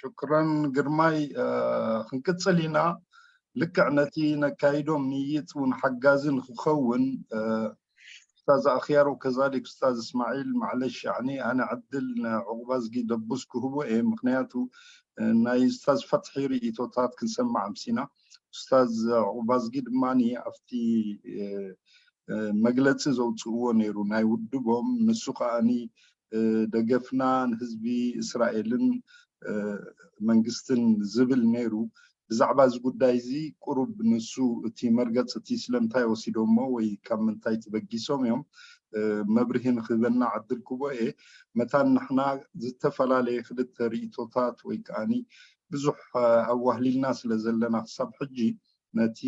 ሽክረን ግርማይ። ክንቅፅል ኢና። ልክዕ ነቲ ነካይዶ ምይይጥ እውን ሓጋዚ ንክኸውን፣ ኡስታዝ ኣኽያር ወከዛሊክ ኡስታዝ እስማዒል፣ ማዕለሽ ያኒ ኣነ ዕድል ንዕቑባዝጊ ደቡስ ክህቦ እየ። ምክንያቱ ናይ ኡስታዝ ፈትሒ ርእይቶታት ክንሰማዕ ኣምሲና። ኡስታዝ ዕቑባዝጊ ድማ ኣብቲ መግለፂ ዘውፅእዎ ነይሩ ናይ ውድቦም። ንሱ ከዓኒ ደገፍና ንህዝቢ እስራኤልን መንግስትን ዝብል ነይሩ። ብዛዕባ እዚ ጉዳይ እዚ ቁሩብ ንሱ እቲ መርገፂ እቲ ስለምንታይ ወሲዶሞ ወይ ካብ ምንታይ ተበጊሶም እዮም መብርሂ ንክህበና ዕድል ክቦ እየ። መታን ንሕና ዝተፈላለየ ክልተ ርእይቶታት ወይ ከዓኒ ብዙሕ ኣዋህሊልና ስለ ዘለና ክሳብ ሕጂ ነቲ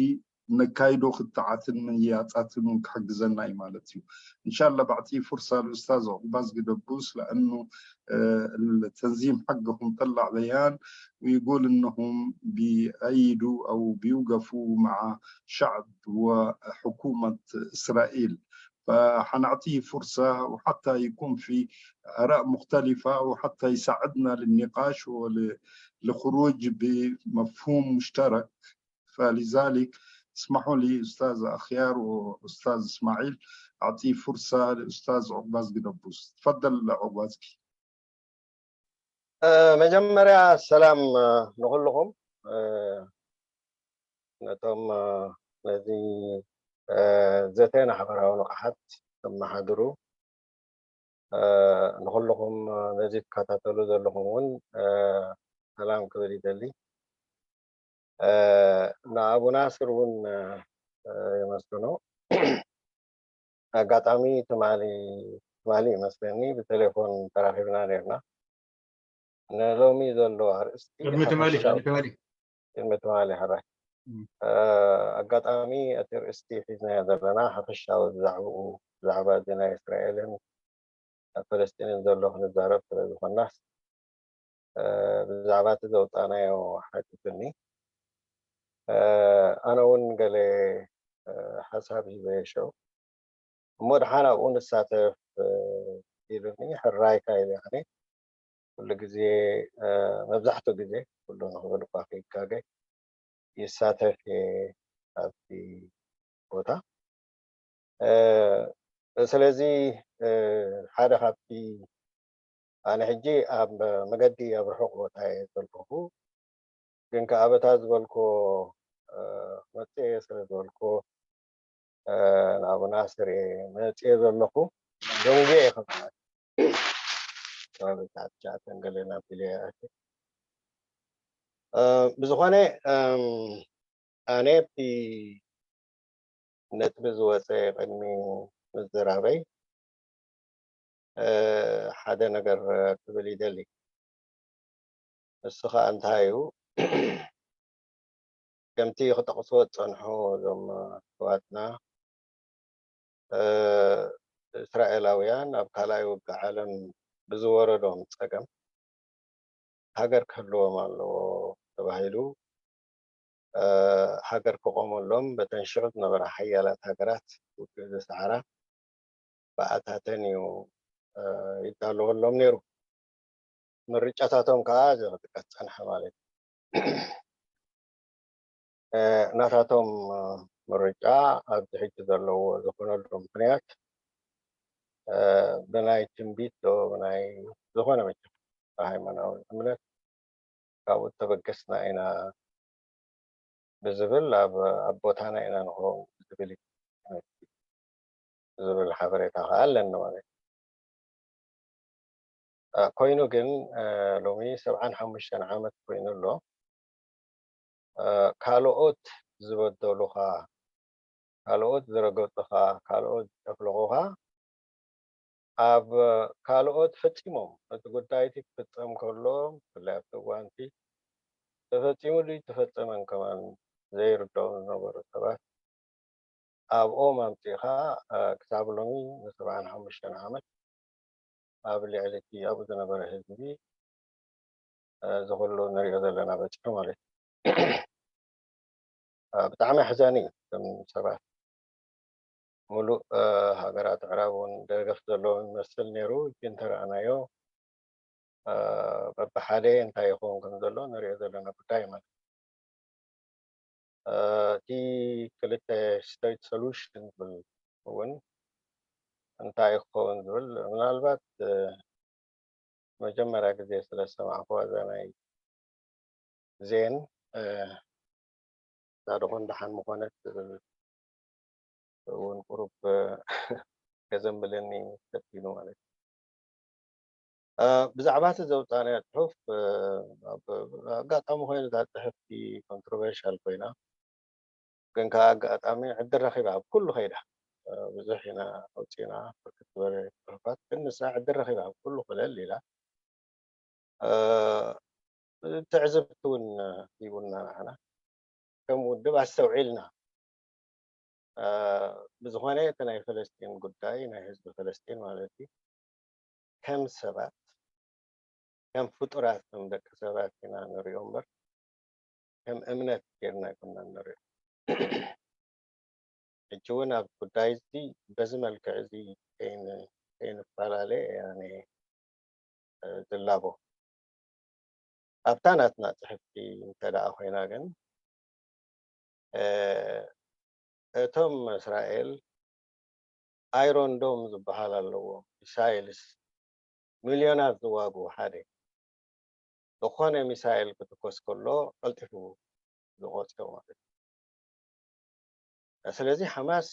ነካይዶ ክትዓትን ምይያጣትን እውን ክሕግዘና እዩ ማለት እዩ። እንሻላ ባዕቲ ፍርሳ ልኡስታዝ ዑቅባዝ ግደቡስ ለእኑ ተንዚም ሐቅኩም ጠላዕ በያን ويقول انهم بيأيدوا او بيوقفوا مع شعب وحكومة اسرائيل. فحنعطيه فرصة وحتى يكون في آراء مختلفة وحتى يساعدنا للنقاش وللخروج بمفهوم مشترك. فلذلك اسمحوا لي أستاذ أخيار وأستاذ إسماعيل أعطي فرصة لأستاذ عقباز قدبوس. تفضل عقبازكي. መጀመርያ ሰላም ንኩልኹም፣ ነቶም ነዚ ዘተ ማሕበራዊ ንቕሓት ተመሓድሩ፣ ንኩልኹም ነዚ ትከታተሉ ዘለኹም እውን ሰላም ክብል ይደሊ። ንኣቡ ናስር እውን የመስግኖ። ኣጋጣሚ ትማሊ ትማሊ ይመስለኒ ብቴሌፎን ተራኺብና ነርና። ንሎሚ ዘሎ ኣርእስቲ ቅድሚ ትማሊ ሓፈሻዊ ቅድሚ ትማሊ ቅድሚ ትማሊ ሕራይ ኣጋጣሚ እቲ ርእስቲ ሒዝናዮ ዘለና ሓፈሻዊ ብዛዕባኡ ብዛዕባ እዚ ናይ እስራኤልን ኣብ ፈለስጢንን ዘሎ ክንዛረብ ስለ ዝኾንናስ ብዛዕባ እቲ ዘውፃእናዮ ሓቲቱኒ። ኣነ እውን ገለ ሓሳብ ሂበ የሸው እሞ ደሓን ኣብኡ ንሳተፍ ኢሉኒ። ሕራይካ ኢሉ ያኒ ኩሉ ግዜ መብዛሕትኡ ግዜ ኩሉ ንክብል እኳ ከይጋገ ይሳተፍ እየ ኣብቲ ቦታ። ስለዚ ሓደ ካብቲ ኣነ ሕጂ ኣብ መገዲ ኣብ ርሑቕ ቦታ እየ ዘለኹ፣ ግን ከኣ በታ ዝበልኮ መፅየ ስለ ዝበልኮ ንኣቡ ናስር እየ መፅየ ዘለኹ። ደንጉየ እየ ከም ከባቢ ሰዓት ትሽዓተን ገለን ኣቢለ እየ ኣትየ። ብዝኾነ ኣነ ኣብቲ ነጥቢ ዝወፀ ቅድሚ ምዝራበይ ሓደ ነገር ክብል ይደሊ። ንሱ ከዓ እንታይ እዩ? ከምቲ ክጠቕስዎ ዝፀንሑ እዞም ኣሕዋትና እስራኤላውያን ኣብ ካልኣይ ውግእ ዓለም ብዝወረዶም ፀገም ሃገር ክህልዎም ኣለዎ ተባሂሉ ሃገር ክቆመሎም በተን ሽዑ ዝነበራ ሓያላት ሃገራት ውግእ ዝሰዓራ ብኣታተን እዩ ይዳለወሎም ነይሩ። ምርጫታቶም ከዓ እዚ ክጥቀስ ፀንሐ ማለት እዩ። ናታቶም ምርጫ ኣብዚ ሕጂ ዘለዎ ዝኾነሉ ምክንያት ብናይ ትንቢት ዶ ብናይ ዝኾነ መቸም ብሃይማናዊ እምነት ካብኡ ተበገስና ኢና ብዝብል ኣብ ቦታና ኢና ንኸውን ዝብል ዝብል ሓበሬታ ከዓ ኣለኒ ማለት እዩ። ኮይኑ ግን ሎሚ ሰብዓን ሓሙሽተን ዓመት ኮይኑ ኣሎ። ካልኦት ዝበደሉኻ፣ ካልኦት ዝረገጡኻ፣ ካልኦት ዝጨፍለቑኻ ኣብ ካልኦት ፈፂሞም እቲ ጉዳይቲ ክፍፀም ከሎ ብፍላይ ኣብቲ እዋንቲ ተፈፂሙ ድዩ ተፈፀመን ከማን ዘይርድኦም ዝነበሩ ሰባት ኣብኦም ኣምፂእኻ ክሳብ ሎሚ ንሰብዓን ሓሙሽተን ዓመት ኣብ ልዕሊ እቲ ኣብኡ ዝነበረ ህዝቢ እዚ ኩሉ ንሪኦ ዘለና በፂሑ ማለት እዩ። ብጣዕሚ ኣሕዛኒ እዩ። እቶም ሰባት ሙሉእ ሃገራት ኣዕራብ እውን ደገፍ ዘለዎም ይመስል ነይሩ። ግን ተረኣናዮ በብሓደ እንታይ ይኸውን ከም ዘሎ ንሪኦ ዘለና ጉዳይ ማለት እዩ። እቲ ክልተ state solution ዝብል እውን እንታይ ክኸውን ዝብል ምናልባት መጀመርያ ግዜ ስለ ዝሰማዕኩዋ እዛ ናይ ዜን እዛ ደኾን ደሓን ምኾነት እውን ቁሩብ ከዘንብለኒ ፈቲኑ ማለት እዩ። ብዛዕባ እቲ ዘውፃእናያ ፅሑፍ ኣጋጣሚ ኮይኑ እዛ ፅሕፍቲ controversial ኮይና፣ ግን ከዓ ኣጋጣሚ ዕድል ረኺባ ኣብ ኩሉ ከይዳ ብዙሕ ኢና ኣውፂና ብርክት ዝበለ ፅሑፋት፣ ግን ንሳ ዕድል ረኺባ ኣብ ኩሉ ክለል ኢላ ትዕዝብቲ እውን ሂቡና ንዓና ከም ውድብ ኣስተውዒልና። ብዝኾነ እቲ ናይ ፈለስጢን ጉዳይ ናይ ህዝቢ ፈለስጢን ማለት እዩ ከም ሰባት ከም ፍጡራት ከም ደቂ ሰባት ኢና ንሪኦ እምበር ከም እምነት ጌርና ኣይኮናን ንሪኦ። ሕጂ እውን ኣብ ጉዳይ እዚ በዚ መልክዕ እዚ ከይንፈላለ እየ ኣነ ዝላቦ። ኣብታ ናትና ፅሕፍቲ እንተ ደኣ ኮይና ግን እቶም እስራኤል ኣይሮን ዶም ዝበሃል ኣለዎም፣ ሚሳይልስ ሚልዮናት ዝዋግኡ ሓደ ዝኾነ ሚሳይል ክትኮስ ከሎ ቀልጢፉ ዝቆፅዮ ማለት እዩ። ስለዚ ሓማስ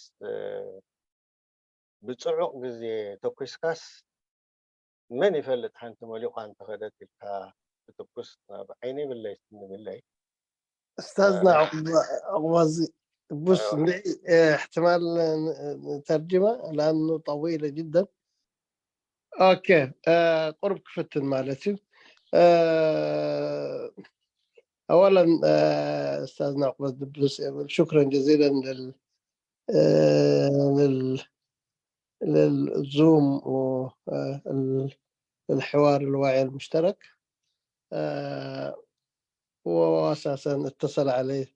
ብፅዑቕ ግዜ ተኩስካስ መን ይፈልጥ ሓንቲ መሊቋ እንተኸደት ኢልካ ትትኩስ ናብ ዓይኒ ይብለይ ስኒ ይብለይ። استاذنا عقبازي بص احتمال ترجمه لانه طويله جدا. اوكي، قرب كفتن مالتي. اولا استاذنا عقباز دبس، شكرا جزيلا لل للزوم والحوار الواعي المشترك. واساسا اتصل علي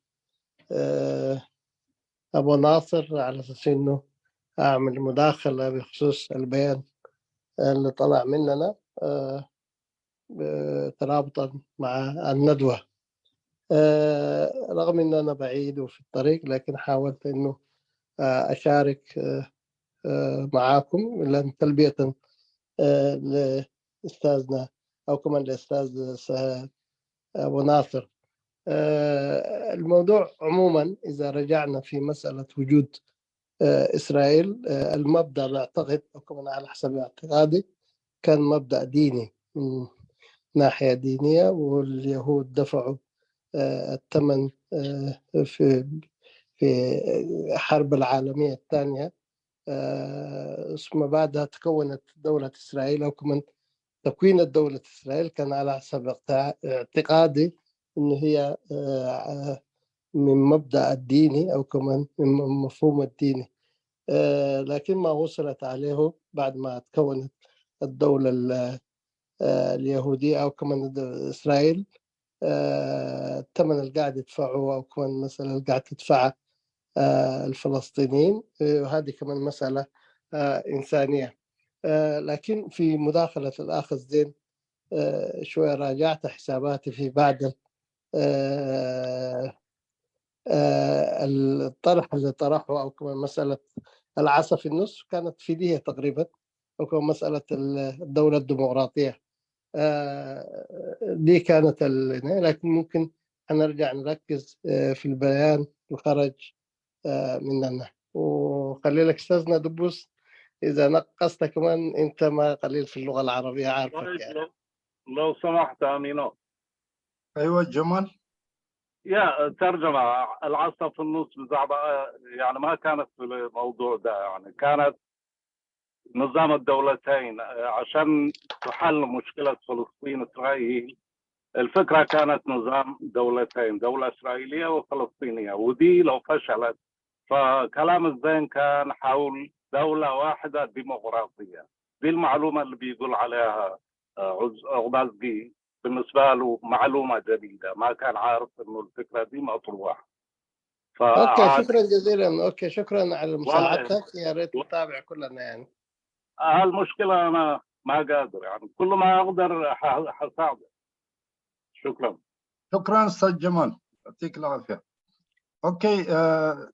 ابو ناصر على اساس انه اعمل مداخله بخصوص البيان اللي طلع مننا ترابطا مع الندوه. رغم ان انا بعيد وفي الطريق، لكن حاولت انه اشارك معاكم، لان تلبيه لاستاذنا او كمان لاستاذ ابو ناصر. الموضوع عموما اذا رجعنا في مساله وجود اسرائيل، المبدا بعتقد او كمان على حسب اعتقادي كان مبدا ديني من ناحيه دينيه، واليهود دفعوا الثمن في في الحرب العالميه الثانيه. ثم بعدها تكونت دوله اسرائيل او كمان تكوين الدولة إسرائيل كان على حسب اعتقادي إنه هي من مبدأ الديني أو كمان من مفهوم الديني. لكن ما وصلت عليه بعد ما تكونت الدولة اليهودية أو كمان إسرائيل، الثمن اللي قاعد يدفعه أو كمان المسألة اللي قاعد تدفعها الفلسطينيين، وهذه كمان مسألة إنسانية. لكن في مداخلة الأخ زين شوية راجعت حساباتي في بعض الطرح اللي طرحه أو كمان مسألة العصا في النص كانت في دية تقريبا، أو كمان مسألة الدولة الديمقراطية. دي كانت، لكن ممكن حنرجع نركز في البيان اللي خرج مننا. وخلي لك استاذنا دبوس، اذا نقصت كمان انت ما قليل في اللغه العربيه، عارفك يعني. لو سمحت امينو. ايوه جمال. يا ترجمة، العصا في النص بزعبة، يعني ما كانت في الموضوع ده، يعني كانت نظام الدولتين عشان تحل مشكلة فلسطين إسرائيل. الفكرة كانت نظام دولتين، دولة إسرائيلية وفلسطينية، ودي لو فشلت فكلام الزين كان حول دولة واحدة ديمقراطية. دي المعلومة اللي بيقول عليها عقبازقي، بالنسبة له معلومة جديدة، ما كان عارف إنه الفكرة دي مطروحة. اوكي، شكرا جزيلا. اوكي، شكرا على مساعدتك، يا ريت نتابع كلنا يعني. المشكلة أنا ما قادر، يعني، كل ما أقدر ح-، حساعده. شكرًا. شكرًا أستاذ جمال، يعطيك العافية. أوكي، آه،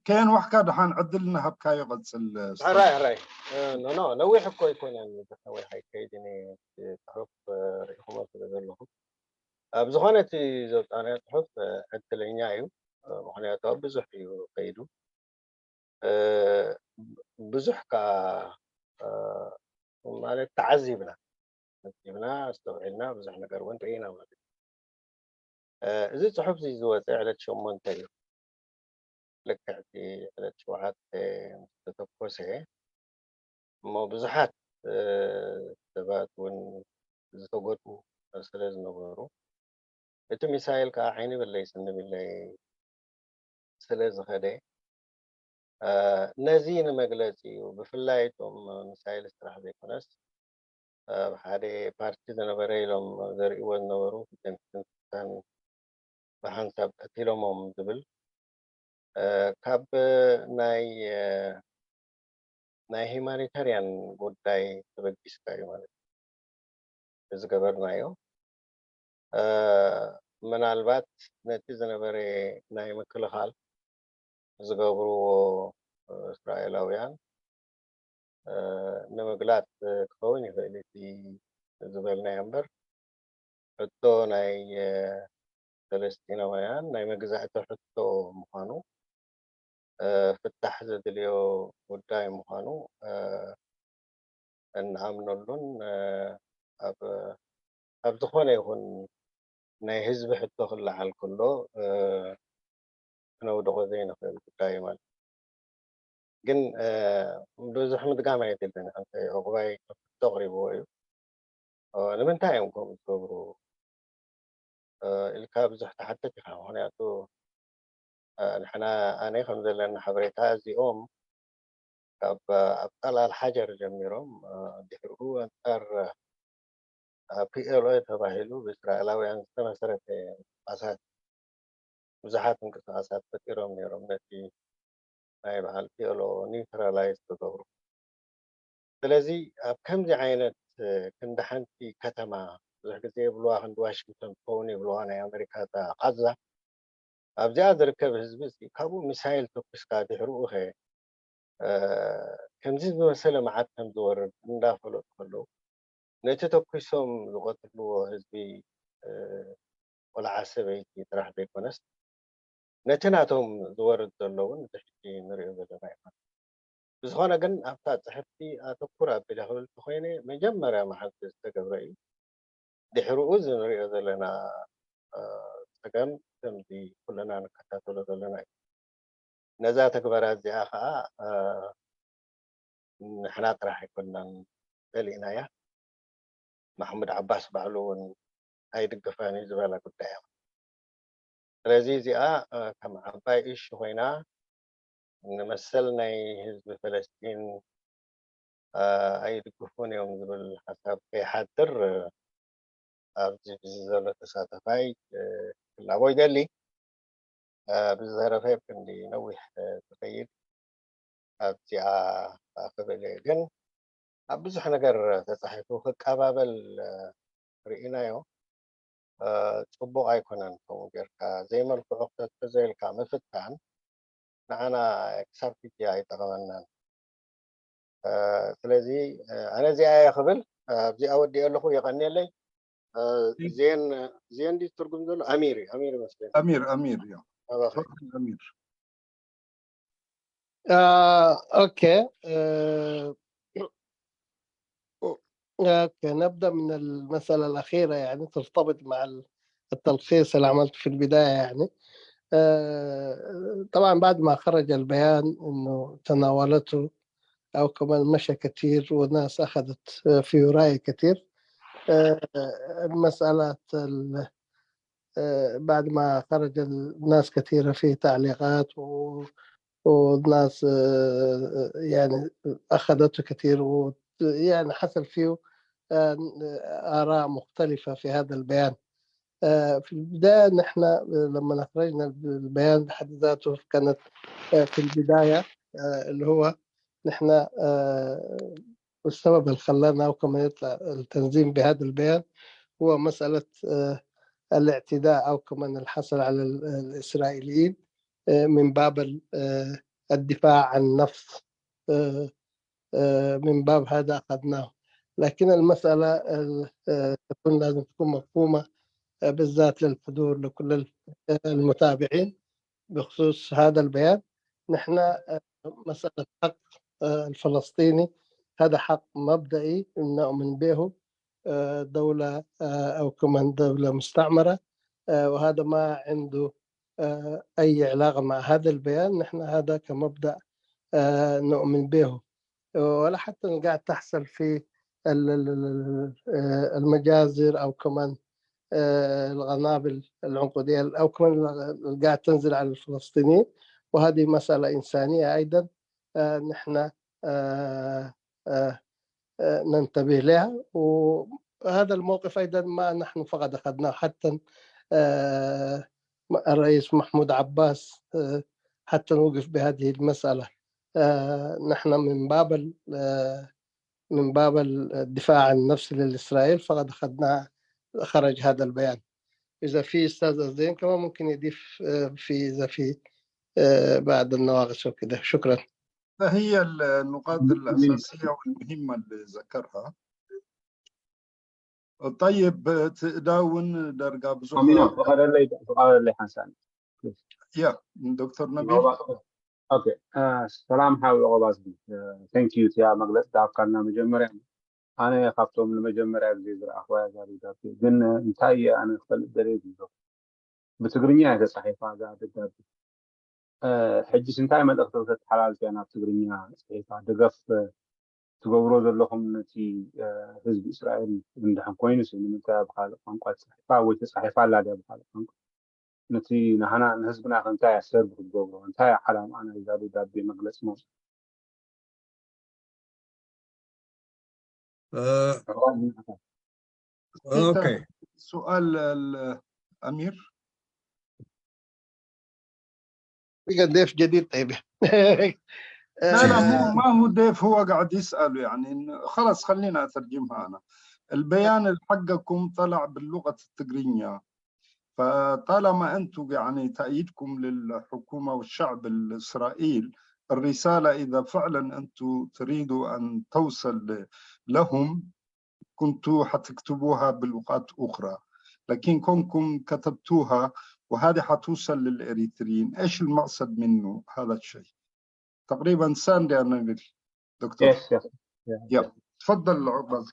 كاين واحد كاد حان عدل نهب كايو قد سل-، ሕራይ ሕራይ። ኖ ኖ፣ ነዊሕ እኮ ኣይኮነን፣ ነዊሕ ኣይከይድን እየ። እቲ ጽሑፍ ርኢኹሞ ስለ ዘለኹም፣ ኣብ ዝኾነ እቲ ዘውፃናዮ ጽሑፍ ዕድለኛ እዩ። ምክንያቱ ኣብ ብዙሕ እዩ ከይዱ። ብዙሕ ከዓ ማለት ተዓዚብና፣ ተዓዚብና፣ ኣስተውዒልና፣ ብዙሕ ነገር እውን ርኢና ማለት እዩ። እዚ ጽሑፍ እዚ ዝወፀ ዕለት ሸሞንተ እዩ። ልክዕ እቲ ዕለት ሸውዓተ ምስ ተተኮሰ እሞ ብዙሓት ሰባት እውን ዝተጎድኡ ስለ ዝነበሩ፣ እቲ ሚሳይል ከዓ ዓይኒ በለይ ስኒ ብለይ ስለ ዝኸደ፣ ነዚ ንመግለፂ እዩ። ብፍላይ እቶም ሚሳይል ስራሕ ዘይኮነስ ኣብ ሓደ ፓርቲ ዝነበረ ኢሎም ዘርእይዎ ዝነበሩ ብደም ፍንጭል ብሓንሳብ ቀቲሎሞም ዝብል ካብ ናይ ናይ ሂማኒታርያን ጉዳይ ተበጊስካ እዩ ማለት እዩ ዝገበርናዮ። ምናልባት ነቲ ዝነበረ ናይ ምክልኻል ዝገብርዎ እስራኤላውያን ንምግላፅ ክኸውን ይኽእል እቲ ዝበልናዮ እምበር፣ ሕቶ ናይ ፈለስጢናውያን ናይ መግዛእቲ ሕቶ ምዃኑ፣ ፍታሕ ዘድልዮ ጉዳይ ምዃኑ እንኣምነሉን ኣብ ኣብ ዝኾነ ይኹን ናይ ህዝቢ ሕቶ ክለዓል ከሎ ክነውድቖ ዘይንኽእል ጉዳይ እዩ ማለት እዩ። ግን ብዙሕ ምድጋም ኣየድልን። ዕቑባይ ተቕሪብዎ እዩ። ንምንታይ እዮም ከምኡ ዝገብሩ ኢልካ ብዙሕ ትሓትት ኢኻ። ምኽንያቱ ንሕና ኣነ ከም ዘለኒ ሓበሬታ እዚኦም ካብ ኣብጣል ኣልሓጀር ጀሚሮም ድሕሪኡ ኣንጻር ፒኤልኦ ተባሂሉ ብእስራኤላውያን ዝተመሰረተ ምንቅስቃሳት ብዙሓት ምንቅስቃሳት ፈጢሮም ነይሮም ነቲ ናይ በዓል ፒኤልኦ ኒውትራላይዝ ክገብሩ። ስለዚ ኣብ ከምዚ ዓይነት ክንዲ ሓንቲ ከተማ ብዙሕ ግዜ ይብልዋ ክንዲ ዋሽንግቶን ትኸውን ይብልዋ ናይ ኣሜሪካ እታ ቃዛ ኣብዚኣ ዝርከብ ህዝቢ ካብኡ ሚሳይል ተኩስካ ድሕርኡ ኸ ከምዚ ዝመሰለ መዓት ከም ዝወርድ እንዳፈለጡ ከለዉ ነቲ ተኩሶም ዝቐትልዎ ህዝቢ ቆልዓ ሰበይቲ ጥራሕ ዘይኮነስ ነቲ ናቶም ዝወርድ ዘሎ እውን እዚ ሕጂ ንሪኦ ዘለና እዩ። ብዝኾነ ግን ኣብታ ፅሕፍቲ ኣተኩር ኣቢለ ክብል እንተኮይነ መጀመርያ መዓልቲ ዝተገብረ እዩ። ድሕርኡ እዚ ንሪኦ ዘለና ፀገም ከምዚ ኩልና ንከታተሎ ዘለና እዩ። ነዛ ተግባራ እዚኣ ከዓ ንሕና ጥራሕ ኣይኮንናን ጸሊእናያ። ማሕሙድ ዓባስ ባዕሉ እውን ኣይድግፋን እዩ ዝበላ ጉዳይ እያ። ስለዚ እዚኣ ከም ዓባይ እሹ ኮይና ንመሰል ናይ ህዝቢ ፈለስጢን ኣይድግፉን እዮም ዝብል ሓሳብ ከይሓድር ኣብዚ ብዚ ዘሎ ተሳተፋይ ክላቦ ይደሊ። ብዝተረፈ ክንዲ ነዊሕ ዝኸይድ ኣብዚኣ ክብል እየ። ግን ኣብ ብዙሕ ነገር ተፃሒፉ ክቀባበል ርኢናዮ። ፅቡቕ ኣይኮነን ከምኡ ጌርካ ዘይመልክዑ ክተትሕዞ ኢልካ ምፍታን ንዓና ክሳብ ሕጂ ኣይጠቐመናን። ስለዚ ኣነ እዚኣ እየ ክብል ኣብዚኣ ወዲኦ ኣለኹ። የቐንየለይ። ዜን ዜን ድዩ ትርጉም ዘሎ? ኣሚር እዩ፣ ኣሚር ይመስለኒ። ኣሚር ኣሚር እዩ። ኣባኺ። ኣሚር آه، أوكي. آه، أوكي، نبدأ من المسألة الأخيرة، يعني ترتبط مع ال- التلخيص اللي عملته في البداية، يعني. آه، طبعًا بعد ما خرج البيان إنه تناولته، أو كمان مشى كتير والناس أخذت في وراية كتير. آه، المسألة ال- آه، بعد ما خرج الناس كثيرة في تعليقات و- والناس آه، يعني أخذته كثير و يعني حصل فيه آه، آراء مختلفة في هذا البيان. آه، في البداية نحن لما أخرجنا البيان بحد ذاته كانت آه، في البداية آه، اللي هو نحن آه، والسبب اللي خلانا أو كمان يطلع التنظيم بهذا البيان هو مسألة آه، الاعتداء أو كمان الحصر على ال- الإسرائيليين آه، من باب ال- آه، الدفاع عن النفس آه، آه، من باب هذا أخذناه. لكن المسألة ال- آه، تكون لازم تكون مفهومة آه، بالذات للحضور، لكل ال- آه، المتابعين بخصوص هذا البيان. نحن آه، مسألة حق آه، الفلسطيني هذا حق مبدئي نؤمن به. آه، دولة آه، أو كمان دولة مستعمرة آه، وهذا ما عنده آه، أي علاقة مع هذا البيان. نحن هذا كمبدأ آه، نؤمن به، ولا حتى قاعد تحصل في ال- ال- ال- ال- آه، المجازر أو كمان آه، القنابل العنقودية أو كمان اللي قاعد تنزل على الفلسطينيين. وهذه مسألة إنسانية أيضا آه، نحن آه، آه، آه، ننتبه لها. وهذا الموقف أيضا ما نحن فقط أخذناه، حتى آه، الرئيس محمود عباس آه، حتى وقف بهذه المسألة. آه، نحن من باب ال- آه، من باب الدفاع عن النفس للإسرائيل فقد أخذنا خرج هذا البيان. إذا في أستاذ زين كمان ممكن يضيف آه، في إذا في آه، بعض النواقص وكده. شكرا. فهي النقاط الأساسية والمهمة اللي ذكرها. طيب، ትእዳውን ዳርጋ ብዙሕ ኣሚኖ ፍቐደለይ ፍቐደለይ ሓንሳእ ያ ዶክተር ነቢል ኦኬ ሰላም ሓዊ ኦባዝ። Thank you እቲኣ መግለፂ ዝሃብካልና መጀመርያ። ኣነ ካብቶም ንመጀመርያ ግዜ ዝረኣኽዋ እያ እዛ ደብዳቤ። ግን እንታይ እየ ኣነ ክፈልጥ ደልየ ዝብሎ፣ ብትግርኛ እያ ተፃሒፋ እዛ ደብዳቤ። ሕጂስ እንታይ መልእኽቲ ክተተሓላልፍ እያ ናብ ትግርኛ ፅሒፋ? ደገፍ ትገብሮ ዘለኹም ነቲ ህዝቢ እስራኤል እንድሕን ኮይኑስ ንምንታይ እያ ብኻልእ ቋንቋ ተፃሒፋ ወይ ተፃሒፋ ኣላ ድያ ብኻልእ ቋንቋ? ነቲ ንሃና ንህዝብና ከ እንታይ እያ ሰርቭ ክትገብሮ? እንታይ እያ ዓላምኣ ናይዛ ደብዳቤ መግለፂ መውፅእ? ኦኬ سؤال الأمير بقى ضيف جديد طيب لا لا مو ما هو ضيف، هو قاعد يسأله يعني إنه خلاص خلينا أترجمها أنا. البيان حقكم طلع باللغة التقرينية، فطالما أنتم يعني تأييدكم للحكومة والشعب الإسرائيل، الرسالة إذا فعلا أنتم تريدوا أن توصل لهم كنتوا حتكتبوها بلغات أخرى، لكن كونكم كتبتوها وهذه حتوصل للإريتريين. إيش المقصد منه هذا الشيء؟ تقريبا ساندي أنا دكتور Yes, yes. Yeah. يا تفضل عباس.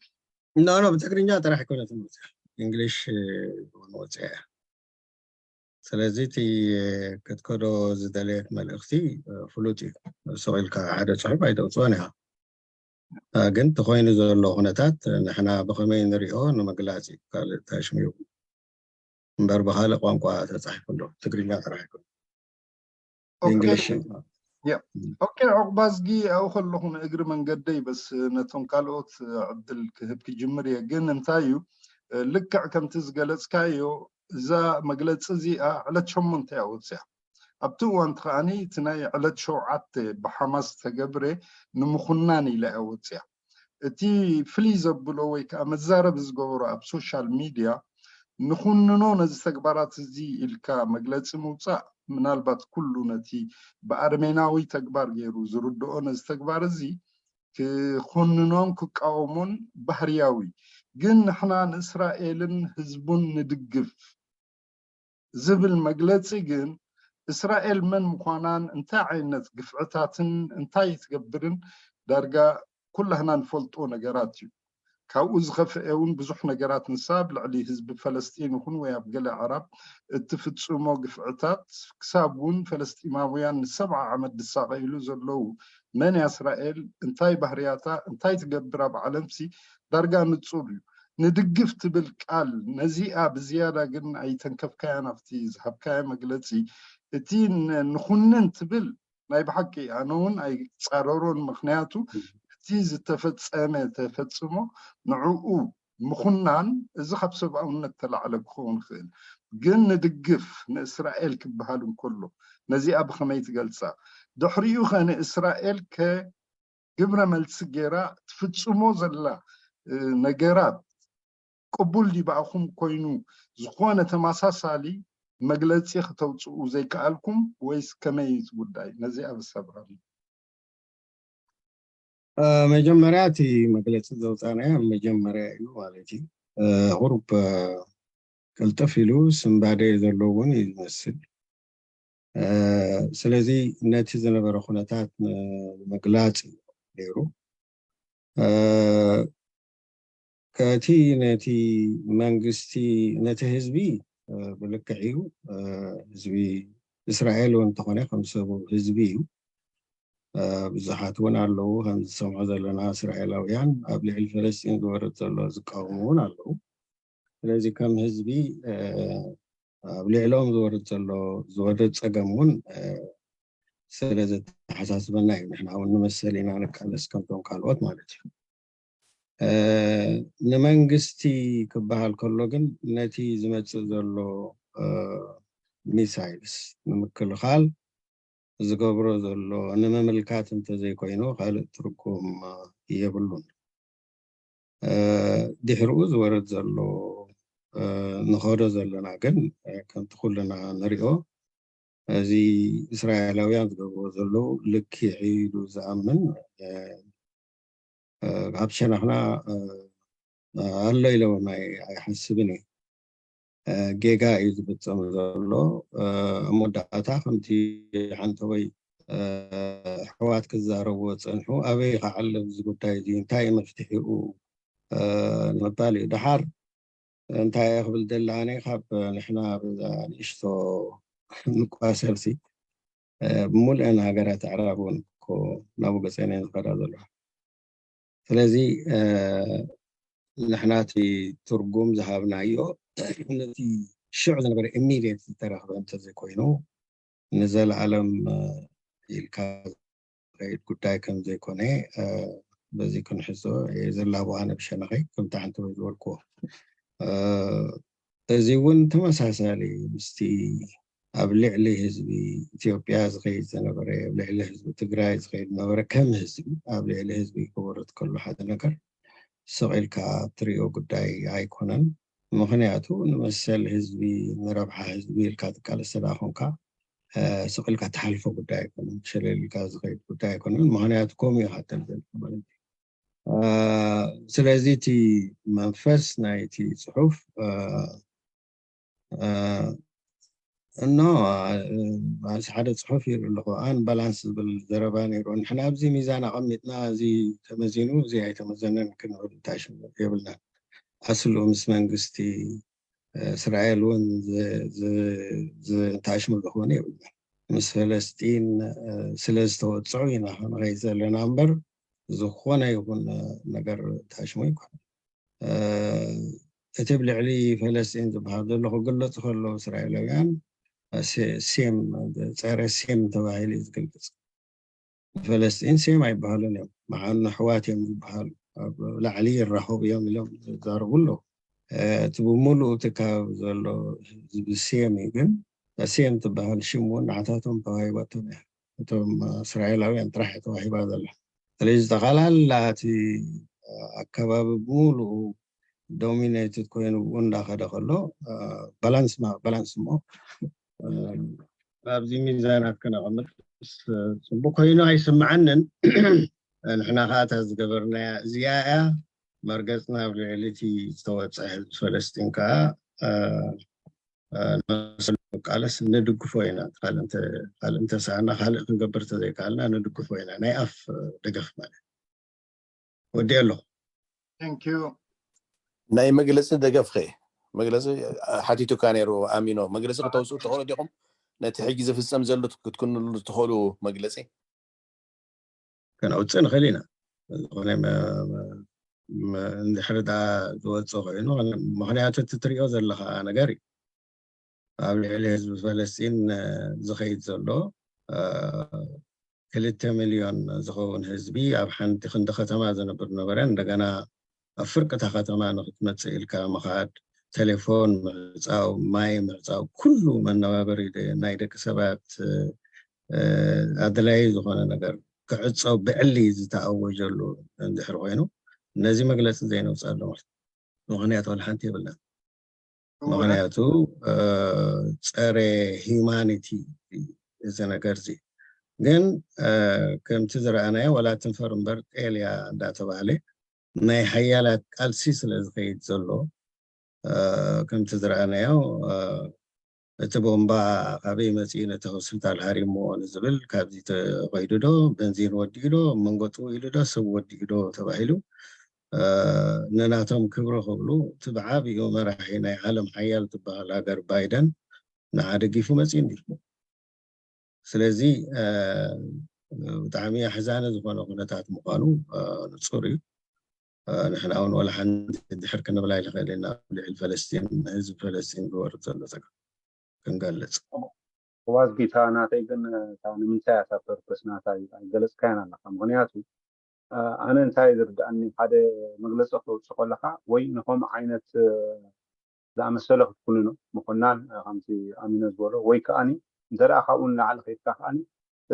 ኖ ኖ ብትግርኛ ጥራሕ ይኮነ ትምህርቲ እንግሊሽ ወፅያ። ስለዚ እቲ ክትከዶ ዝደለየት መልእኽቲ ፍሉጥ እዩ። ስቕ ኢልካ ሓደ ፅሑፍ ኣይተውፅኦን ኢኻ። ግን ተኮይኑ ዘሎ ኩነታት ንሕና ብኸመይ ንሪኦ ንምግላፅ እዩ። ካልእ ታሽሚው እምበር ብካልእ ቋንቋ ተፃሒፉ ኣሎ። ትግርኛ ጥራሕ ኣይኮነ እንግሊሽ ኦኬ። ዑቅባዝጊ ኣብኡ ከለኹ ንእግሪ መንገደይ በስ ነቶም ካልኦት ዕድል ክህብ ክጅምር እየ። ግን እንታይ እዩ ልክዕ ከምቲ ዝገለፅካዮ እዛ መግለፂ እዚኣ ዕለት ሸሞንተ እያ ወፅያ። ኣብቲ እዋንቲ ከዓኒ እቲ ናይ ዕለት ሸውዓተ ብሓማስ ዝተገብረ ንምኹናን ኢላ እያ ወፅያ። እቲ ፍልይ ዘብሎ ወይ ከዓ መዛረቢ ዝገበሮ ኣብ ሶሻል ሚድያ ንኹንኖ ነዚ ተግባራት እዚ ኢልካ መግለፂ ምውፃእ ምናልባት ኩሉ ነቲ ብኣርሜናዊ ተግባር ገይሩ ዝርድኦ ነዚ ተግባር እዚ ክኹንኖን ክቃወሞን ባህርያዊ። ግን ንሕና ንእስራኤልን ህዝቡን ንድግፍ ዝብል መግለፂ ግን እስራኤል መን ምዃናን እንታይ ዓይነት ግፍዕታትን እንታይ ትገብርን ዳርጋ ኩላህና ንፈልጦ ነገራት እዩ። ካብኡ ዝኸፍአ እውን ብዙሕ ነገራት ንሳ ኣብ ልዕሊ ህዝቢ ፈለስጢን ይኹን ወይ ኣብ ገለ ኣዕራብ እትፍጽሞ ግፍዕታት ክሳብ እውን ፈለስጢማውያን ንሰብዓ ዓመት ዝሳቐይሉ ዘለዉ መን እያ እስራኤል እንታይ ባህርያታ እንታይ ትገብር ኣብ ዓለምሲ ዳርጋ ንጹር እዩ። ንድግፍ ትብል ቃል ነዚኣ ብዝያዳ ግን ኣይተንከፍካያን ኣብቲ ዝሃብካዮ መግለጺ እቲ ንኹንን ትብል ናይ ብሓቂ ኣነ እውን ኣይፃረሮን ምክንያቱ እቲ ዝተፈፀመ ተፈፅሞ ንዕኡ ምኹናን እዚ ካብ ሰብኣውነት ተላዕለ ክኸውን ይኽእል ግን ንድግፍ ንእስራኤል ክበሃል እንከሎ ነዚኣ ብኸመይ ትገልፃ ድሕሪኡ ከ ንእስራኤል ከ ግብረ መልሲ ገይራ ትፍጽሞ ዘላ ነገራት ቅቡል ድዩ ብኣኹም ኮይኑ ዝኾነ ተመሳሳሊ መግለጺ ክተውፅኡ ዘይከኣልኩም ወይስ ከመይ እዩ እቲ ጉዳይ? ነዚ ኣብ ሰብረሉ። መጀመርያ እቲ መግለፂ ዘውፃናዮ መጀመርያ እዩ ማለት እዩ። ቁሩብ ቅልጥፍ ኢሉ ስንባደ ዘለዎ እውን እዩ ዝመስል። ስለዚ ነቲ ዝነበረ ኩነታት ንምግላፅ እዩ ነይሩ። ከቲ ነቲ መንግስቲ ነቲ ህዝቢ ብልክዕ እዩ። ህዝቢ እስራኤል እውን እንተኾነ ከም ሰቡ ህዝቢ እዩ። ብዙሓት እውን ኣለዉ ከም ዝሰምዖ ዘለና እስራኤላውያን ኣብ ልዕሊ ፈለስጢን ዝወርድ ዘሎ ዝቃወሙ እውን ኣለዉ። ስለዚ ከም ህዝቢ ኣብ ልዕሎም ዝወርድ ዘሎ ዝወርድ ፀገም እውን ስለ ዘተሓሳስበና እዩ ንሕና እውን ንመሰል ኢና ንቃለስ ከምቶም ካልኦት ማለት እዩ። ንመንግስቲ ክበሃል ከሎ ግን ነቲ ዝመፅእ ዘሎ ሚሳይልስ ንምክልኻል ዝገብሮ ዘሎ ንምምልካት እንተዘይኮይኑ ካልእ ትርጉም የብሉን። ድሕርኡ ዝወርድ ዘሎ ንኸዶ ዘለና ግን ከምቲ ኩልና ንሪኦ እዚ እስራኤላውያን ዝገብርዎ ዘለዉ ልክዕ ኢሉ ዝኣምን ኣብ ሸነኽና ኣሎ ኢለ እውን ኣይሓስብን እዩ። ጌጋ እዩ ዝፍፀም ዘሎ። ኣብ መወዳእታ ከምቲ ሓንተወይ ኣሕዋት ክዛረብዎ ዝፀንሑ ኣበይ ይኸዓል እዚ ጉዳይ እዚ እንታይ እዩ መፍትሒኡ ንምባል እዩ። ደሓር እንታይ እየ ክብል ደሊ ኣነ ካብ ንሕና በዛ ንእሽቶ ንቋሰልሲ ብምሉአን ሃገራት ኣዕራብ እውን እኮ ናብኡ ገፀን እየን ዝኸዳ ዘለዋ። ስለዚ ንሕና እቲ ትርጉም ዝሃብናዮ ነቲ ሽዑ ዝነበረ ኢሚድየት ዝተረኽበ እንተዘይኮይኑ ንዘለኣለም ኢልካ ዝኸይድ ጉዳይ ከም ዘይኮነ በዚ ክንሕዞ እየ ዘላቡ ኣነ ብሸነኸይ ከምቲ ሓንቲ ዝበልክዎ። እዚ እውን ተመሳሳሊ ምስቲ ኣብ ልዕሊ ህዝቢ ኢትዮጵያ ዝኸይድ ዝነበረ ኣብ ልዕሊ ህዝቢ ትግራይ ዝኸይድ ዝነበረ ከም ህዝቢ ኣብ ልዕሊ ህዝቢ ክወርድ ከሎ ሓደ ነገር ስቕ ኢልካ ትሪኦ ጉዳይ ኣይኮነን። ምኽንያቱ ንመሰል ህዝቢ ንረብሓ ህዝቢ ኢልካ ትቃለስ ተደኣ ኮንካ ስቕ ኢልካ ትሓልፎ ጉዳይ ኣይኮነን፣ ሸለል ኢልካ ዝኸይድ ጉዳይ ኣይኮነን። ምኽንያቱ ከምኡ ኢኻ ተልዘል ማለት እዩ። ስለዚ እቲ መንፈስ ናይቲ ፅሑፍ እኖ ኣብዚ ሓደ ፅሑፍ ይርኢ ኣለኹ። ኣን ባላንስ ዝብል ዘረባ ነይሩ። ንሕና ኣብዚ ሚዛን ኣቐሚጥና እዚ ተመዚኑ እዚ ኣይተመዘነን ክንብል እንታይ ሽሙ የብልናን። ኣስሉ ምስ መንግስቲ እስራኤል እውን ዝንታሽሙ ዝኾነ የብልና። ምስ ፈለስጢን ስለ ዝተወፅዑ ኢና ክንኸይድ ዘለና እምበር ዝኾነ ይኹን ነገር ታሽሙ ይኮነ። እቲ ብልዕሊ ፈለስጢን ዝበሃል ዘሎ ክግለፅ ከሎ እስራኤላውያን ሴም ፀረ ሴም ተባሂሉ እዩ ዝግለፅ። ፈለስጢን ሴም ኣይበሃሉን እዮም። መዓኑ ኣሕዋት እዮም ዝበሃሉ። ኣብ ላዕሊ ይራኸቡ እዮም ኢሎም ዝዛረቡ ኣለዉ። እቲ ብምሉኡ እቲ ከባቢ ዘሎ ህዝቢ ሴም እዩ። ግን ሴም ትበሃል ሽም እውን ንዓታቶም ተዋሂባቶም እያ። እቶም እስራኤላውያን ጥራሕ ተዋሂባ ዘላ። ስለዚ ጠቓላላ እቲ ኣከባቢ ብምሉኡ ዶሚኔትድ ኮይኑ ብኡ እንዳኸደ ከሎ ባላንስ ባላንስ እሞ ኣብዚ ሚዛናት ከነቐምጥ ፅቡቅ ኮይኑ ኣይስምዓንን። ንሕና ከዓ እታ ዝገበርናያ እዚኣ እያ። መርገፅና ኣብ ልዕሊ እቲ ዝተወፀ ህዝቢ ፈለስጢን ከዓ ንመሰሉ ቃለስ ንድግፎ ኢና። ካልእ እንተሰኣና ካልእ ክንገብር ተዘይከኣልና ንድግፎ ኢና። ናይ ኣፍ ደገፍ ማለት ወዲ ኣለኹ። Thank you። ናይ መግለፂ ደገፍ ኸ መግለፂ ሓቲቱካ ነይሩ ኣሚኖ መግለፂ ክተውፅኡ ትኽእሉ ዲኹም? ነቲ ሕጂ ዝፍፀም ዘሎ ክትኩንሉ ትኽእሉ መግለፂ ከነውፅእ ንኽእል ኢና። ዝኾነ እንድሕር ዳ ዝወፅእ ኮይኑ ምክንያቱ እቲ ትሪኦ ዘለካ ነገር እዩ። ኣብ ልዕሊ ህዝቢ ፈለስጢን ዝኸይድ ዘሎ ክልተ ሚልዮን ዝኸውን ህዝቢ ኣብ ሓንቲ ክንዲ ከተማ ዝነብር ነበረ። እንደገና ኣብ ፍርቅታ ከተማ ንክትመፅእ ኢልካ ምኻድ፣ ቴሌፎን ምዕፃው፣ ማይ ምዕፃው፣ ኩሉ መነባበሪ ናይ ደቂ ሰባት ኣድላዪ ዝኾነ ነገር ክዕፀው ብዕሊ ዝተኣወጀሉ እንድሕር ኮይኑ ነዚ መግለፂ ዘይነውፅኣሉ ምኽንያት ወላ ሓንቲ የብልና። ምኽንያቱ ፀረ ሂማኒቲ እዚ ነገር እዚ ግን ከምቲ ዝረኣናዮ ዋላ ትንፈር እምበር ጤልያ እንዳተባህለ ናይ ሓያላት ቃልሲ ስለ ዝኸይድ ዘሎ ከምቲ ዝረኣናዮ እቲ ቦምባ ካበይ መፂኡ ነቲ ሆስፒታል ሃሪምዎ ንዝብል ካብዚ ተኸይዱ ዶ በንዚን ወዲኡ ዶ መንጎ ጥው ኢሉ ዶ ሰብ ወዲኡ ዶ ተባሂሉ ነናቶም ክብሪ ክብሉ እቲ ብዓብኡ መራሒ ናይ ዓለም ሓያል ትበሃል ሃገር ባይደን ንዓ ደጊፉ መፂኡ እንዲ ስለዚ ብጣዕሚ ኣሕዛኒ ዝኾነ ኩነታት ምዃኑ ንፁር እዩ። ንሕና እውን ወላ ሓንቲ ድሕር ክንብል ኣይንኽእል ኢና ልዕሊ ፈለስጢን ህዝቢ ፈለስጢን ዝወርድ ዘሎ ፀገም ክንገልፅ። ዋዝ ጌታ ናተይ ግን እታ ንምንታይ እታ ፐርፐስ ናታ ኣይገለፅካያን ኣለካ። ምክንያቱ ኣነ እንታይ ዝርድኣኒ ሓደ መግለፂ ክተውፅእ ከለካ ወይ ንከምኡ ዓይነት ዝኣመሰለ ክትኩንኖ ምኮናን ከምቲ ኣሚኖ ዝበሎ ወይ ከዓኒ እንተ ደኣ ካብኡ ንላዕሊ ከይድካ ከዓኒ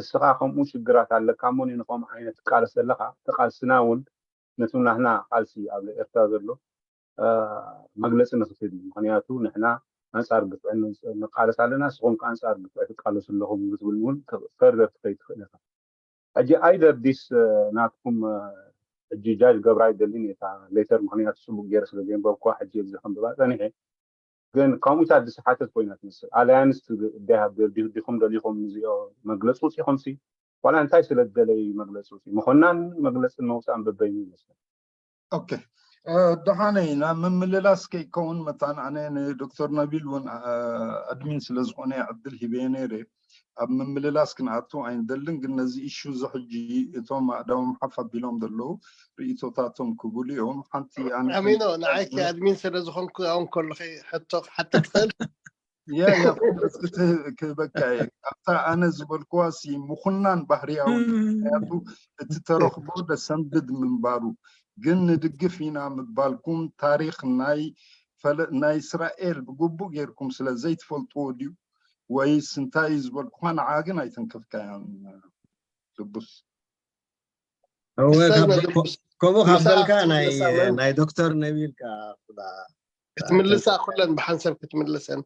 እስኻ ከምኡ ሽግራት ኣለካ እሞ ንከምኡ ዓይነት ትቃለስ ዘለካ ተቃልስና እውን ነቲ ናህና ቃልሲ ኣብ ኤርትራ ዘሎ መግለፂ ንክትህብ እዩ። ምክንያቱ ንሕና ኣንፃር ግፍዒ ንቃለስ ኣለና፣ ንስኹም ከዓ ኣንፃር ግፍዒ ትቃለሱ ኣለኹም ክትብል እውን ፈርደር ትኸይድ ትኽእል ኢኻ። ሕጂ ኣይደር ዲስ ናትኩም ሕጂ ጃጅ ገብራ ኣይደልን እየ እታ ሌተር ምክንያቱ ፅቡቅ ገይረ ስለ ዘየንበብኩዋ ሕጂ እዚ ከንብባ ፀኒሐ ግን ከምኡታት ዝሰሓተት ኮይና ትመስል ኣላያንስ ዲኩም ደሊኩም ንዚኦ መግለፂ ውፂኹም ሲ ዋላ እንታይ ስለ ዝደለዩ መግለፂ ውፂ ምኮናን መግለፅን መውፃእን በበይኑ ይመስል ኦኬ ደሓነይ ናብ ምምልላስ ከይከውን መታን ኣነ ንዶክተር ነቢል እውን ኣድሚን ስለ ዝኾነ ዕድል ሂበየ ነይረ ኣብ ምምልላስ ክንኣቱ ኣይንደልን ግን ነዚ ኢሹ እዚ ሕጂ እቶም ኣእዳዎም ሓፍ ኣቢሎም ዘለዉ ርእቶታቶም ክብሉ እዮም ሓንቲ ኣነ ኣሚኖ ንዓይኪ ኣድሚን ስለ ዝኾንኩ ኣውን ከለኺ ሕቶ ክሓትት ትኽእል ያ ያ ክበካ እየ ኣብታ ኣነ ዝበልኩዋ ሲ ምኹናን ባህርያዊ ምክንያቱ እቲ ተረኽቦ ደሰንብድ ምንባሩ ግን ንድግፍ ኢና ምባልኩም ታሪክ ናይ ናይ እስራኤል ብግቡእ ጌርኩም ስለ ዘይትፈልጥዎ ድዩ ወይስ እንታይ እዩ ዝበልኩካ ንዓ ግን ኣይተንከፍካያን ልቡስ ከምኡ ካብ በልካ ናይ ዶክተር ነቢል ክትምልሳ ኩለን ብሓንሳብ ክትምልሰን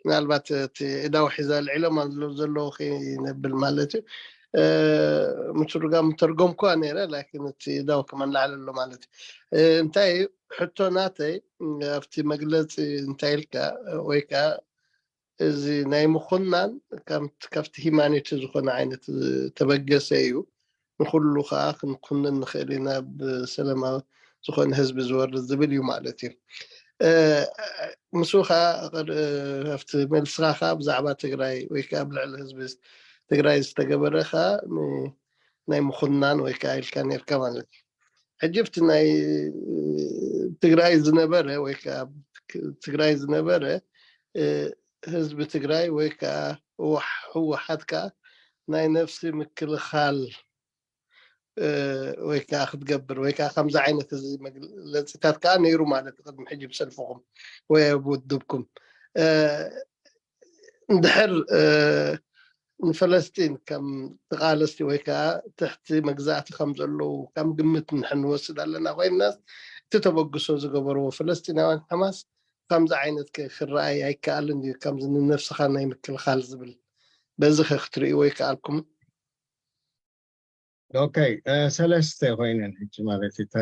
ምናልባት እቲ እዳው ሒዛ ልዒሎም ዘለዉ ከይነብል ማለት እዩ ምትርጓም ምተርጎምኩዋ ነይረ ላኪን እቲ እዳው ከመን ላዕሊ ኣሎ ማለት እዩ እንታይ ሕቶ ናተይ ኣብቲ መግለፂ እንታይ ኢልካ ወይ ከዓ እዚ ናይ ምኹናን ካብቲ ሂማኒቲ ዝኾነ ዓይነት ተበገሰ እዩ ንኩሉ ከዓ ክንኩንን ንኽእል ኢና ብሰለማዊ ዝኾነ ህዝቢ ዝወርድ ዝብል እዩ ማለት እዩ ምስ ከዓ ኣብቲ መልስኻ ከዓ ብዛዕባ ትግራይ ወይ ከዓ ኣብ ልዕሊ ህዝቢ ትግራይ ዝተገበረ ከዓ ናይ ምኹናን ወይ ከዓ ኢልካ ነርካ ማለት እዩ ሕጂ ኣብቲ ናይ ትግራይ ዝነበረ ወይ ከዓ ትግራይ ዝነበረ ህዝቢ ትግራይ ወይ ከዓ ህወሓት ከዓ ናይ ነፍሲ ምክልኻል ወይ ከዓ ክትገብር ወይ ከዓ ከምዚ ዓይነት እዚ መግለፂታት ከዓ ነይሩ ማለት ቅድሚ ሕጂ ብሰልፍኩም ወይ ኣብ ውድብኩም እንድሕር ንፈለስጢን ከም ተቃለስቲ ወይ ከዓ ትሕቲ መግዛእቲ ከም ዘለዉ ከም ግምት ንሕንወስድ ኣለና ኮይንናስ እቲ ተበግሶ ዝገበርዎ ፈለስጢናውያን ሓማስ ከምዚ ዓይነት ክረኣይ ኣይከኣልን እዩ ከምዚ ንነፍስኻ ናይ ምክልኻል ዝብል በዚ ከ ክትርእይዎ ይከኣልኩም ኦኬ ሰለስተ ኮይነን ሕጂ ማለት እታ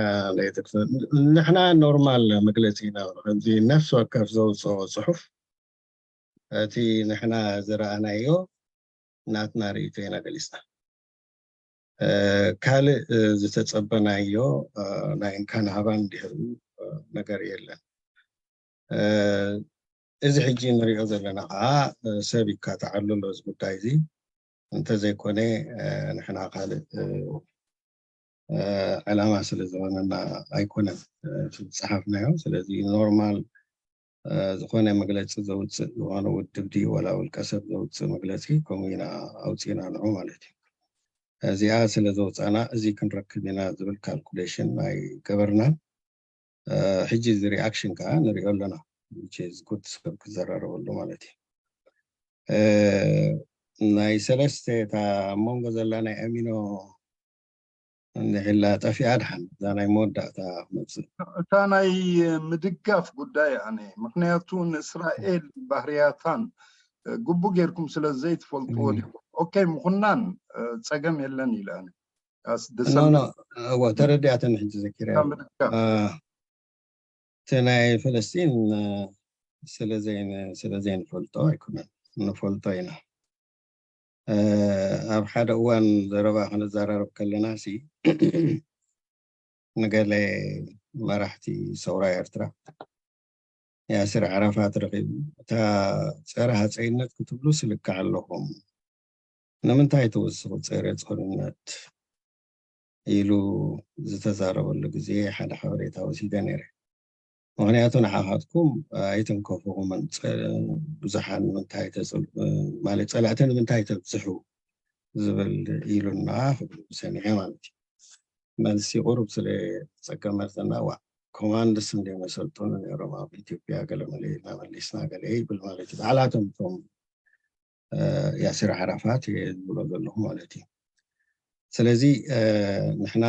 ንሕና ኖርማል መግለፂ ኢና ከምዚ ነፍሲ ወከፍ ዘውፅኦ ፅሑፍ እቲ ንሕና ዝረኣናዮ ናትና ርእይቶ ኢና ገሊፅና ካልእ ዝተፀበናዮ ናይ እንካን ሃባን ድሕሩ ነገር የለን እዚ ሕጂ ንሪኦ ዘለና ከዓ ሰብ ይካተዓሉ ኣሎ እዚ ጉዳይ እዚ እንተዘይኮነ ንሕና ካልእ ዕላማ ስለ ዝኾነና ኣይኮነን ዝፀሓፍናዮ ስለዚ ኖርማል ዝኾነ መግለፂ ዘውፅእ ዝኾነ ውድብ ድዩ ዋላ ውልቀ ሰብ ዘውፅእ መግለፂ ከምኡ ኢና ኣውፂእና ንዑ ማለት እዩ እዚኣ ስለ ዘውፃና እዚ ክንረክብ ኢና ዝብል ካልኩሌሽን ናይ ገበርና ሕጂ እዚ ሪኣክሽን ከዓ ንሪኦ ኣለና ጉድ ሰብ ክዘራረበሉ ማለት እዩ ናይ ሰለስተ እታ ኣብ መንጎ ዘላ ናይ ኣሚኖ እንድዒላ ጠፊኣ ድሓን እዛ ናይ መወዳእታ ክመፅእ። እታ ናይ ምድጋፍ ጉዳይ ኣነ፣ ምክንያቱ ንእስራኤል ባህርያታን ግቡእ ጌርኩም ስለ ዘይትፈልጥዎ ዲኹም? ኦኬ፣ ምኹናን ጸገም የለን ኢለ ኣነ። እወ፣ ተረዲኣተን ሕጂ ዘኪረ። እቲ ናይ ፈለስጢን ስለ ዘይንፈልጦ ኣይኮነን፣ ንፈልጦ ኢና። ኣብ ሓደ እዋን ዘረባ ክንዘራረብ ከለና ሲ ንገለ መራሕቲ ሰውራ ኤርትራ ያሲር ዓራፋት ረኺቡ፣ እታ ጸረ ሃጸይነት ክትብሉ ስልክዕ ኣለኹም፣ ንምንታይ ትውስኹ ጸረ ጾርነት ኢሉ ዝተዛረበሉ ግዜ ሓደ ሓበሬታ ወሲደ ነይረ። ምኽንያቱ ንዓኻትኩም ኣይትንከፉኹምን፣ ብዙሓን ንምንታይ ማለት ጸላእቲ ንምንታይ ተብዝሑ ዝብል ኢሉና ክብሉ ሰሚዐ ማለት እዩ። መልሲ ቁሩብ ስለ ጸገመልትና፣ ዋ ኮማንድስ እንደ መሰልጠኑ ነይሮም ኣብ ኢትዮጵያ ገለ መለ እናመሊስና ገለ ይብል ማለት እዩ። ባዕላቶም እቶም ያሲር ዓራፋት ዝብሎ ዘለኹ ማለት እዩ። ስለዚ ንሕና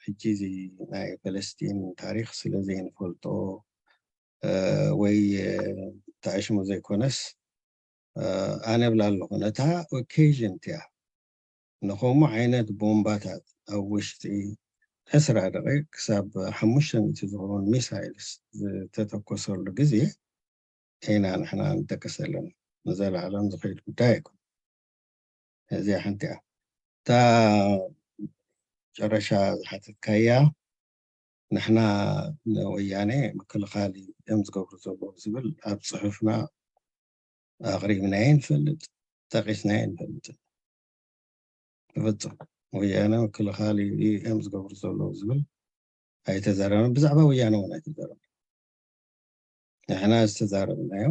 ሕጂ እዚ ናይ ፈለስጢን ታሪክ ስለ ዘይንፈልጦ ወይ ተኣሽሙ ዘይኮነስ ኣነ ብላ ኣለኹ ነታ ኦኬዥን እቲያ ንኸምኡ ዓይነት ቦምባታት ኣብ ውሽጢ ዕስራ ደቂቅ ክሳብ ሓሙሽተ ሚእቲ ዝኸውን ሚሳይልስ ዝተተኮሰሉ ግዜ ኢና ንሕና ንጠቀስ ዘለና። ንዘለዓለም ዝኸይድ ጉዳይ ኣይኮን። እዚኣ ሓንቲ እያ። እታ ጨረሻ ዝሓተትካያ ንሕና ንወያነ ምክልኻል እዮም ዝገብሩ ዘለዉ ዝብል ኣብ ፅሑፍና ኣቕሪብናዮ ንፈልጥ፣ ጠቒስናዮ ንፈልጥ። ብፍፁም ወያነ ምክልኻል እዮም ዝገብሩ ዘለዉ ዝብል ኣይተዛረብን። ብዛዕባ ወያነ እውን ኣይተዛረብን። ንሕና ዝተዛረብናዮ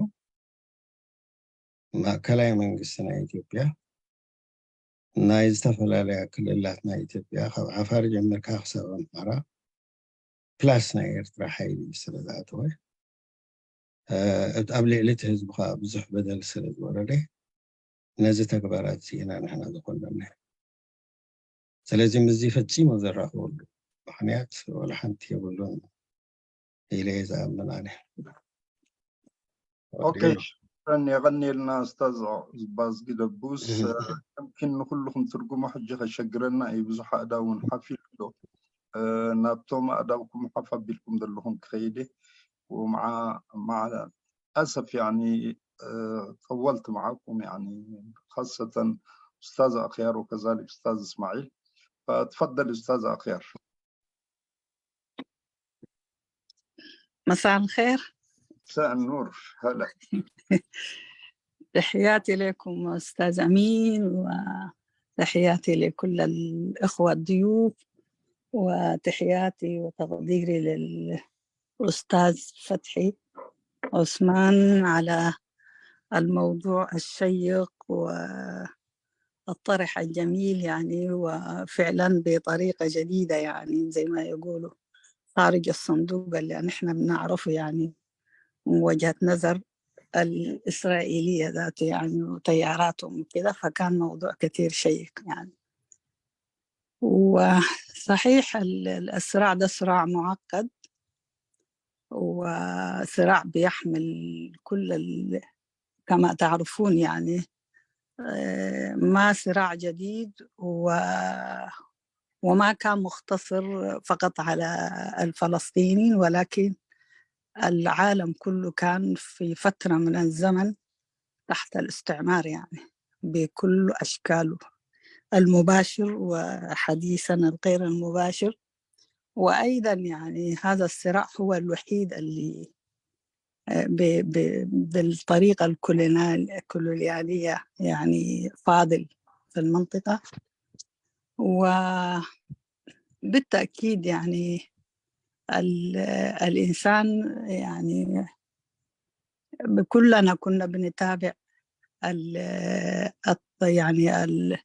ማእከላይ መንግስቲ ናይ ኢትዮጵያ ናይ ዝተፈላለያ ክልላት ናይ ኢትዮጵያ ካብ ዓፋር ጀሚርካ ክሳብ ኣምሓራ ፕላስ ናይ ኤርትራ ሓይሊ ስለ ዝኣተወ ኣብ ልዕሊ እቲ ህዝቢ ከዓ ብዙሕ በደል ስለ ዝወረደ ነዚ ተግባራት እዚ ኢና ንሕና ዝኾነና። ስለዚ ምስዚ ፈጺሙ ዘራኽበሉ ምኽንያት ወላ ሓንቲ የብሉን ኢለ እየ ዝኣምን ኣነ። ኦኬ፣ የቐንየልና ኡስታዝ ባዝጊ ደቡስ። ከምኪን ንኩልኹም ትርጉሙ ሕጂ ከሸግረና እዩ። ብዙሕ ኣእዳው እውን ሓፍ ኢሉ ኣሎ። ናብቶም ኣእዳውኩም ሓፍ ኣቢልኩም ዘለኹም ክኸይድ እየ። ومع مع الأسف يعني طولت معاكم يعني، خاصة أستاذ أخيار وكذلك أستاذ إسماعيل. فتفضل أستاذ أخيار. مساء الخير. مساء النور. هلا. تحياتي لكم أستاذ أمين، وتحياتي لكل الإخوة الضيوف، وتحياتي وتقديري للأستاذ فتحي عثمان على الموضوع الشيق والطرح الجميل، يعني، وفعلا بطريقة جديدة، يعني، زي ما يقولوا خارج الصندوق اللي نحن بنعرفه، يعني، من وجهة نظر الإسرائيلية ذاته، يعني، وتياراتهم وكده. فكان موضوع كتير شيق، يعني. وصحيح ال-، الصراع ده صراع معقد، وصراع بيحمل كل ال-، كما تعرفون، يعني، آه، ما صراع جديد، و-، وما كان مختصر فقط على الفلسطينيين، ولكن العالم كله كان في فترة من الزمن تحت الاستعمار، يعني، بكل أشكاله، المباشر وحديثا الغير المباشر. وأيضا، يعني، هذا الصراع هو الوحيد اللي، آه، ب-، ب-، بالطريقة الكولونيال-، الكولونيالية، يعني، فاضل في المنطقة. وبالتأكيد، يعني، ال-، الإنسان، يعني، كلنا كنا بنتابع ال-، الط-، يعني، ال-،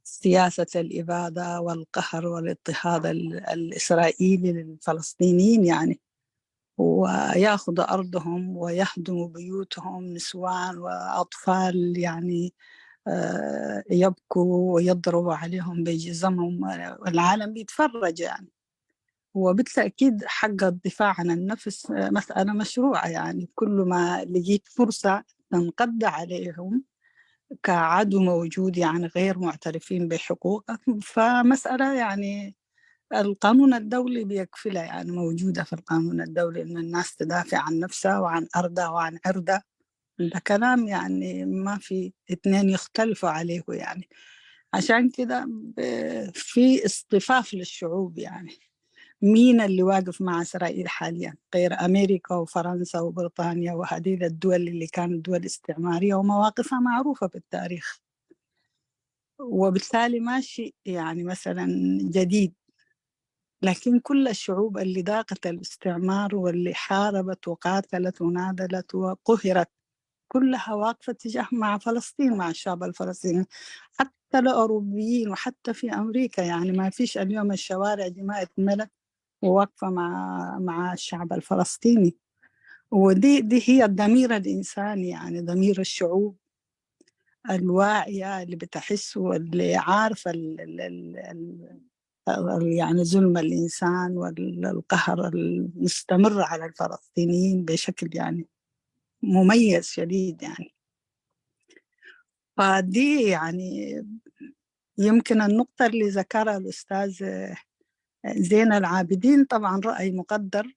سياسة الإبادة والقهر والاضطهاد ال-، الإسرائيلي للفلسطينيين، يعني، ويأخذ أرضهم ويهدم بيوتهم، نسوان وأطفال، يعني، آه، يبكوا ويضربوا عليهم بجزمهم، والعالم بيتفرج يعني. وبالتأكيد حق الدفاع عن النفس، آه، مسألة مشروعة، يعني كل ما لقيت فرصة تنقض عليهم كعدو موجود، يعني غير معترفين بحقوقك، فمسألة يعني القانون الدولي بيكفلها، يعني موجودة في القانون الدولي إن الناس تدافع عن نفسها وعن أرضها وعن عرضها. ده كلام يعني ما في اتنين يختلفوا عليه يعني. عشان كده ب-، في اصطفاف للشعوب يعني. مين اللي واقف مع إسرائيل حاليًا غير أمريكا وفرنسا وبريطانيا وهذه الدول اللي كانت دول استعمارية ومواقفها معروفة بالتاريخ؟ وبالتالي ما شيء يعني مثلًا جديد، لكن كل الشعوب اللي ذاقت الاستعمار واللي حاربت وقاتلت وناضلت وقهرت كلها واقفة تجاه مع فلسطين، مع الشعب الفلسطيني، حتى الأوروبيين وحتى في أمريكا. يعني ما فيش اليوم الشوارع دي ما اتملت وواقفة مع، مع الشعب الفلسطيني. ودي، دي هي الضمير الإنساني، يعني ضمير الشعوب الواعية اللي بتحس واللي عارفة ال-، ال-، ال-، ال-، ال-، يعني ظلم الإنسان والقهر المستمر على الفلسطينيين بشكل يعني مميز شديد يعني. فدي يعني يمكن النقطة اللي ذكرها الأستاذ زين العابدين، طبعًا رأي مقدر،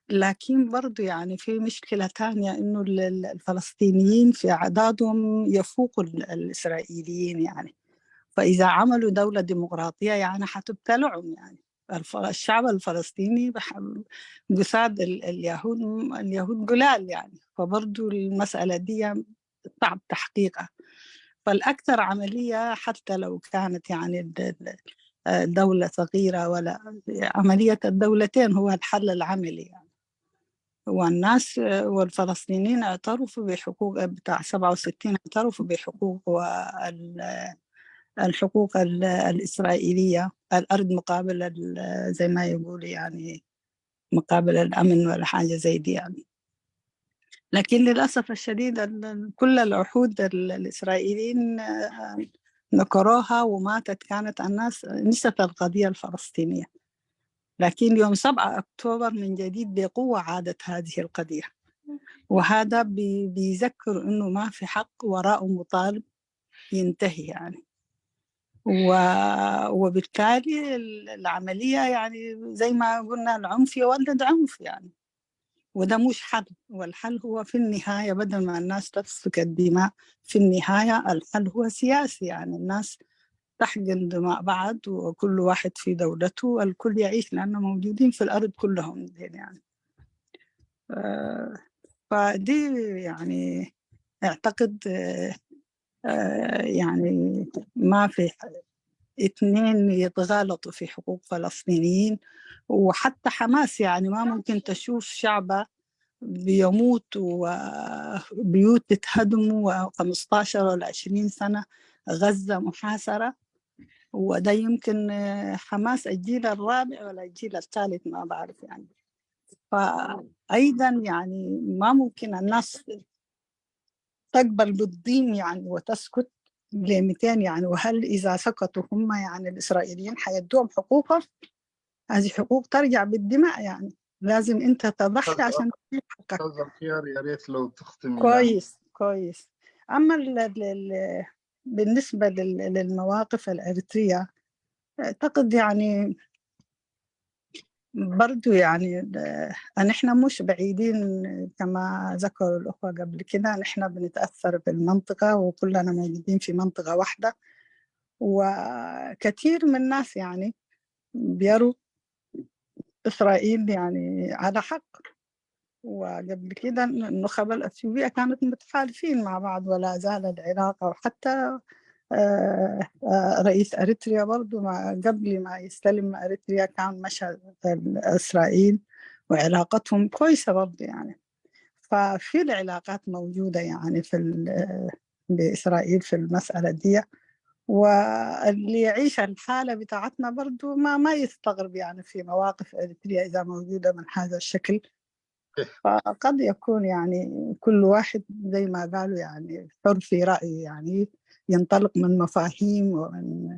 لكن برضو يعني في مشكلة تانية، إنه ال-، ال-، الفلسطينيين في أعدادهم يفوقوا ال-، الإسرائيليين يعني. فإذا عملوا دولة ديمقراطية يعني حتبتلعهم يعني. الف-، الشعب الفلسطيني بح-، قصاد ال-، اليهود، اليهود قلال يعني. فبرضو المسألة دي صعب تحقيقها. فالأكثر عملية، حتى لو كانت يعني د-، د-، آه، دولة صغيرة، ولا عملية الدولتين هو الحل العملي يعني. والناس، آه، والفلسطينيين اعترفوا بحقوق، بتاع سبعة وستين اعترفوا بحقوق وال-، الحقوق ال-، الإسرائيلية، الأرض مقابل ال-، زي ما يقول يعني مقابل الأمن ولا حاجة زي دي يعني. لكن للأسف الشديد ال-، كل العهود ال-، الإسرائيليين، آه، نكروها وماتت، كانت الناس نسيت القضية الفلسطينية. لكن يوم سبعة أكتوبر من جديد بقوة عادت هذه القضية، وهذا بي-، بيذكر إنه ما في حق وراءه مطالب ينتهي يعني. و-، وبالتالي ال-، العملية يعني زي ما قلنا، العنف يولد عنف يعني، وده مش حل. والحل هو في النهاية، بدل ما الناس تسفك الدماء، في النهاية الحل هو سياسي، يعني الناس تحقن دماء بعض وكل واحد في دولته، والكل يعيش، لأنه موجودين في الأرض كلهم يعني. آه، فدي يعني أعتقد، آه، آه، يعني ما في اتنين يتغالطوا في حقوق فلسطينيين. وحتى حماس يعني ما ممكن تشوف شعبها بيموت وبيوت تتهدم، وخمستاشر ولا عشرين سنة غزة محاصرة. وده يمكن، آه، حماس الجيل الرابع ولا الجيل الثالث، ما بعرف يعني. فأيضًا يعني ما ممكن الناس تقبل بالضيم يعني وتسكت لميتين يعني. وهل إذا سكتوا هم يعني الإسرائيليين حيدوهم حقوقهم؟ هذه حقوق ترجع بالدماء يعني، لازم أنت تضحي عشان تجيب حقك. أستاذة خيار، يا ريت لو تختمي. كويس، كويس. أما ال-، ال-، ال-، بالنسبة لل-، للمواقف الإريترية، أعتقد يعني برضو يعني ال-، نحن مش بعيدين كما ذكروا الأخوة قبل كده. نحن بنتأثر بالمنطقة وكلنا موجودين في منطقة واحدة، وكثير من الناس يعني بيروا إسرائيل يعني على حق. وقبل كده النخب الأثيوبية كانت متحالفين مع بعض، ولا زال العلاقة. وحتى، آه، آه، رئيس أريتريا برضو ما، قبل ما يستلم أريتريا كان مشى إسرائيل، وعلاقتهم كويسة برضو يعني. ففي العلاقات موجودة يعني في ال-، بإسرائيل في المسألة دي. واللي يعيش الحالة بتاعتنا برضو ما، ما يستغرب يعني في مواقف إريتريا إذا موجودة من هذا الشكل. فقد يكون يعني كل واحد زي ما قالوا يعني حر في رأيه يعني، ينطلق من مفاهيم ومن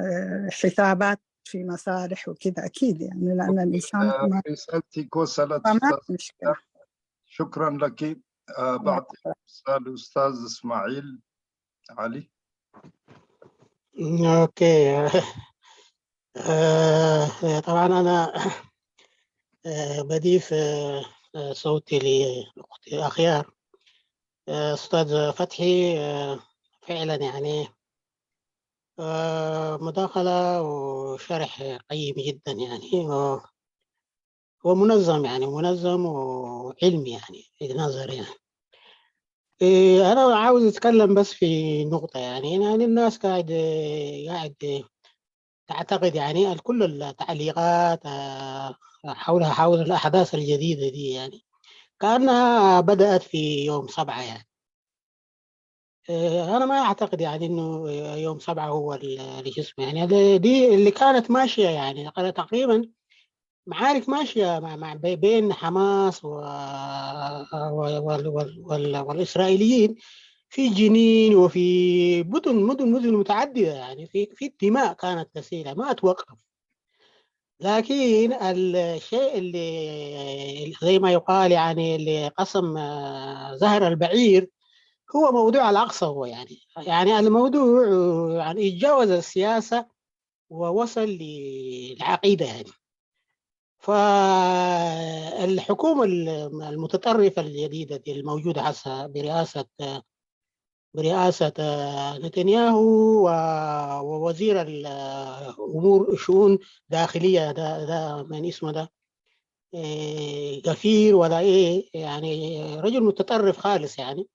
آه، حسابات في مصالح وكذا، أكيد يعني، لأن الإنسان آه، ما رسالتك وصلت فما أستاذ. مشكلة. شكرا لك. آه، بعد الأستاذ إسماعيل علي. اوكي. آه، طبعا انا آه، بضيف آه، آه، صوتي لاختي اخيار. آه، استاذ فتحي، آه، فعلا يعني آه، مداخله وشرح قيم جدا يعني و- ومنظم يعني منظم وعلمي يعني في نظري يعني. إيه، أنا عاوز أتكلم بس في نقطة يعني يعني الناس قاعد قاعد تعتقد يعني كل التعليقات آه، حولها حول الأحداث الجديدة دي يعني كأنها بدأت في يوم سبعة يعني. آه، أنا ما أعتقد يعني إنه يوم سبعة هو اللي شو اسمه يعني دي اللي كانت ماشية يعني تقريبا معارك ماشية مع مع بين حماس و والإسرائيليين في جنين وفي مدن مدن مدن متعددة يعني في في دماء كانت تسيل ما توقف. لكن الشيء اللي زي ما يقال يعني اللي قسم زهر البعير هو موضوع الأقصى هو يعني يعني الموضوع يعني يتجاوز السياسة ووصل للعقيدة يعني. فالحكومة المتطرفة الجديدة دي الموجودة هسه برئاسة برئاسة نتنياهو ووزير الأمور شؤون داخلية ده, ده من اسمه ده غفير ولا إيه يعني رجل متطرف خالص يعني.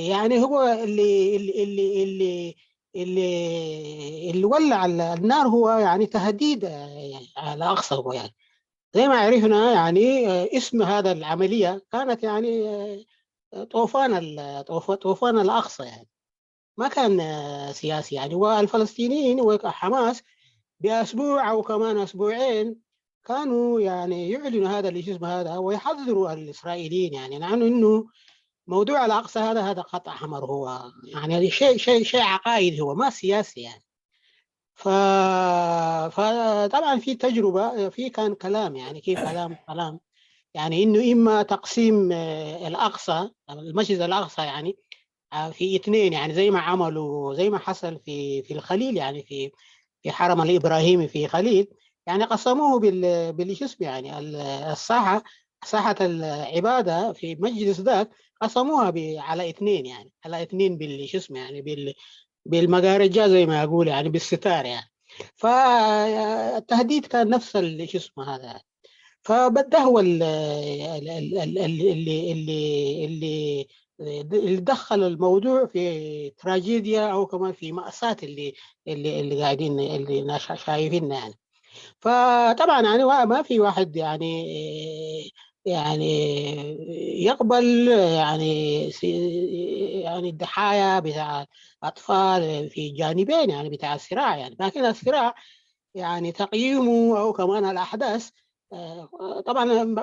يعني هو اللي اللي اللي اللي اللي, اللي ولع النار هو يعني تهديد على أقصى هو يعني زي ما عرفنا يعني اسم هذا العملية كانت يعني طوفان طوفان الأقصى يعني ما كان سياسي يعني. والفلسطينيين وحماس بأسبوع أو كمان أسبوعين كانوا يعني يعلنوا هذا اللي اسمه هذا ويحذروا الإسرائيليين يعني لأنه إنه موضوع الأقصى هذا هذا خط أحمر هو يعني شيء شيء شيء عقائدي هو ما سياسي يعني. ف فطبعا في تجربه في كان كلام يعني كيف كلام كلام يعني انه اما تقسيم الاقصى المسجد الاقصى يعني في اثنين يعني زي ما عملوا زي ما حصل في في الخليل يعني في في حرم الابراهيمي في خليل يعني قسموه بال بال شو اسمه يعني الساحه ساحه العباده في مجلس ذاك قسموها على اثنين يعني على اثنين بال شو اسمه يعني بال بالمقارجة زي ما أقول يعني بالستار يعني. فالتهديد كان نفس اللي شو اسمه هذا يعني. فبده هو اللي اللي اللي اللي اللي دخل الموضوع في تراجيديا او كمان في مأساة اللي اللي اللي قاعدين اللي شايفيننا يعني. فطبعا يعني ما في واحد يعني يعني يقبل يعني يعني الضحايا بتاع اطفال في جانبين يعني بتاع الصراع يعني لكن الصراع يعني تقييمه او كمان الاحداث طبعا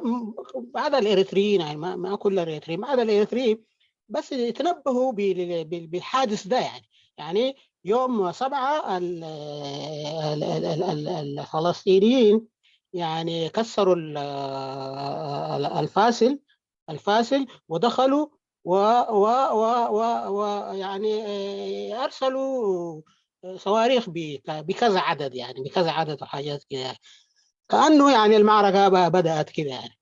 بعض الاريتريين يعني ما كل الاريتريين بعض الاريتريين بس يتنبهوا بالحادث ده يعني يعني يوم سبعة الفلسطينيين يعني كسروا الفاصل الفاصل ودخلوا و و و و, و يعني ارسلوا صواريخ بكذا عدد يعني بكذا عدد وحاجات كده يعني. كانه يعني المعركه بدات كده يعني.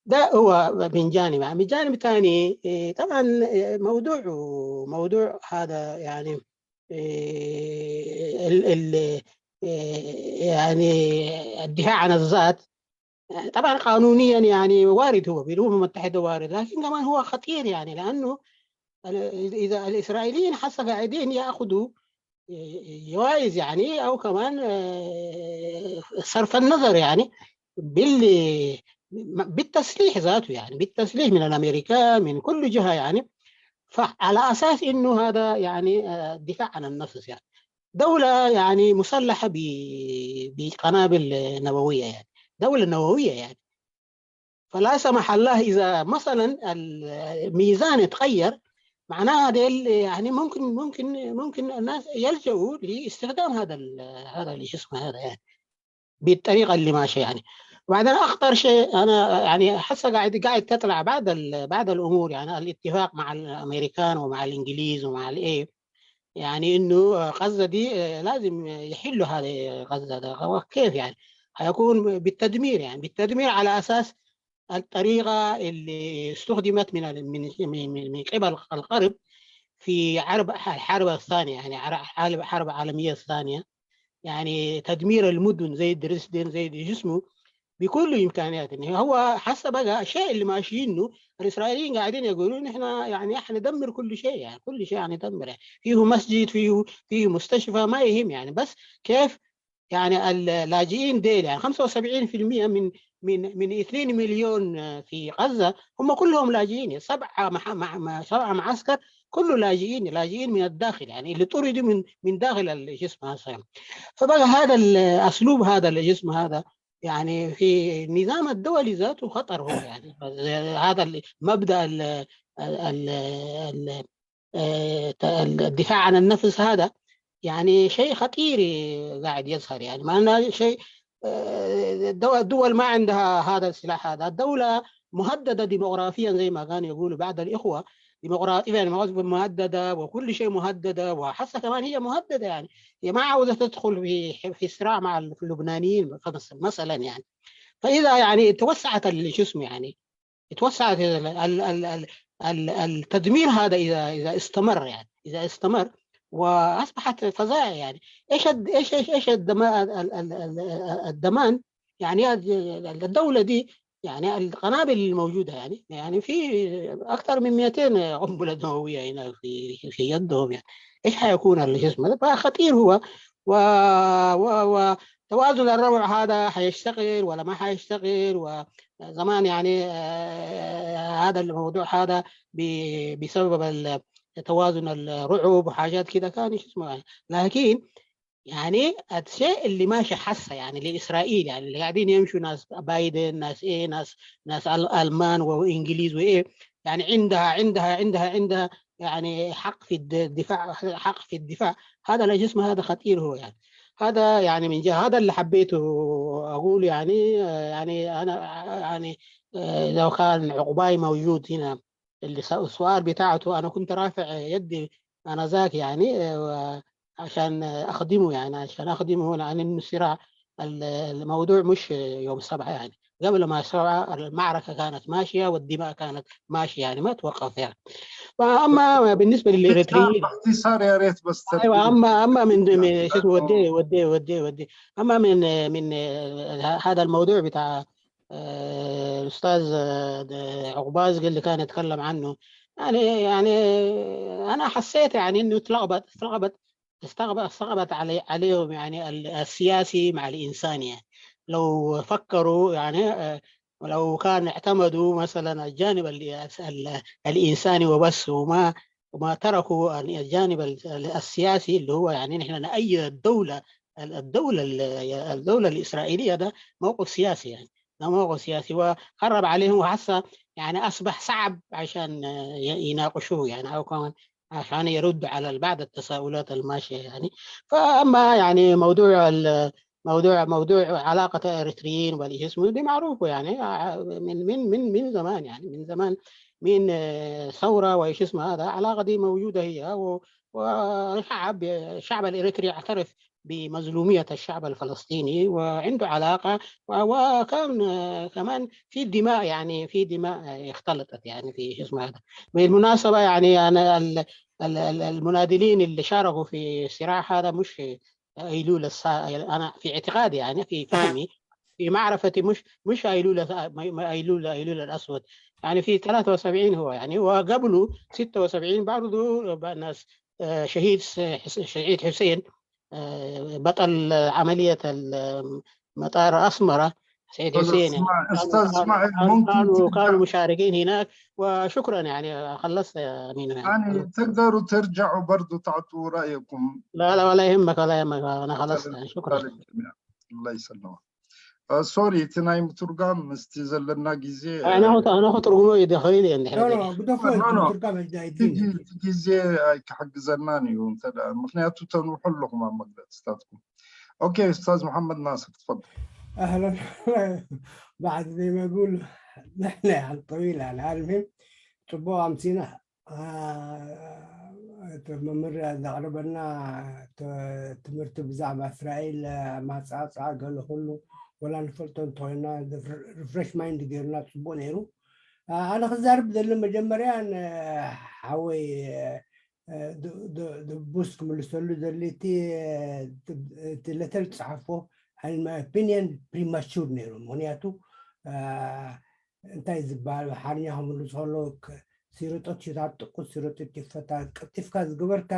ده هو من جانب من جانب ثاني طبعا موضوع موضوع هذا يعني ال ال يعني الدفاع عن الذات طبعا قانونيا يعني وارد هو بالامم المتحده وارد لكن كمان هو خطير يعني لانه اذا الاسرائيليين حسب قاعدين ياخذوا جوائز يعني او كمان صرف النظر يعني بال بالتسليح ذاته يعني بالتسليح من الامريكان من كل جهه يعني فعلى اساس انه هذا يعني دفاع عن النفس يعني دوله يعني مسلحه بقنابل نوويه يعني دوله نوويه يعني فلا سمح الله اذا مثلا الميزان اتغير معناها هذا يعني ممكن ممكن ممكن الناس يلجؤوا لاستخدام هذا هذا شو اسمه هذا يعني بالطريقه اللي ماشيه يعني. وبعدين اخطر شيء انا يعني حاسه قاعد قاعد تطلع بعض بعض الامور يعني الاتفاق مع الامريكان ومع الانجليز ومع الايه يعني انه غزه دي لازم يحلوا هذه غزه ده. كيف يعني؟ حيكون بالتدمير يعني بالتدمير على اساس الطريقه اللي استخدمت من من من قبل الغرب في عرب الحرب الثانيه يعني حرب حرب عالميه الثانيه يعني تدمير المدن زي دريسدن زي جسمه بكل امكانيات. هو حسب بقى الشيء اللي ماشيينه الاسرائيليين قاعدين يقولون احنا يعني احنا ندمر كل شيء يعني كل شيء يعني ندمر يعني. فيه مسجد فيه فيه مستشفى ما يهم يعني بس كيف يعني اللاجئين ديل يعني خمسة وسبعين في المية من من من اثنين مليون في غزه هم كلهم لاجئين يعني سبعه مع مع سبعه معسكر كله لاجئين لاجئين من الداخل يعني اللي طردوا من من داخل الجسم هذا. فبقى هذا الاسلوب هذا الجسم هذا يعني في النظام الدولي ذاته خطر هو يعني هذا المبدا ال ال ال آه، الدفاع عن النفس هذا يعني شيء خطير قاعد يظهر يعني معناه شيء آه، الدول ما عندها هذا السلاح هذا الدولة مهددة ديموغرافيا زي ما كانوا يقولوا بعض الإخوة ديموغرافيا يعني مهددة وكل شيء مهددة وحاسة كمان هي مهددة يعني هي ما عاوزة تدخل في في صراع مع اللبنانيين مثلا يعني فإذا يعني توسعت شو اسمه يعني توسعت التدمير هذا اذا اذا استمر يعني اذا استمر واصبحت فظائع يعني ايش ايش ايش ايش الدمان يعني الدوله دي يعني القنابل الموجوده يعني يعني في اكثر من مئتين قنبله نوويه هنا في في يدهم يعني ايش حيكون الجسم هذا فخطير هو و و و توازن الربع هذا حيشتغل ولا ما حيشتغل وزمان يعني آه، هذا الموضوع هذا بسبب توازن الرعب وحاجات كده كان شو اسمه يعني. لكن يعني الشيء اللي ماشي حسه يعني لاسرائيل يعني اللي قاعدين يمشوا ناس بايدن ناس ايه ناس ناس المان وانجليز وايه يعني عندها عندها عندها عندها يعني حق في الدفاع حق في الدفاع هذا الجسم هذا خطير هو يعني هذا يعني من جهة هذا اللي حبيته اقول يعني يعني انا يعني لو كان عقباي موجود هنا اللي السؤال بتاعته انا كنت رافع يدي انا ذاك يعني عشان اخدمه يعني عشان اخدمه لان الصراع الموضوع مش يوم سبعة يعني قبل ما سبعة المعركة كانت ماشية والدماء كانت ماشية يعني ما توقف يعني فأما بالنسبة للإريتريين باختصار يا ريت بس ايوه اما اما من من شو اسمه ودي ودي ودي ودي اما من من هذا الموضوع بتاع الاستاذ عقباز اللي كان يتكلم عنه يعني يعني انا حسيت يعني انه اتلخبط اتلخبط استغبت استغبت علي عليهم يعني السياسي مع الانساني يعني لو فكروا يعني ولو كان اعتمدوا مثلا الجانب الانساني وبس وما وما تركوا الجانب السياسي اللي هو يعني نحن نأيد الدوله الدوله الدوله الاسرائيليه ده موقف سياسي يعني ده موقف سياسي وخرب عليهم وحسه يعني اصبح صعب عشان يناقشوه يعني او كمان عشان يرد على بعض التساؤلات الماشيه يعني. فاما يعني موضوع موضوع موضوع علاقه الاريتريين والاسم دي معروفه يعني من من من من زمان يعني من زمان من ثوره وايش اسمه هذا علاقه دي موجوده هي والشعب الشعب الاريتري يعترف بمظلوميه الشعب الفلسطيني وعنده علاقه وكان كمان في دماء يعني في دماء اختلطت يعني في شو اسمه هذا. بالمناسبه يعني انا المناضلين اللي شاركوا في الصراع هذا مش ايلول السا... انا في اعتقادي يعني في فهمي في معرفتي مش مش ايلول ايلول ايلول الاسود يعني في ثلاثة وسبعين هو يعني وقبله ستة وسبعين برضه ناس شهيد شهيد حسين بطل عملية مطار أسمرة سيد حسين يعني. أستاذ إسماعيل ممكن كانوا, كانوا مشاركين هناك وشكرا يعني خلصت يا أمين يعني. يعني تقدروا ترجعوا برضو تعطوا رأيكم. لا لا ولا يهمك ولا يهمك أنا خلصت يعني شكرا. الله يسلمك. ሶሪ፣ እቲ ናይ ምትርጓም ምስቲ ዘለና ግዜ ኣነ ክተርጉሞ ይደኸል እየ እንድሕር ግደፎ። ምትርጓም ግዜ ኣይክሕግዘናን እዩ። ምክንያቱ ተንውሑ ኣለኹም ኣብ መግለፅታትኩም። ኦኬ፣ ኡስታዝ መሓመድ ናስር ትፈል። ኣህለን። بعد زي ما يقول نحن على الطويل على المهم ጽቡቕ ኣምሲና። መምህር ዘቕረበልና ትምህርቲ ብዛዕባ እስራኤል ማፃፃ ገለ ኩሉ ወላ ንፈልጦ እንተኮይና ሪፍሬሽ ማይንድ ገይሩና ጽቡቅ ነይሩ። ኣነ ክዛርብ ዘሎ መጀመርያ ሓወይ ድቡስ ክምልሰሉ ዘድሊ እቲ ለተር ዝፅሓፎ ኦፒኒየን ፕሪማቹር ነይሩ። ምክንያቱ እንታይ ዝበሃል ሓርኛ ክምልስ ከሎ ሲሮጦት ሽታት ጥቁት ሲሮጦት ይፈታ ቀልጢፍካ ዝገበርካ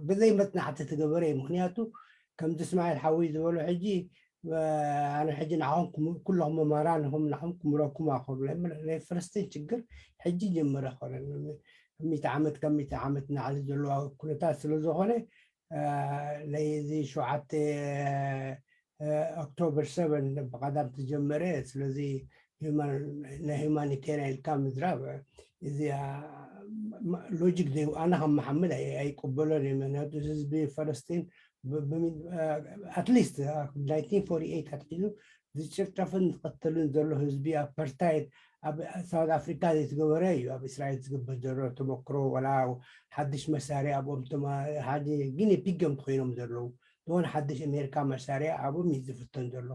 ብዘይ መፅናዕቲ ትገበረ እዩ። ምክንያቱ ከምዚ እስማኤል ሓወይ ዝበሎ ሕጂ ኣነ ሕጂ ንዓኹም ኩለኹም መማራን ኢኹም ንዓኹም ክምረኩም ኣኸሉ ናይ ፈለስጢን ችግር ሕጂ ጀመረ ኮነ ሚት ዓመት ካብ ሚት ዓመት ንዓሊ ዘለዋ ኩነታት ስለ ዝኾነ ናይ እዚ ሸውዓተ ኦክቶበር ሰቨን ብቐዳም ተጀመረ። ስለዚ ናይ ሁማኒቴሪያን ኢልካ ምዝራብ እዚኣ ሎጂክ ዘይ ኣነ ከም መሓመድ ኣይቅበሎን እየ። ምክንያቱ ህዝቢ ፈለስጢን ኣትሊስት ናይንቲን ፎርቲ ኤይት ኣትሒዙ ዝጭፍጨፍን ዝቐተልን ዘሎ ህዝቢ ኣፓርታይድ ኣብ ሳውት ኣፍሪካ ዘይትገበረ እዩ። ኣብ እስራኤል ዝግበር ዘሎ ተመክሮ ወላ ሓድሽ መሳርያ ኣብኦም ግን ፒገም ኮይኖም ዘለዉ ዝኾነ ሓድሽ ኣሜሪካ መሳርያ ኣብኦም እዩ ዝፍተን ዘሎ።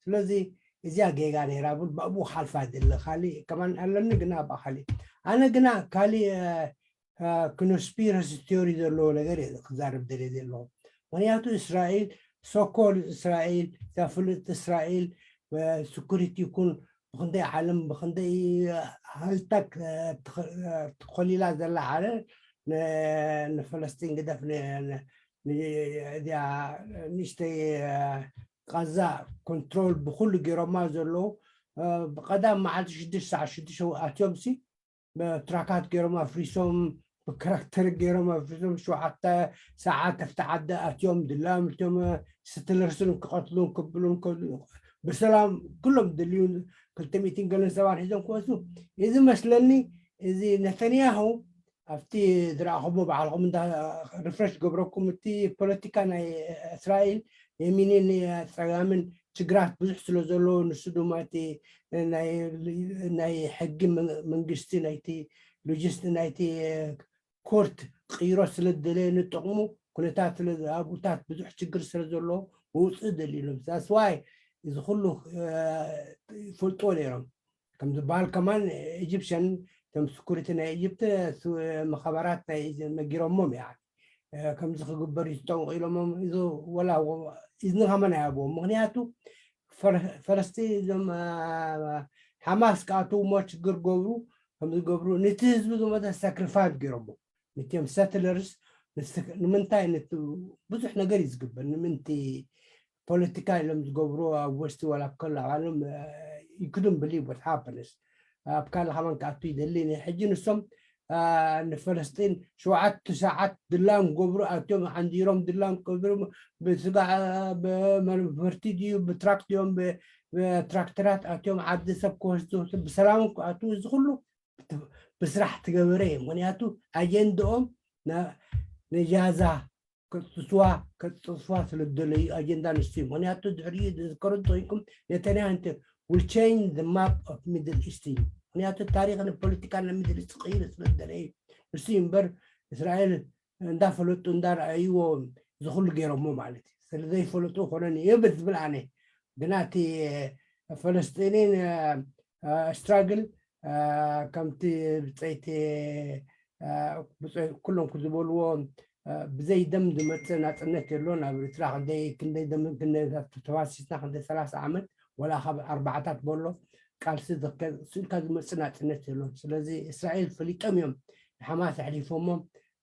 ስለዚ እዚኣ ጌጋ ነይራ ብል ብኡ ሓልፋ ዝለ ካሊእ ከማን ኣለኒ ግና ብኣ ካሊእ ኣነ ግና ካሊእ ኮንስፒረሲ ቲዮሪ ዘለዎ ነገር ክዛረብ ደልየ ዘለኹ። ምክንያቱ እስራኤል ሶኮል እስራኤል እዛ ፍልጥቲ እስራኤል ስኩሪቲ ይኩን ብክንደይ ዓለም ብክንደይ ሃልታ ተኮሊላ ዘላ ዓለ ንፈለስጢን ግደፍ እዚኣ ንእሽተይ ቃዛ ኮንትሮል ብኩሉ ገይሮማ ዘለዉ ብቀዳም መዓልቲ ሽዱሽተ ሰዓት ሽዱሽተ ኣትዮም ሲ ብትራካት ገይሮም ኣፍሪሶም ብካራክተር ገይሮም ኣፍሪሶም ሸውዓተ ሰዓት ኣብቲ ዓዲ ኣትዮም ድላምልቶም ስትለርስን ክቐትሉን ክብሉን ብሰላም ኩሎም ድልዩ ክልተ ሚእትን ገለን ሰባት ሒዞም ክወስዱ እዚ መስለኒ። እዚ ነተንያሁ ኣብቲ ዝረኣኹሞ ባዕልኹም እንዳ ሪፍረሽ ገብረኩም እቲ ፖለቲካ ናይ እስራኤል የሚንን ጸጋምን ችግራት ብዙሕ ስለ ዘለዎ ንሱ ድማ እቲ ናይ ሕጊ መንግስቲ ናይቲ ሎጂስት ናይቲ ኮርት ቅይሮ ስለ ዝደለየ ንጥቕሙ ኩነታት ስለ ኣብኡታት ብዙሕ ችግር ስለ ዘለዎ ምውፅእ ደልዩ ነብዛስዋይ እዚ ኩሉ ይፈልጥዎ ነይሮም ከም ዝበሃል ከማን ኢጅፕሽን ከም ስኩሪቲ ናይ ኢጅፕት መኸበራት ናይ ነጊሮሞም ያ ከምዚ ክግበር እዩ ዝጠንቁ ኢሎሞም እዚ ወላ ኢዝኒ ከመን ኣይሃብዎም ምክንያቱ ፈለስጢን እዞም ሓማስ ክኣትዉ እሞ ችግር ገብሩ ከምዝገብሩ ነቲ ህዝቢ ዝመተ ሳክሪፋይስ ገይሮሞ ነቲዮም ሰትለርስ ንምንታይ ብዙሕ ነገር እዩ ዝግበር ንምንቲ ፖለቲካ ኢሎም ዝገብሩ ኣብ ወስቲ ወላ ከሎ ዓለም ይክዱም ብሊ ወት ሃፐንስ ኣብ ካልእ ከማን ክኣቱ ይደሊ ሕጂ ንሶም ንፈለስጢን ሸውዓተ ሰዓት ድላም ገብሩ ኣትዮም ዓንዲሮም ድላም ቀብሩ ብስጋ ብመንፈርቲ ድዩ ብትራክት እዮም ብትራክተራት ኣትዮም ዓዲ ሰብ ክወስዱ ብሰላም ክኣትዉ እዚ ኩሉ ብስራሕ ትገበረ እዩ ምክንያቱ ኣጀንድኦም ነጃዛ ከጥስዋ ከጥስዋ ስለ ዝደለዩ ኣጀንዳ ንሱ እዩ ምክንያቱ ድሕሪኡ ዝዝከሩ እንተኮይንኩም ነተንያሁ እንተ will change the map of middle east እዩ ምክንያቱ ታሪክ ንፖለቲካ ና middle east ክቅይር ስለ ዝደለዩ ንሱ እዩ እምበር እስራኤል እንዳፈለጡ እንዳረኣይዎ ዝኩሉ ገይሮሞ ማለት እዩ ስለ ዘይፈለጡ ኮነን የብል ዝብል ኣነ ግና እቲ ፈለስጢንን ስትራግል ከምቲ ብፀይቲ ኩሎም ክዝበልዎ ብዘይ ደም ዝመፅእ ናፅነት የሎን ኣብ ኤርትራ ክንደይ ክንደይ ደምን ክንደይ ተዋሲስና ክንደይ ሰላሳ ዓመት ወላ ካብ ኣርባዓታት በሎ ቃልሲ ስኢልካ ዝመፅእ ናፅነት የሎን ስለዚ እስራኤል ፈሊጦም እዮም ንሓማስ ኣሕሊፎሞ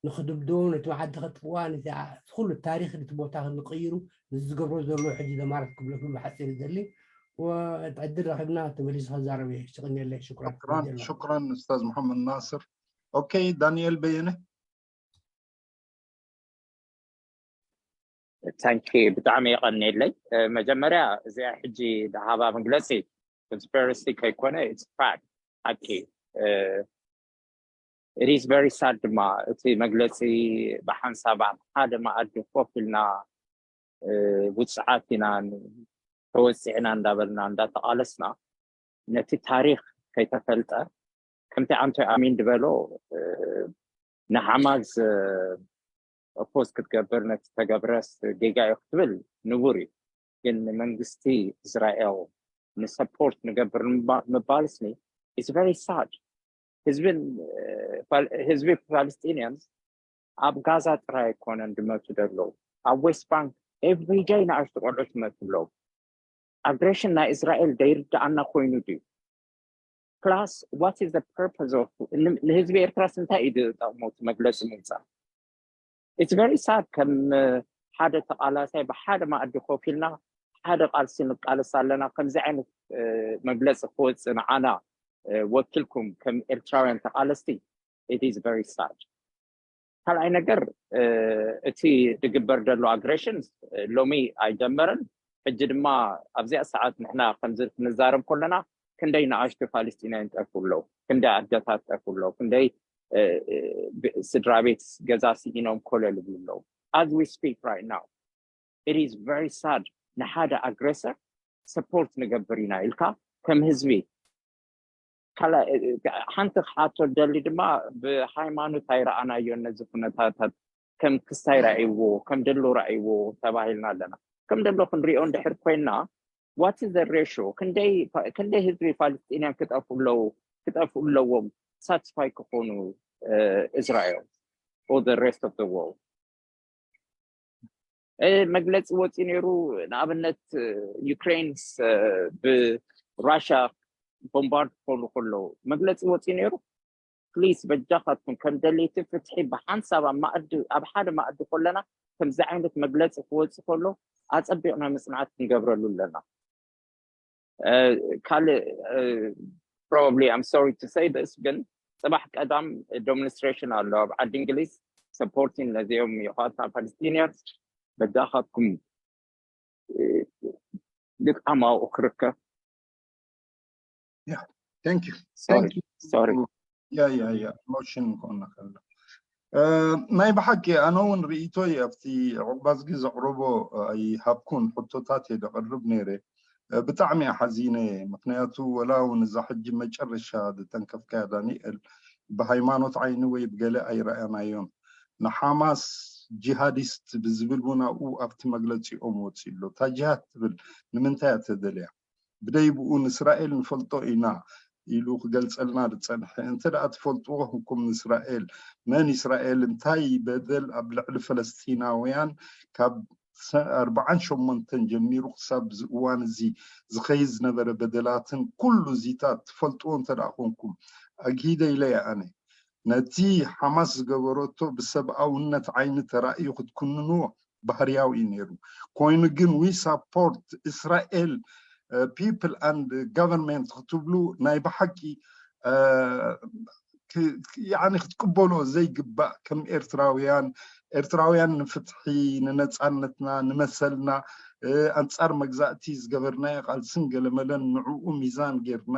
ንክድብድቦም ነቲ ዓዲ ከጥፍዋ ነቲ ኩሉ ታሪክ ነቲ ቦታ ንቅይሩ ንዝገብሮ ዘሎ ሕጂ ዘማረት ክብለኩም ብሓፂር ይደሊ ዕድል ረኪብና ተመሊሱ ከዛረብ እየ ሽቅንየለይ ሽኩራን ሽኩራን ኡስታዝ መሐመድ ናስር ኦኬ ዳንኤል በየነ Thank you. ብጣዕሚ የቐንየለይ። መጀመርያ እዚኣ ሕጂ ዝሃባ መግለፂ conspiracy ከይኮነ it's fact ሓቂ። It is very sad ድማ እቲ መግለፂ ብሓንሳብ ኣብ ሓደ መኣዲ ኮፍ ኢልና ውፅዓት ኢና ተወፂዕና እንዳበልና እንዳተቓለስና ነቲ ታሪክ ከይተፈልጠ ከምቲ ኣንቶይ ኣሚን ዝበሎ ንሓማዝ ኦፖዝ ክትገብር ነቲ ተገብረስ ጌጋ እዩ ክትብል ንቡር እዩ። ግን ንመንግስቲ እስራኤል ንሰፖርት ንገብር ምባልስኒ it's very sad። ህዝብን ህዝቢ ፓለስቲኒያንስ ኣብ ጋዛ ጥራይ ኣይኮነን ድመቱ ደለዉ። ኣብ ዌስት ባንክ every day ንኣሽቱ ቆልዑ ትመቱ ኣለዉ። ኣግሬሽን ናይ እስራኤል ደይርዳኣና ኮይኑ ድዩ? Plus what is the purpose of ንህዝቢ ኤርትራስ እንታይ እዩ ዝጠቕሞ እቲ መግለፂ ምውፃእ? It's very sad። ከም ሓደ ተቓላሳይ ብሓደ ማእዲ ኮፍ ኢልና ሓደ ቃልሲ ንቃለስ ኣለና። ከምዚ ዓይነት መግለፂ ክወፅእ ንዓና ወኪልኩም ከም ኤርትራውያን ተቓለስቲ it is very sad። ካልኣይ ነገር እቲ ዝግበር ዘሎ ኣግሬሽን ሎሚ ኣይጀመረን። ሕጂ ድማ ኣብዚኣ ሰዓት ንሕና ከምዚ ክንዛረብ ከለና ክንደይ ንኣሽቱ ፓለስቲናይን ጠፉ ኣለዉ፣ ክንደይ ኣደታት ጠፉ ኣለዉ፣ ክንደይ ስድራ ቤት ገዛ ስኢኖም ኮለል ይብሉ ኣለዉ። As we speak right now it is very sad። ንሓደ ኣግሬሰር ሰፖርት ንገብር ኢና ኢልካ ከም ህዝቢ ሓንቲ ክሓቶ ደሊ ድማ ብሃይማኖት ኣይረኣናዮ ነዚ ኩነታታት ከም ክስታይ ራእይዎ ከም ደሎ ራእይዎ ተባሂልና ኣለና። ከም ደሎ ክንሪኦ እንድሕር ኮይና what is the ratio ክንደይ ህዝቢ ፓለስቲንያን ክጠፉ ኣለዉ ክጠፉ ኣለዎም ሳትስፋይ ክኾኑ እስራኤል or the rest of the world? መግለፂ ወፂ ነይሩ። ንኣብነት ዩክሬንስ ብራሻ ቦምባርድ ክኾኑ ከለዉ መግለፂ ወፂ ነይሩ። ፕሊስ በጃኻትኩም ከም ደለይቲ ፍትሒ ብሓንሳብ ኣብ ማእዲ ኣብ ሓደ ማእዲ ከለና ከምዚ ዓይነት መግለፂ ክወፂ ከሎ ኣፀቢቕና መፅናዕቲ ክንገብረሉ ኣለና። ካልእ probably I'm sorry to say this ግን ፅባሕ ቀዳም ዶሚኒስትሬሽን ኣሎ ኣብ ዓዲ እንግሊዝ ሰፖርቲን ነዚኦም የኳትና ፓለስቲኒያንስ በጃኻትኩም ግጣም ኣብኡ ክርከብ። Thank you. Sorry. Sorry. Yeah, yeah, yeah. Motion ኮና ከሎ ናይ ብሓቂ ኣነ እውን ርእይቶይ ኣብቲ ዕቑባዝጊ ዘቕረቦ ኣይሃብኩን ሕቶታት እየ ደቕርብ ነይረ። ብጣዕሚ ሓዚነ። ምክንያቱ ወላ እውን እዛ ሕጂ መጨረሻ ዝተንከፍካያ ዳንኤል ብሃይማኖት ዓይኒ ወይ ብገለ ኣይረኣናዮን። ንሓማስ ጂሃዲስት ብዝብል እውን ኣብኡ ኣብቲ መግለፂኦም ወፂኡ ኣሎ። እታ ጂሃድ ትብል ንምንታይ እያ ተደልያ? ብደይ ብኡ ንእስራኤል ንፈልጦ ኢና ኢሉ ክገልጸልና ዝጸንሐ። እንተ ደኣ ትፈልጥዎ ኮንኩም ንእስራኤል፣ መን እስራኤል እንታይ በደል ኣብ ልዕሊ ፈለስጢናውያን ካብ ኣርብዓን ሸሞንተን ጀሚሩ ክሳብ እዚ እዋን እዚ ዝኸይድ ዝነበረ በደላትን ኩሉ እዚታት ትፈልጥዎ እንተ ደኣ ኮንኩም፣ ኣግሂደ ኢለ እየ ኣነ። ነቲ ሓማስ ዝገበረቶ ብሰብኣውነት ዓይኒ ተራእዩ ክትኩንንዎ ባህርያዊ እዩ ነይሩ። ኮይኑ ግን we support Israel people and government ክትብሉ ናይ ብሓቂ ክትቅበሎ ዘይግባእ ከም ኤርትራውያን ኤርትራውያን ንፍትሒ ንነፃነትና ንመሰልና ኣንፃር መግዛእቲ ዝገበርናዮ ቃልስን ገለመለን ንዕኡ ሚዛን ጌርና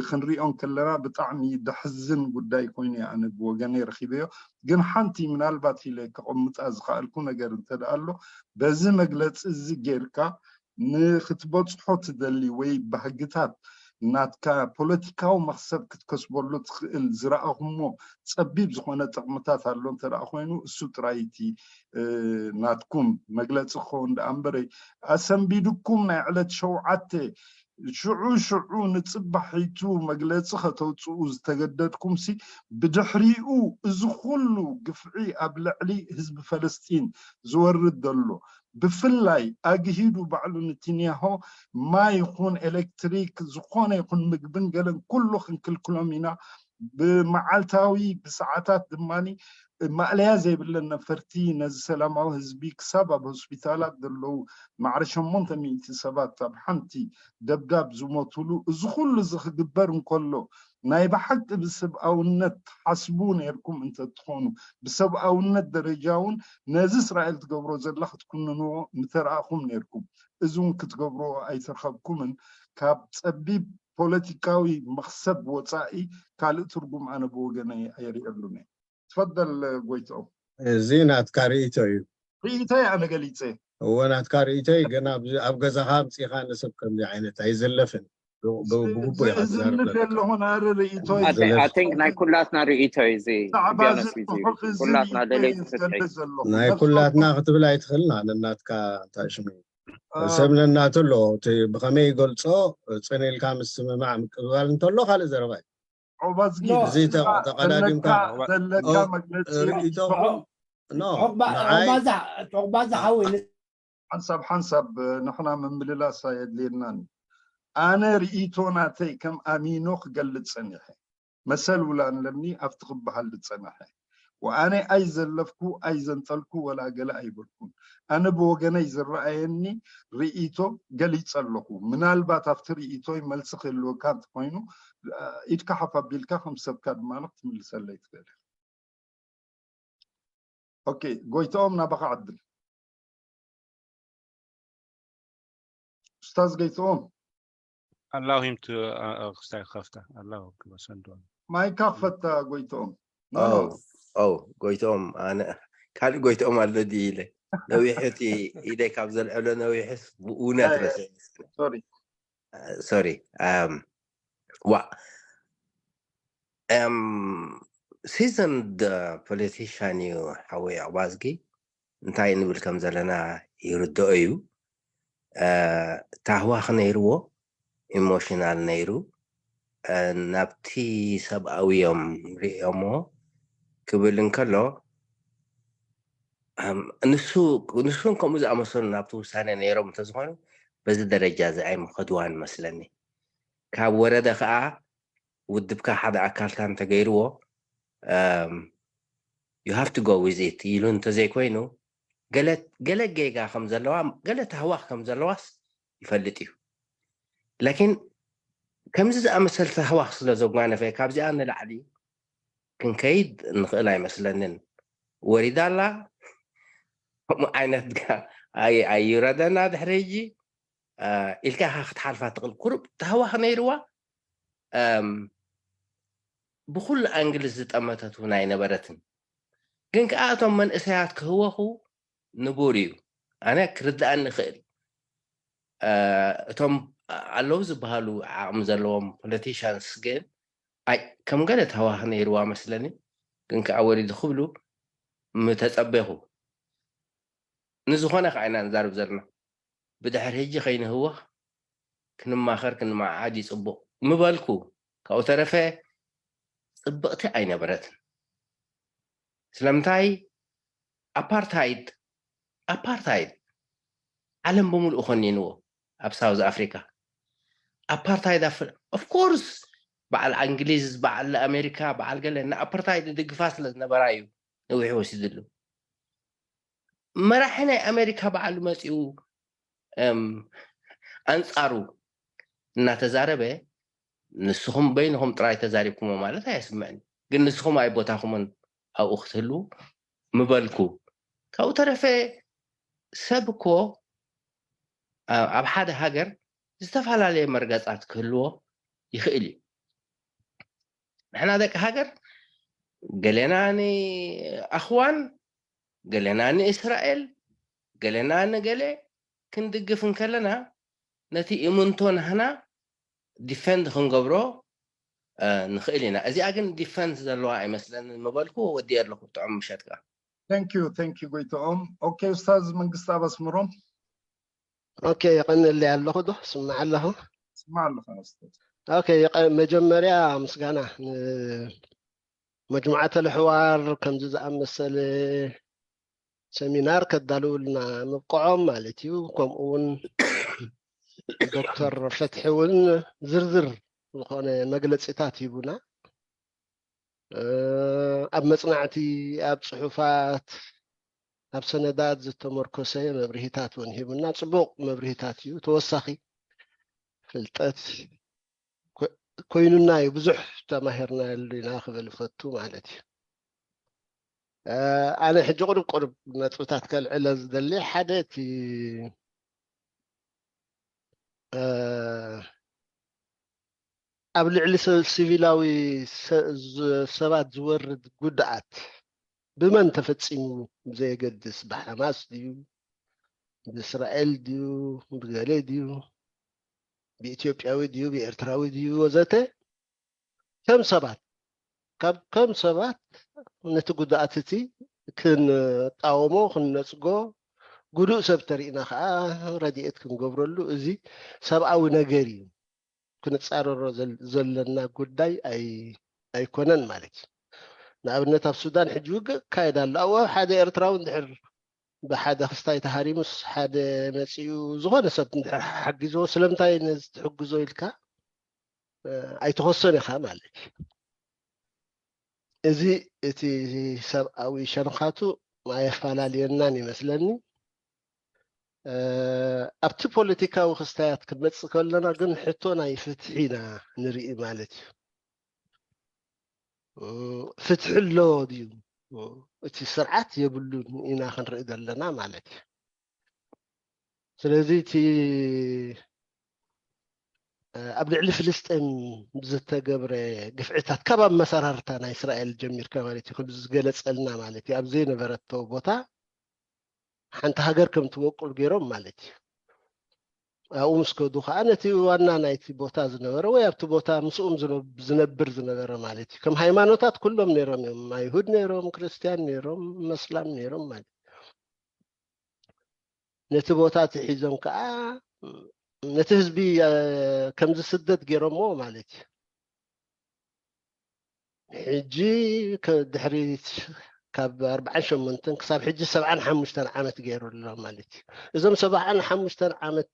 ክንሪኦ ከለና ብጣዕሚ ደሕዝን ጉዳይ ኮይኑ ኣነ ብወገነይ ረኪበዮ። ግን ሓንቲ ምናልባት ኢለ ከቐምጣ ዝኸኣልኩ ነገር እንተ ኣሎ በዚ መግለፂ እዚ ጌርካ ንክትበፅሖ ትደሊ ወይ ባህግታት ናትካ ፖለቲካዊ መክሰብ ክትከስበሉ ትኽእል ዝረኣኹሞ ፀቢብ ዝኾነ ጥቕምታት ኣሎ እንተ ኮይኑ እሱ ጥራይ እቲ ናትኩም መግለፂ ክኸውን ደኣ እምበረይ ኣሰንቢድኩም ናይ ዕለት ሸውዓተ ሽዑ ሽዑ ንፅባሒቱ መግለፂ ከተውፅኡ ዝተገደድኩም ሲ ብድሕሪኡ እዚ ኩሉ ግፍዒ ኣብ ልዕሊ ህዝቢ ፈለስጢን ዝወርድ ዘሎ ብፍላይ ኣግሂዱ ባዕሉ ንቲንያሆ ማይ ይኹን ኤሌክትሪክ ዝኾነ ይኹን ምግብን ገለን ኩሉ ክንክልክሎም ኢና ብመዓልታዊ ብሰዓታት ድማ ማእለያ ዘይብለን ነፈርቲ ነዚ ሰላማዊ ህዝቢ ክሳብ ኣብ ሆስፒታላት ዘለዉ ማዕረ ሸሞንተ ሚእቲ ሰባት ኣብ ሓንቲ ደብዳብ ዝሞትሉ እዚ ኩሉ እዚ ክግበር እንከሎ ናይ ብሓቂ ብሰብኣውነት ትሓስቡ ነርኩም እንተትኾኑ፣ ብሰብኣውነት ደረጃ እውን ነዚ እስራኤል ትገብሮ ዘላ ክትኩንንዎ ምተረኣኹም ነርኩም። እዚ እውን ክትገብርዎ ኣይተረኸብኩምን። ካብ ጸቢብ ፖለቲካዊ መኽሰብ ወጻኢ ካልእ ትርጉም ኣነ ብወገነይ ኣይርእየሉን እየ። ትፈደል ጎይትኦም። እዚ ናትካ ርእይቶ እዩ። ርእይቶይ ኣነ ገሊጸ። እወ ናትካ ርእይቶ እዩ። ገና ኣብ ገዛኻ ኣምፂኻ ንሰብ ከምዚ ዓይነት ኣይዘለፍን። ብግቡእ ኢኻ ትዛረብ ዘለኻ። ኣለኹ ናሪ ርእይቶይ። I think ናይ ኩላትና ርእይቶ እዩ እዚ። ኩላትና ደለይቲ ፍትሒ። ናይ ኩላትና ክትብል ኣይትኽእልና ነናትካ እንታይ ሽሙ ሰብ ነናቱ ኣሎ። ብኸመይ ይገልፆ? ፅን ኢልካ ምስምማዕ ምቅብባል እንተሎ ካልእ ዘረባ እዩ። ዖባዝጊ እዚ ተቐዳዲምካ ርእይቶኹም ዑቕባዛ ሓወይ ሓንሳብ ሓንሳብ ንሕና ምምልላስ ኣየድልየናን እዩ። ኣነ ርእይቶ ናተይ ከም ኣሚኖ ክገልጽ ጸኒሐ። መሰል ውላ ኣለኒ ኣብቲ ክበሃል ዝጸናሐ። ወኣነ ኣይዘለፍኩ ኣይዘንጠልኩ ወላ ገለ ኣይበልኩን። ኣነ ብወገነይ ዝረኣየኒ ርእይቶ ገሊጸ ኣለኹ። ምናልባት ኣብቲ ርእይቶይ መልሲ ክህልወካ እንተኾይኑ ኢድካ ሓፍ ኣቢልካ ከም ሰብካ ድማ ክትምልሰለይ ትኽእል ኢኻ። ኦኬ ጎይትኦም ናባኻ ዕድል። ኡስታዝ ጎይትኦም ኣላው ሂምቱ ክስታይ ክኸፍታ ኣላው ክበሰንዶ ማይካ ክፈታ ጎይትኦም ኦ ጎይትኦም ኣነ ካልእ ጎይትኦም ኣሎ ድዩ ኢለ ነዊሕ እቲ ኢደ ካብ ዘልዕሎ ነዊሕስ ብእውነት ረስዕ ሶሪ ሶሪ ዋ seasoned politician እዩ ሓወይ ኣባዝጊ እንታይ ንብል ከም ዘለና ይርድኦ እዩ ታህዋኽ ነይርዎ ኢሞሽናል ነይሩ ናብቲ ሰብኣዊ እዮም ርእዮሞ ክብል እንከሎ ንሱ ንሱን ከምኡ ዝኣመሰሉ ናብቲ ውሳነ ነይሮም እንተዝኾኑ በዚ ደረጃ እዚ ኣይምኸድዋን መስለኒ ካብ ወረደ ከዓ ውድብካ ሓደ ኣካልካ እንተገይርዎ you have to go with it ኢሉ እንተዘይኮይኑ ገለ ጌጋ ከም ዘለዋ ገለ ታህዋኽ ከም ዘለዋስ ይፈልጥ እዩ ላኪን ከምዚ ዝኣመሰል ታህዋኽ ስለ ዘጓነፈ ካብዚኣ ንላዕሊ ክንከይድ ንኽእል ኣይመስለንን ወሪዳ ኣላ ከምኡ ዓይነት ኣይረደና ድሕሪ ሕጂ ኢልካ ኢኻ ክትሓልፋ ትኽእል ቁሩብ ታህዋኽ ነይርዋ ብኩሉ ኣንግልስ ዝጠመተት እውን ኣይነበረትን ግን ከዓ እቶም መንእሰያት ክህወኹ ንቡር እዩ ኣነ ክርድኣኒ ይኽእል እቶም ኣለዉ ዝበሃሉ ዓቕሚ ዘለዎም ፖለቲሽንስ ግን ኣይ ከም ገለ ተዋህ ነይርዋ መስለኒ ግን ከዓ ወሪዱ ክብሉ ምተፀበኹ ንዝኾነ ከዓ ኢና ንዛርብ ዘለና ብድሕሪ ሕጂ ከይንህወኽ ክንማኸር ክንመዓዓድ ይፅቡቕ ምበልኩ ካብኡ ተረፈ ፅብቕቲ ኣይነበረትን ስለምንታይ ኣፓርታይድ ኣፓርታይድ ዓለም ብምሉእ ኮኒንዎ ኣብ ሳውዝ ኣፍሪካ ኣፓርታይድ ኣፍ ኦፍኮርስ በዓል እንግሊዝ በዓል ኣሜሪካ በዓል ገለ ንኣፓርታይድ ድግፋ ስለ ዝነበራ እዩ ነዊሑ ወሲድሉ መራሒ ናይ ኣሜሪካ በዓሉ መፂኡ ኣንፃሩ እናተዛረበ ንስኹም በይንኹም ጥራይ ተዛሪብኩሞ ማለት ኣየስምዕን ግን ንስኹም ኣይ ቦታኹምን ኣብኡ ክትህልዉ ምበልኩ ካብኡ ተረፈ ሰብ እኮ ኣብ ሓደ ሃገር ዝተፈላለየ መርገፃት ክህልዎ ይኽእል እዩ ንሕና ደቂ ሃገር ገሌና ንኣኽዋን ገሌና ንእስራኤል ገሌና ንገሌ ክንድግፍ እንከለና ነቲ ኢምንቶ ናህና ዲፈንድ ክንገብሮ ንኽእል ኢና እዚኣ ግን ዲፈንስ ዘለዋ ኣይመስለንን ምበልኩ ወዲእ ኣለኹ ጥዑም ምሸት ከዓ Thank you thank you ጎይትኦም okay ኡስታዝ መንግስቲ ኣብ ኣስምሮም okay የቐንለይ ኣለኹ ዶ ስማዕ ኣለኹ ስማዕ ኣለኻ ኡስታዝ okay መጀመርያ ምስጋና መጅሙዓት ኣልሕዋር ከምዚ ዝኣመሰለ ሰሚናር ከዳልውልና ምብቅዖም ማለት እዩ። ከምኡ እውን ዶክተር ፈትሒ እውን ዝርዝር ዝኾነ መግለፂታት ሂቡና። ኣብ መፅናዕቲ፣ ኣብ ፅሑፋት፣ ኣብ ሰነዳት ዝተመርኮሰ መብርሂታት እውን ሂቡና። ፅቡቕ መብርሂታት እዩ። ተወሳኺ ፍልጠት ኮይኑና እዩ፣ ብዙሕ ተማሂርናሉ ኢና ክብል እፈቱ ማለት እዩ። ኣነ ሕጂ ቁሩብ ቁሩብ ነጥብታት ከልዕለ ዝደሊ፣ ሓደ እቲ ኣብ ልዕሊ ሲቪላዊ ሰባት ዝወርድ ጉድኣት ብመን ተፈፂሙ ብዘየገድስ፣ ብሓማስ ድዩ፣ ብእስራኤል ድዩ፣ ብገሌ ድዩ፣ ብኢትዮጵያዊ ድዩ፣ ብኤርትራዊ ድዩ ወዘተ፣ ከም ሰባት ካብ ከም ሰባት ነቲ ጉድኣት እቲ ክንቃወሞ፣ ክንነፅጎ፣ ጉዱእ ሰብ ተሪእና ከዓ ረድኤት ክንገብረሉ፣ እዚ ሰብኣዊ ነገር እዩ። ክንፃረሮ ዘለና ጉዳይ ኣይኮነን ማለት እዩ። ንኣብነት ኣብ ሱዳን ሕጂ ውግእ ይካየድ ኣሎ። ኣብኡ ሓደ ኤርትራዊ እንድሕር ብሓደ ክስታይ ተሃሪሙስ፣ ሓደ መፂኡ ዝኾነ ሰብ እንድሕር ሓጊዝዎ፣ ስለምንታይ ነዚ ትሕግዞ ኢልካ ኣይትኸሶን ኢኻ ማለት እዩ። እዚ እቲ ሰብኣዊ ሸንኻቱ ኣየፈላለየናን ይመስለኒ። ኣብቲ ፖለቲካዊ ክስታያት ክንመፅእ ከለና ግን ሕቶ ናይ ፍትሒ ኢና ንርኢ ማለት እዩ። ፍትሒ ኣሎ ድዩ? እቲ ስርዓት የብሉን ኢና ክንርኢ ዘለና ማለት እዩ። ስለዚ እቲ ኣብ ልዕሊ ፍልስጤም ዝተገብረ ግፍዕታት ካብ ኣመሰራርታ ናይ እስራኤል ጀሚርካ ማለት እዩ፣ ከም ዝገለጸልና ማለት እዩ። ኣብ ዘይነበረቶ ቦታ ሓንቲ ሃገር ከም ትበቁል ገይሮም ማለት እዩ። ኣብኡ ምስ ከዱ ከዓ ነቲ ዋና ናይቲ ቦታ ዝነበረ ወይ ኣብቲ ቦታ ምስኡም ዝነብር ዝነበረ ማለት እዩ። ከም ሃይማኖታት ኩሎም ነይሮም እዮም። ኣይሁድ ነይሮም፣ ክርስትያን ነይሮም፣ መስላም ነይሮም ማለት እዩ። ነቲ ቦታ እቲ ሒዞም ከዓ ነቲ ህዝቢ ከም ዝስደድ ገይሮሞ ማለት እዩ። ሕጂ ድሕሪ ካብ ኣርባዓን ሸሞንተን ክሳብ ሕጂ ሰብዓን ሓሙሽተን ዓመት ገይሩ ኣሎ ማለት እዩ። እዞም ሰብዓን ሓሙሽተን ዓመት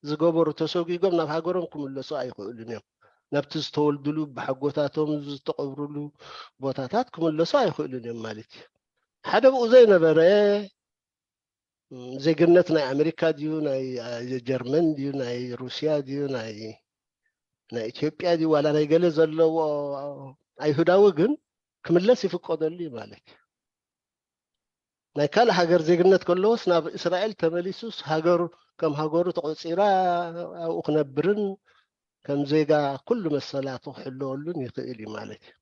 ዝገበሩ ተሰጒጎም ናብ ሃገሮም ክምለሱ ኣይኽእሉን እዮም። ናብቲ ዝተወልድሉ፣ ብሓጎታቶም ዝተቐብርሉ ቦታታት ክምለሱ ኣይኽእሉን እዮም ማለት እዩ። ሓደ ብኡ ዘይነበረ ዜግነት ናይ ኣሜሪካ ድዩ፣ ናይ ጀርመን ድዩ፣ ናይ ሩስያ ድዩ፣ ናይ ኢትዮጵያ ድዩ፣ ዋላ ናይ ገለ ዘለዎ ኣይሁዳዊ ግን ክምለስ ይፍቀደሉ እዩ ማለት እዩ። ናይ ካልእ ሃገር ዜግነት ከለዎስ ናብ እስራኤል ተመሊሱስ ሃገሩ ከም ሃገሩ ተቆፂራ ኣብኡ ክነብርን ከም ዜጋ ኩሉ መሰላቱ ክሕለወሉን ይኽእል እዩ ማለት እዩ።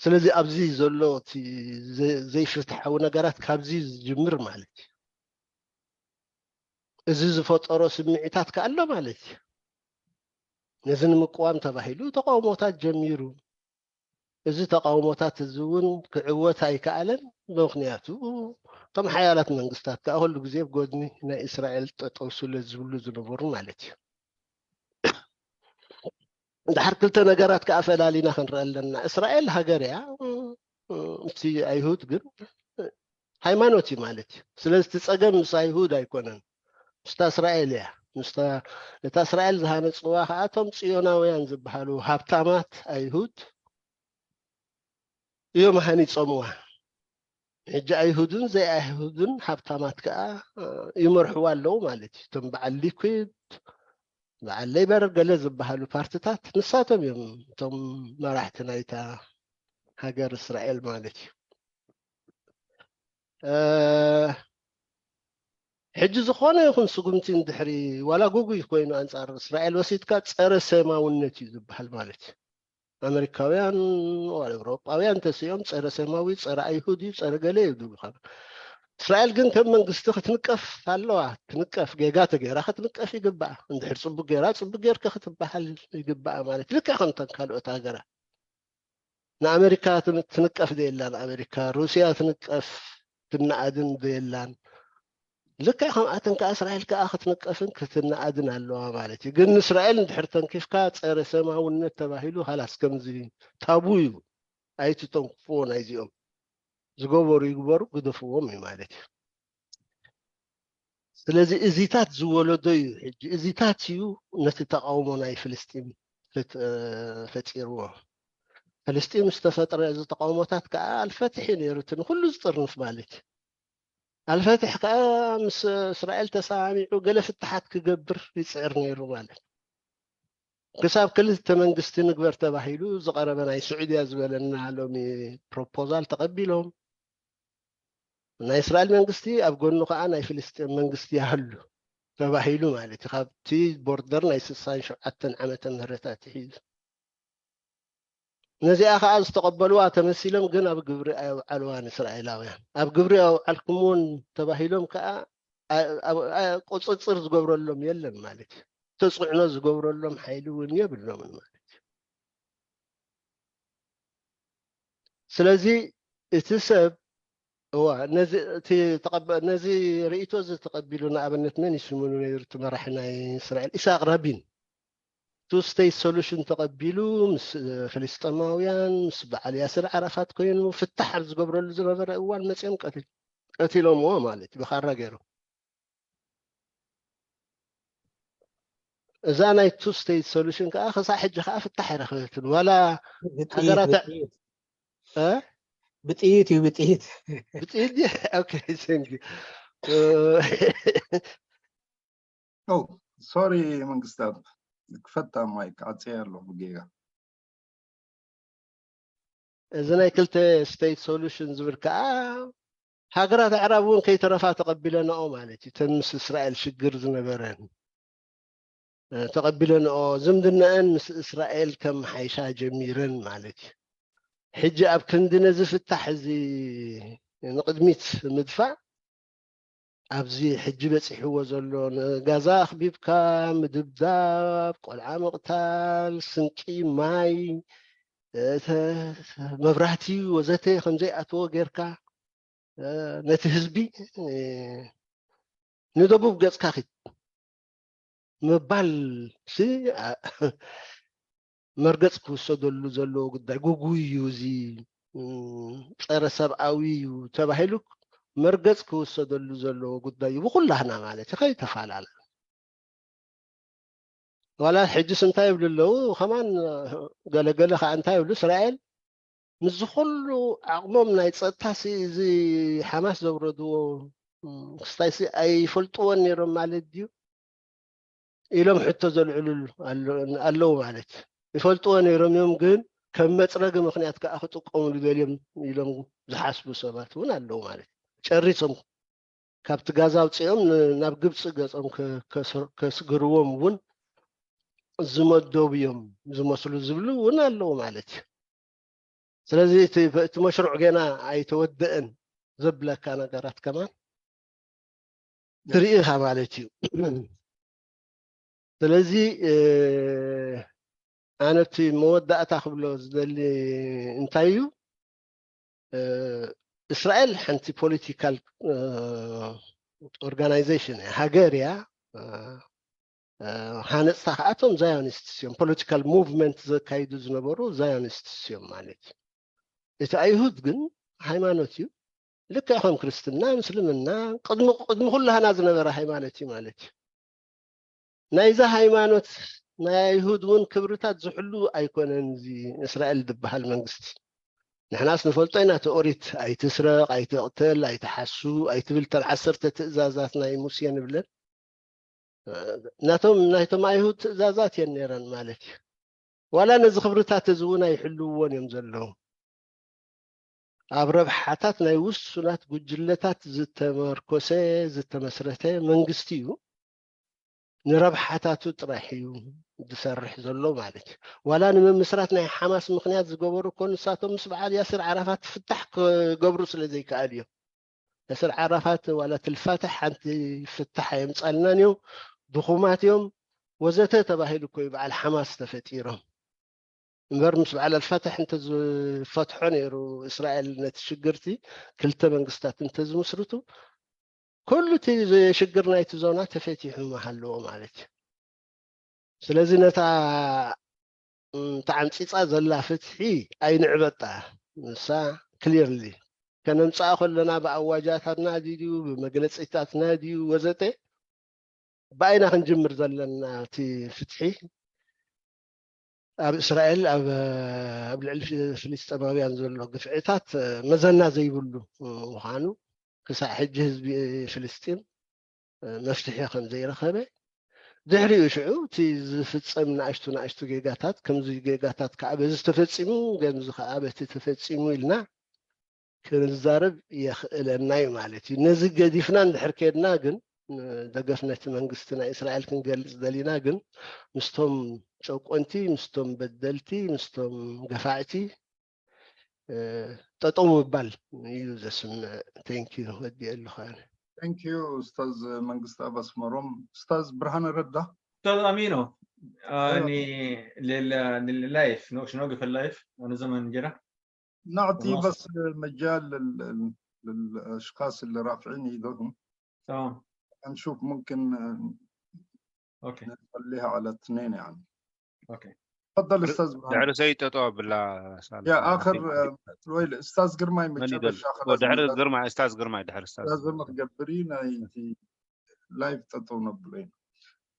ስለዚ ኣብዚ ዘሎ እቲ ዘይፍትሓዊ ነገራት ካብዚ ዝጅምር ማለት እዩ። እዚ ዝፈጠሮ ስምዒታት ከ ኣሎ ማለት እዩ። ነዚ ንምቅዋም ተባሂሉ ተቃውሞታት ጀሚሩ። እዚ ተቃውሞታት እዚ እውን ክዕወት ኣይከኣለን። ምክንያቱ እቶም ሓያላት መንግስታት ከዓ ኩሉ ግዜ ኣብ ጎድኒ ናይ እስራኤል ጠጠው ስለ ዝብሉ ዝነበሩ ማለት እዩ። ድሓር ክልተ ነገራት ከዓ ፈላሊና ክንርኢ ኣለና። እስራኤል ሃገር እያ፣ እቲ ኣይሁድ ግን ሃይማኖት እዩ ማለት እዩ። ስለዚ እቲ ፀገም ምስ ኣይሁድ ኣይኮነን፣ ምስታ እስራኤል እያ። ምስታ እታ እስራኤል ዝሃነፅዋ ከዓ እቶም ፅዮናውያን ዝበሃሉ ሃብታማት ኣይሁድ እዮም ሃኒፆምዋ። ሕጂ ኣይሁድን ዘይኣይሁድን ሃብታማት ከዓ ይመርሕዋ ኣለዉ ማለት እዩ። እቶም በዓል ሊኩድ፣ በዓል ሌበር ገለ ዝበሃሉ ፓርትታት ንሳቶም እዮም እቶም መራሕቲ ናይታ ሃገር እስራኤል ማለት እዩ። ሕጂ ዝኾነ ይኹን ስጉምቲ እንድሕሪ ዋላ ጉጉይ ኮይኑ ኣንጻር እስራኤል ወሲድካ ጸረ ሰማውነት እዩ ዝበሃል ማለት እዩ። ኣመሪካውያን ዋላ ኤውሮጳውያን ተሲኦም ጸረ ሰማዊ፣ ጸረ ኣይሁድ እዩ፣ ጸረ ገለ እዩ ዝብሉኻ። እስራኤል ግን ከም መንግስቲ ክትንቀፍ ኣለዋ። ትንቀፍ፣ ጌጋ ተገይራ ክትንቀፍ ይግባኣ። እንድሕር ጽቡቅ ገይራ ጽቡቅ ገይርካ ክትበሃል ይግባኣ ማለት ልክዕ ከምተን ካልኦት ሃገራት። ንኣመሪካ ትንቀፍ ዘየላን ኣመሪካ፣ ሩስያ ትንቀፍ ትነኣድን ዘየላን፣ ልክዕ ከምኣተን ከዓ እስራኤል ከዓ ክትንቀፍን ክትነኣድን ኣለዋ ማለት እዩ። ግን ንእስራኤል እንድሕር ተንኪፍካ ጸረ ሰማውነት ተባሂሉ ሃላስ ከምዚ ታቡ እዩ። ኣይትተንክፍዎ ናይዚኦም። ዝገበሩ ይግበሩ፣ ግደፍዎም እዩ ማለት እዩ። ስለዚ እዚታት ዝወለዶ እዩ። ሕጂ እዚታት እዩ ነቲ ተቃውሞ ናይ ፍልስጢን ፈጢርዎ። ፍልስጢን ዝተፈጥረ እዚ ተቃውሞታት ከዓ ኣልፈትሕ እዩ ነይሩ፣ እቲ ንኩሉ ዝጥርንፍ ማለት እዩ። ኣልፈትሕ ከዓ ምስ እስራኤል ተሰማሚዑ ገለ ፍትሓት ክገብር ይፅዕር ነይሩ ማለት እዩ። ክሳብ ክልተ መንግስቲ ንግበር ተባሂሉ ዝቐረበ ናይ ስዑድያ ዝበለና ሎሚ ፕሮፖዛል ተቐቢሎም፣ ናይ እስራኤል መንግስቲ ኣብ ጎኑ ከዓ ናይ ፍልስጤም መንግስቲ ይሃሉ ተባሂሉ ማለት እዩ። ካብቲ ቦርደር ናይ ስሳን ሸውዓተን ዓመተ ምህረት ኣትሒዙ ነዚኣ ከዓ ዝተቐበልዋ ተመሲሎም ግን ኣብ ግብሪ ኣየውዓልዋን እስራኤላውያን። ኣብ ግብሪ ኣውዓልኩምዎን ተባሂሎም ከዓ ቁፅፅር ዝገብረሎም የለን ማለት እዩ። ተፅዕኖ ዝገብረሎም ሓይሊ እውን የብሎምን ማለት እዩ። ስለዚ እቲ ሰብ እዋ ነዚ ርእይቶ እዚ ተቐቢሉ ንኣብነት መን ይስምኑ ነይሩ እቲ መራሒ ናይ እስራኤል ኢሳቅ ራቢን ቱ ስቴት ሶሉሽን ተቐቢሉ ምስ ፍልስጠማውያን ምስ በዓል ያስር ዓራፋት ኮይኑ ፍታሕ ኣብ ዝገብረሉ ዝነበረ እዋን መፅኦም ቀቲሎምዎ ማለት እዩ ብካራ ገይሮም። እዛ ናይ ቱ ስቴት ሶሉሽን ከዓ ክሳብ ሕጂ ከዓ ፍታሕ ኣይረኸበትን ዋላ ሃገራት ብጥይት እዩ ብጥይት ብጥይት ኦኬ ሶሪ መንግስታት ክፈታ ማይክ ዓፀየ ኣሎ ብጌጋ እዚ ናይ ክልተ ስቴት ሶሉሽን ዝብል ከዓ ሃገራት ኣዕራብ እውን ከይተረፋ ተቐቢለንኦ ማለት እዩ። ተን ምስ እስራኤል ሽግር ዝነበረን ተቐቢለንኦ ዝምድናአን ምስ እስራኤል ከም ሓይሻ ጀሚረን ማለት እዩ። ሕጂ ኣብ ክንዲ ነዚ ፍታሕ እዚ ንቕድሚት ምድፋእ ኣብዚ ሕጂ በፂሕዎ ዘሎ ንጋዛ ኣኽቢብካ ምድብዳብ፣ ቆልዓ ምቕታል፣ ስንቂ፣ ማይ፣ መብራህቲ ወዘተ ከምዘይኣትዎ ጌርካ ነቲ ህዝቢ ንደቡብ ገፅካ ኪድ ምባል ሲ መርገፅ ክውሰደሉ ዘለዎ ጉዳይ ጉጉይ እዩ፣ እዚ ፀረ ሰብኣዊ እዩ ተባሂሉ መርገፅ ክውሰደሉ ዘለዎ ጉዳይ እዩ። ብኩላህና ማለት እዩ ከይተፈላለ ዋላ ሕጅስ እንታይ ይብሉ ኣለዉ ከማን ገለገለ ከዓ እንታይ ይብሉ እስራኤል ምስ ዝኩሉ ዓቕሞም ናይ ፀጥታ እዚ ሓማስ ዘውረድዎ ክስታይሲ ኣይፈልጥዎን ነይሮም ማለት ድዩ ኢሎም ሕቶ ዘልዕሉ ኣለዉ ማለት ይፈልጥዎ ነይሮም እዮም ግን ከም መፅረጊ ምክንያት ከዓ ክጥቀሙሉ ደልዮም ኢሎም ዝሓስቡ ሰባት እውን ኣለዉ ማለት ጨሪሶም ካብቲ ጋዛ ኣውፅኦም ናብ ግብፂ ገፆም ከስግርዎም እውን ዝመደቡ እዮም ዝመስሉ ዝብሉ እውን ኣለዉ ማለት እዩ። ስለዚ እቲ መሽሩዕ ገና ኣይተወደአን ዘብለካ ነገራት ከማን ትርኢ ኢኻ ማለት እዩ። ስለዚ ኣነ እቲ መወዳእታ ክብሎ ዝደሊ እንታይ እዩ እስራኤል ሓንቲ ፖለቲካል ኦርጋናይዜሽን ሃገር እያ። ሃነፅታ ከኣቶም ዛዮኒስትስ እዮም ፖለቲካል ሙቭመንት ዘካይዱ ዝነበሩ ዛዮኒስትስ እዮም ማለት እዩ። እቲ ኣይሁድ ግን ሃይማኖት እዩ። ልክዕ ከም ክርስትና ምስልምና ቅድሚ ቅድሚ ኩላህና ዝነበረ ሃይማኖት እዩ ማለት እዩ። ናይዛ ሃይማኖት ናይ ኣይሁድ እውን ክብርታት ዝሕሉ ኣይኮነን እዚ እስራኤል ዝበሃል መንግስቲ። ንሕናስ ንፈልጦ ኢና እቲ ኦሪት ኣይትስረቕ፣ ኣይትቕተል፣ ኣይትሓሱ፣ ኣይትብል ተን ዓሰርተ ትእዛዛት ናይ ሙሴ ንብለን ናቶም ናይቶም ኣይሁድ ትእዛዛት እየን ነይረን ማለት እዩ። ዋላ ነዚ ክብርታት እዚ እውን ኣይሕልውዎን እዮም ዘለዉ። ኣብ ረብሓታት ናይ ውሱናት ጉጅለታት ዝተመርኮሰ ዝተመስረተ መንግስቲ እዩ። ንረብሓታቱ ጥራሕ እዩ ዝሰርሕ ዘሎ ማለት እዩ። ዋላ ንምምስራት ናይ ሓማስ ምክንያት ዝገበሩ እኮ ንሳቶም ምስ በዓል ያስር ዓራፋት ፍታሕ ክገብሩ ስለ ዘይከኣል እዮም። ያስር ዓራፋት ዋላ ትልፋትሕ ሓንቲ ፍታሕ ኣየምፃልናን እዮም፣ ድኹማት እዮም ወዘተ ተባሂሉ እኮ እዩ በዓል ሓማስ ተፈጢሮም። እምበር ምስ በዓል ኣልፋታሕ እንተዝፈትሖ ነይሩ እስራኤል ነቲ ሽግርቲ ክልተ መንግስታት እንተዝምስርቱ ኩሉ እቲ ሽግር ናይቲ ዞና ተፈቲሑ ምሃለዎ ማለት እዩ። ስለዚ ነታ ተዓምፂፃ ዘላ ፍትሒ ኣይንዕበጣ። ንሳ ክሊርሊ ከነምፅኣ ከለና ብኣዋጃታትና ድዩ ብመግለፂታትና ድዩ ወዘተ ብኣይና ክንጅምር ዘለና እቲ ፍትሒ ኣብ እስራኤል ኣብ ልዕሊ ፍልስጠማውያን ዘሎ ግፍዕታት መዘና ዘይብሉ ምዃኑ ክሳዕ ሕጂ ህዝቢ ፍልስጢን መፍትሒ ከም ዘይረኸበ ድሕሪኡ ሽዑ እቲ ዝፍጸም ንኣሽቱ ንኣሽቱ ጌጋታት፣ ከምዚ ጌጋታት ከዓ በዚ ተፈጺሙ፣ ከምዚ ከዓ በቲ ተፈጺሙ ኢልና ክንዛረብ የኽእለና እዩ ማለት እዩ። ነዚ ገዲፍና እንድሕር ከድና ግን፣ ደገፍ ነቲ መንግስቲ ናይ እስራኤል ክንገልጽ ደሊና ግን፣ ምስቶም ጨቆንቲ፣ ምስቶም በደልቲ፣ ምስቶም ገፋዕቲ፣ እ፣ ጠጠው ምባል እዩ ዘስምዕ። Thank you፣ ወዲኤ ኣለኹ ኣነ። Thank you ኡስታዝ መንግስቲ ኣብ ኣስመሮም። ኡስታዝ ብርሃነ ረዳ። أستاذ أمينو، آه، ن-، لل-، لل-، لللايف، نو-، شنو في اللايف؟ أنا زمان جرى. نعطي خلاص. بس مجال لل-، لل-، للأشخاص اللي رافعين إيدهم. تمام. نشوف ممكن، آه، أوكي. نخليها على اثنين يعني. أوكي. تفضل أستاذ برهان. ድሕሪ ሰይጠጦ ኣብላ ሳላ يا آخر، آه، ويل، أستاذ قرماي መን متشبه ይደል شاخر ድሕሪ ግርማ ኡስታዝ ግርማይ ድሕሪ ኡስታዝ لازم تقبرينا في لايف تطو نبلين.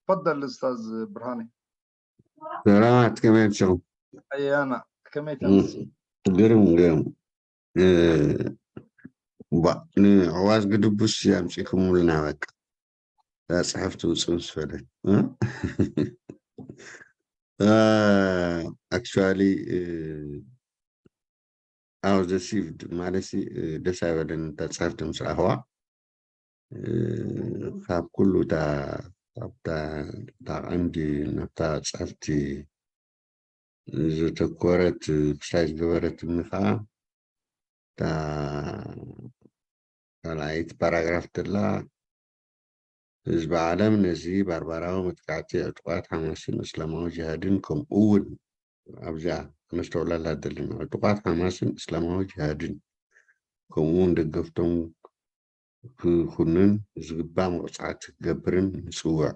تفضل أستاذ برهاني. ሰላማት ከመይ ኣምሲኹም? أيانا كميت እም፣ ግርም ግርም። እ፣ ባ ንዕዋዝ ግድቡስ ኣምጺእኩምልና በቃ። እዛ ጽሕፍቲ ውጽእ ምስ በለት። እ? እ፣ ኣክቹዋሊ፣ እ፣ I was deceived ማለት ሲ፣ እ፣ ደስ ኣይበለን እታ ጽሕፍቲ ምስ ረኣኽዋ። እ፣ ካብ ኩሉ እታ፣ ካብታ፣ እታ ቀንዲ ናብታ ጽሕፍቲ ዘተኮረት ክስታይ ዝገበረትኒ ከዓ እታ ካልኣይቲ ፓራግራፍ ተላ፣ ህዝቢ ዓለም ነዚ ባርባራዊ መጥቃዕቲ ዕጡቓት ሓማስን እስላማዊ ጅሃድን ከምኡ እውን ኣብዚኣ ክነስተውዕለላ ዘለና ዕጡቓት ሓማስን እስላማዊ ጅሃድን ከምኡ እውን ደገፍቶም ክኹንን ዝግባእ መቕጻዕቲ ክገብርን ንጽውዕ።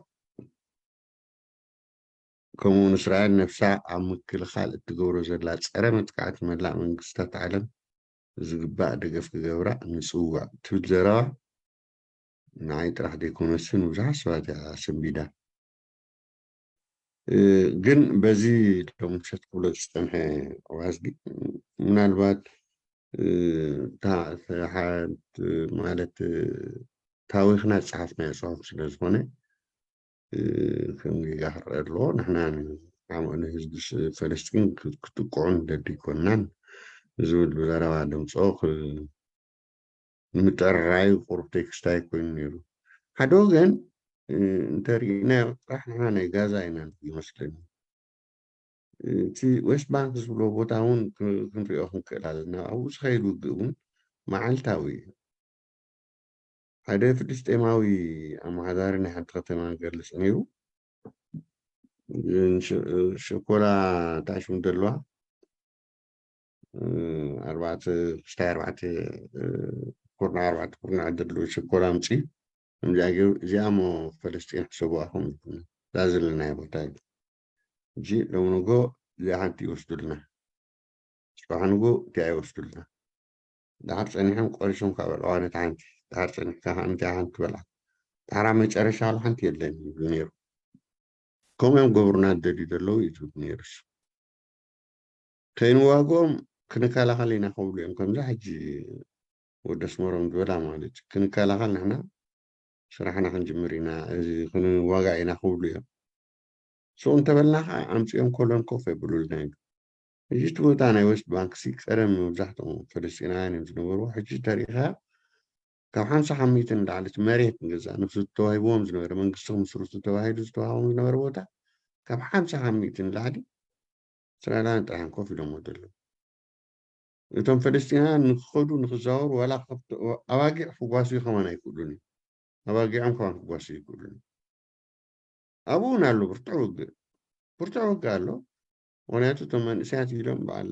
ከምኡ እውን እስራኤል ነብሳ ኣብ ምክልኻል እትገብሮ ዘላ ጸረ መጥቃዕቲ መላእ መንግስታት ዓለም ዝግባእ ደገፍ ክገብራ ንጽውዕ ትብል ዘረባ ንዓይ ጥራሕ ዘይኮነስን ብዙሓት ሰባት እያ ኣሰንቢዳ። እ፣ ግን በዚ ሎምሸት ክብሎ ዝጸንሐ ዋዝጊ ምናልባት፣ እ፣ ታ-፣ ታ-፣ ማለት፣ እ፣ ታዊኽና ዝጸሓፍናዮ ጽሑፍ ስለ ዝኾነ፣ እ፣ ከም ጌጋ ክረአ ኣለዎ። ንሕና ን-፣ ንህዝቢ ስ-፣ ፈለስጢን ክ-፣ ክጥቅዑ ንደሊ ኣይኮንናን ዝብል ዘረባ ደምጽኦ ክ-፣ ንምጥርራዩ ቁሩብ ቴክስታይ ኮይኑ ነይሩ። ሓደ ወገን፣ እ፣ እንተሪእናዮ ጥራሕ ንሕና ናይ ጋዛ ኢና ንብል ይመስለኒ። እቲ ዌስት ባንክ ዝብሎ ቦታ እውን ክ-፣ ክንሪኦ ክንክእል ኣለና። ኣብኡ ዝኸይድ ውግእ እውን መዓልታዊ እዩ። ሓደ ፍልስጤማዊ ኣመሓዳሪ ናይ ሓንቲ ከተማ ገልጽ ነይሩ። ሸ-፣ ሸኮላ ታሽሙ ዘለዋ፣ እ፣ ኣርባዕተ፣ ክስታይ ኣርባዕተ፣ እ፣ ኩርናዕ፣ ኣርባዕተ ኩርናዕ ዘለዎ ሸኮላ ኣምጺኡ፣ ከምዚኣ ገይሩ፣ እዚኣ እሞ ፈለስጢን ሕሰቡዋ ከም ዝብሉና። እዛ ዘለናዮ ቦታ እዩ። ሕጂ ሎሚ ንጎ እዚኣ ሓንቲ ይወስዱልና። ጽባሕ ንጎ እቲኣ ይወስዱልና። ድሓር ጸኒሖም ቆሪሶም ካብ በልዕዋ ነታ ሓንቲ፣ ድሓር ጸኒሕካ ከዓ ነቲኣ ሓንቲ ትበልዓ። ድሓር ኣብ መጨረሻ ዋላ ሓንቲ የለን ይብሉ ነይሩ። ከምኡ እዮም ገብሩና ዝደልዩ ዘለዉ እዩ ዝብል ነይሩ እሱ። ከይንዋግኦም ክንከላኸል ኢና ክብሉ እዮም። ከምዛ ሕጂ ወዲ ኣስመሮም ዝበላ ማለት እዩ። ክንከላኸል ንሕና ስራሕና ክንጅምር ኢና፣ እዚ ክንዋጋእ ኢና ክብሉ እዮም። ሱቕ እንተበልና ከዓ ኣምጺኦም ኮሎን ኮፍ የብሉልና እዮም። ሕጂ እቲ ቦታ ናይ ዌስት ባንክ ሲ ቀደም መብዛሕትኦም ፈለስጢናውያን እዮም ዝነበሩ። ሕጂ ተሪኢኻ ካብ ሓምሳ ካብ ሚእቲ ንላዕሊ እቲ መሬት ንገዛእ ነፍሱ ተዋሂብዎም ዝነበረ መንግስቲ ክምስርቱ ተባሂሉ ዝተዋህቦም ዝነበረ ቦታ ካብ ሓምሳ ካብ ሚእቲ ንላዕሊ እስራኤላውያን ጥራሕ እዮም ኮፍ ኢሎሞ ዘለዉ። እቶም ፈለስጢናውያን ንክኸዱ ንክዛወሩ ዋላ ከብቲ-፣ ኣባጊዕ ክጓስዩ ከማን ኣይክእሉን እዮም። ኣባጊዖም ከማን ክጓስዩ ኣይክእሉን እዮም። ኣብኡ እውን ኣሎ ብርቱዕ ውግእ፣ ብርቱዕ ውግእ ኣሎ። ምክንያቱ እቶም መንእሰያት ኢሎም በዓል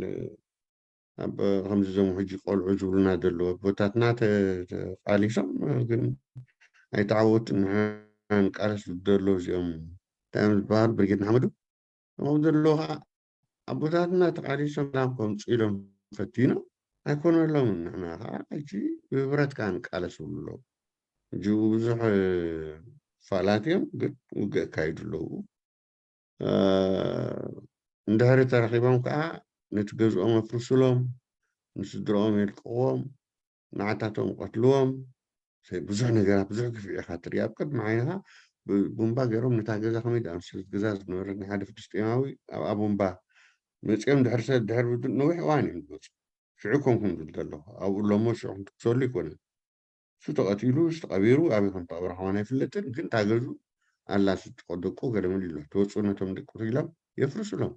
ኣብ ከምዚ እዞም ሕጂ ቆልዑ ዝብሉና ዘለዉ ኣቦታትና ተ-፣ ተቃሊሶም ግን ኣይተዓወቱን። ንሕና ንቃለስ ዘለዉ እዚኦም እንታይ እዮም ዝበሃሉ ብርጌድ ንሓመዱ ከምኡ ዘለዉ ከዓ ኣቦታትና ተቃሊሶም ሰላም ከምፁ ኢሎም ፈቲኖም ኣይኮነሎምን። ንሕና ከዓ ሕጂ ብህብረት ከዓ ንቃለስ ይብሉ ኣለዉ። ሕጂ ብዙሕ ፋላት እዮም ግን ውግእ ኣካይዱ ኣለዉ። እ፣ እንድሕሪ ተረኺቦም ከዓ ነቲ ገዝኦም ኣፍርስሎም፣ ንስድርኦም የልቅቕዎም፣ ንዓታቶም ቀትልዎም። ሰ-፣ ብዙሕ ነገራት፣ ብዙሕ ግፍዒ ኢኻ ትርኢ። ኣብ ቅድሚ ዓይንኻ ቡምባ ገይሮም ነታ ገዛ ከመይ ደኣ ምስለት ገዛ ዝነበረት ናይ ሓደ ፍልስጤማዊ ኣብኣ ቡምባ መፂኦም ድሕሪ ሰብ ድሕሪ ብድን ነዊሕ እዋን እዮም ዝመፁ። ሽዑ ኮንኩም ዝብል ዘለኹ ኣብኡ እሎሞ ሽዑ ክንትኩሰሉ ኣይኮነን። እሱ ተቐቲሉ እሱ ተቐቢሩ ኣበይ ከም ተቐብረ ከማን ኣይፍለጥን። ግን እታ ገዙ ኣላ እሱ ደቁ ገለመል ኢሎ ተወፅኡ ነቶም ደቁ ኢሎም የፍርስሎም።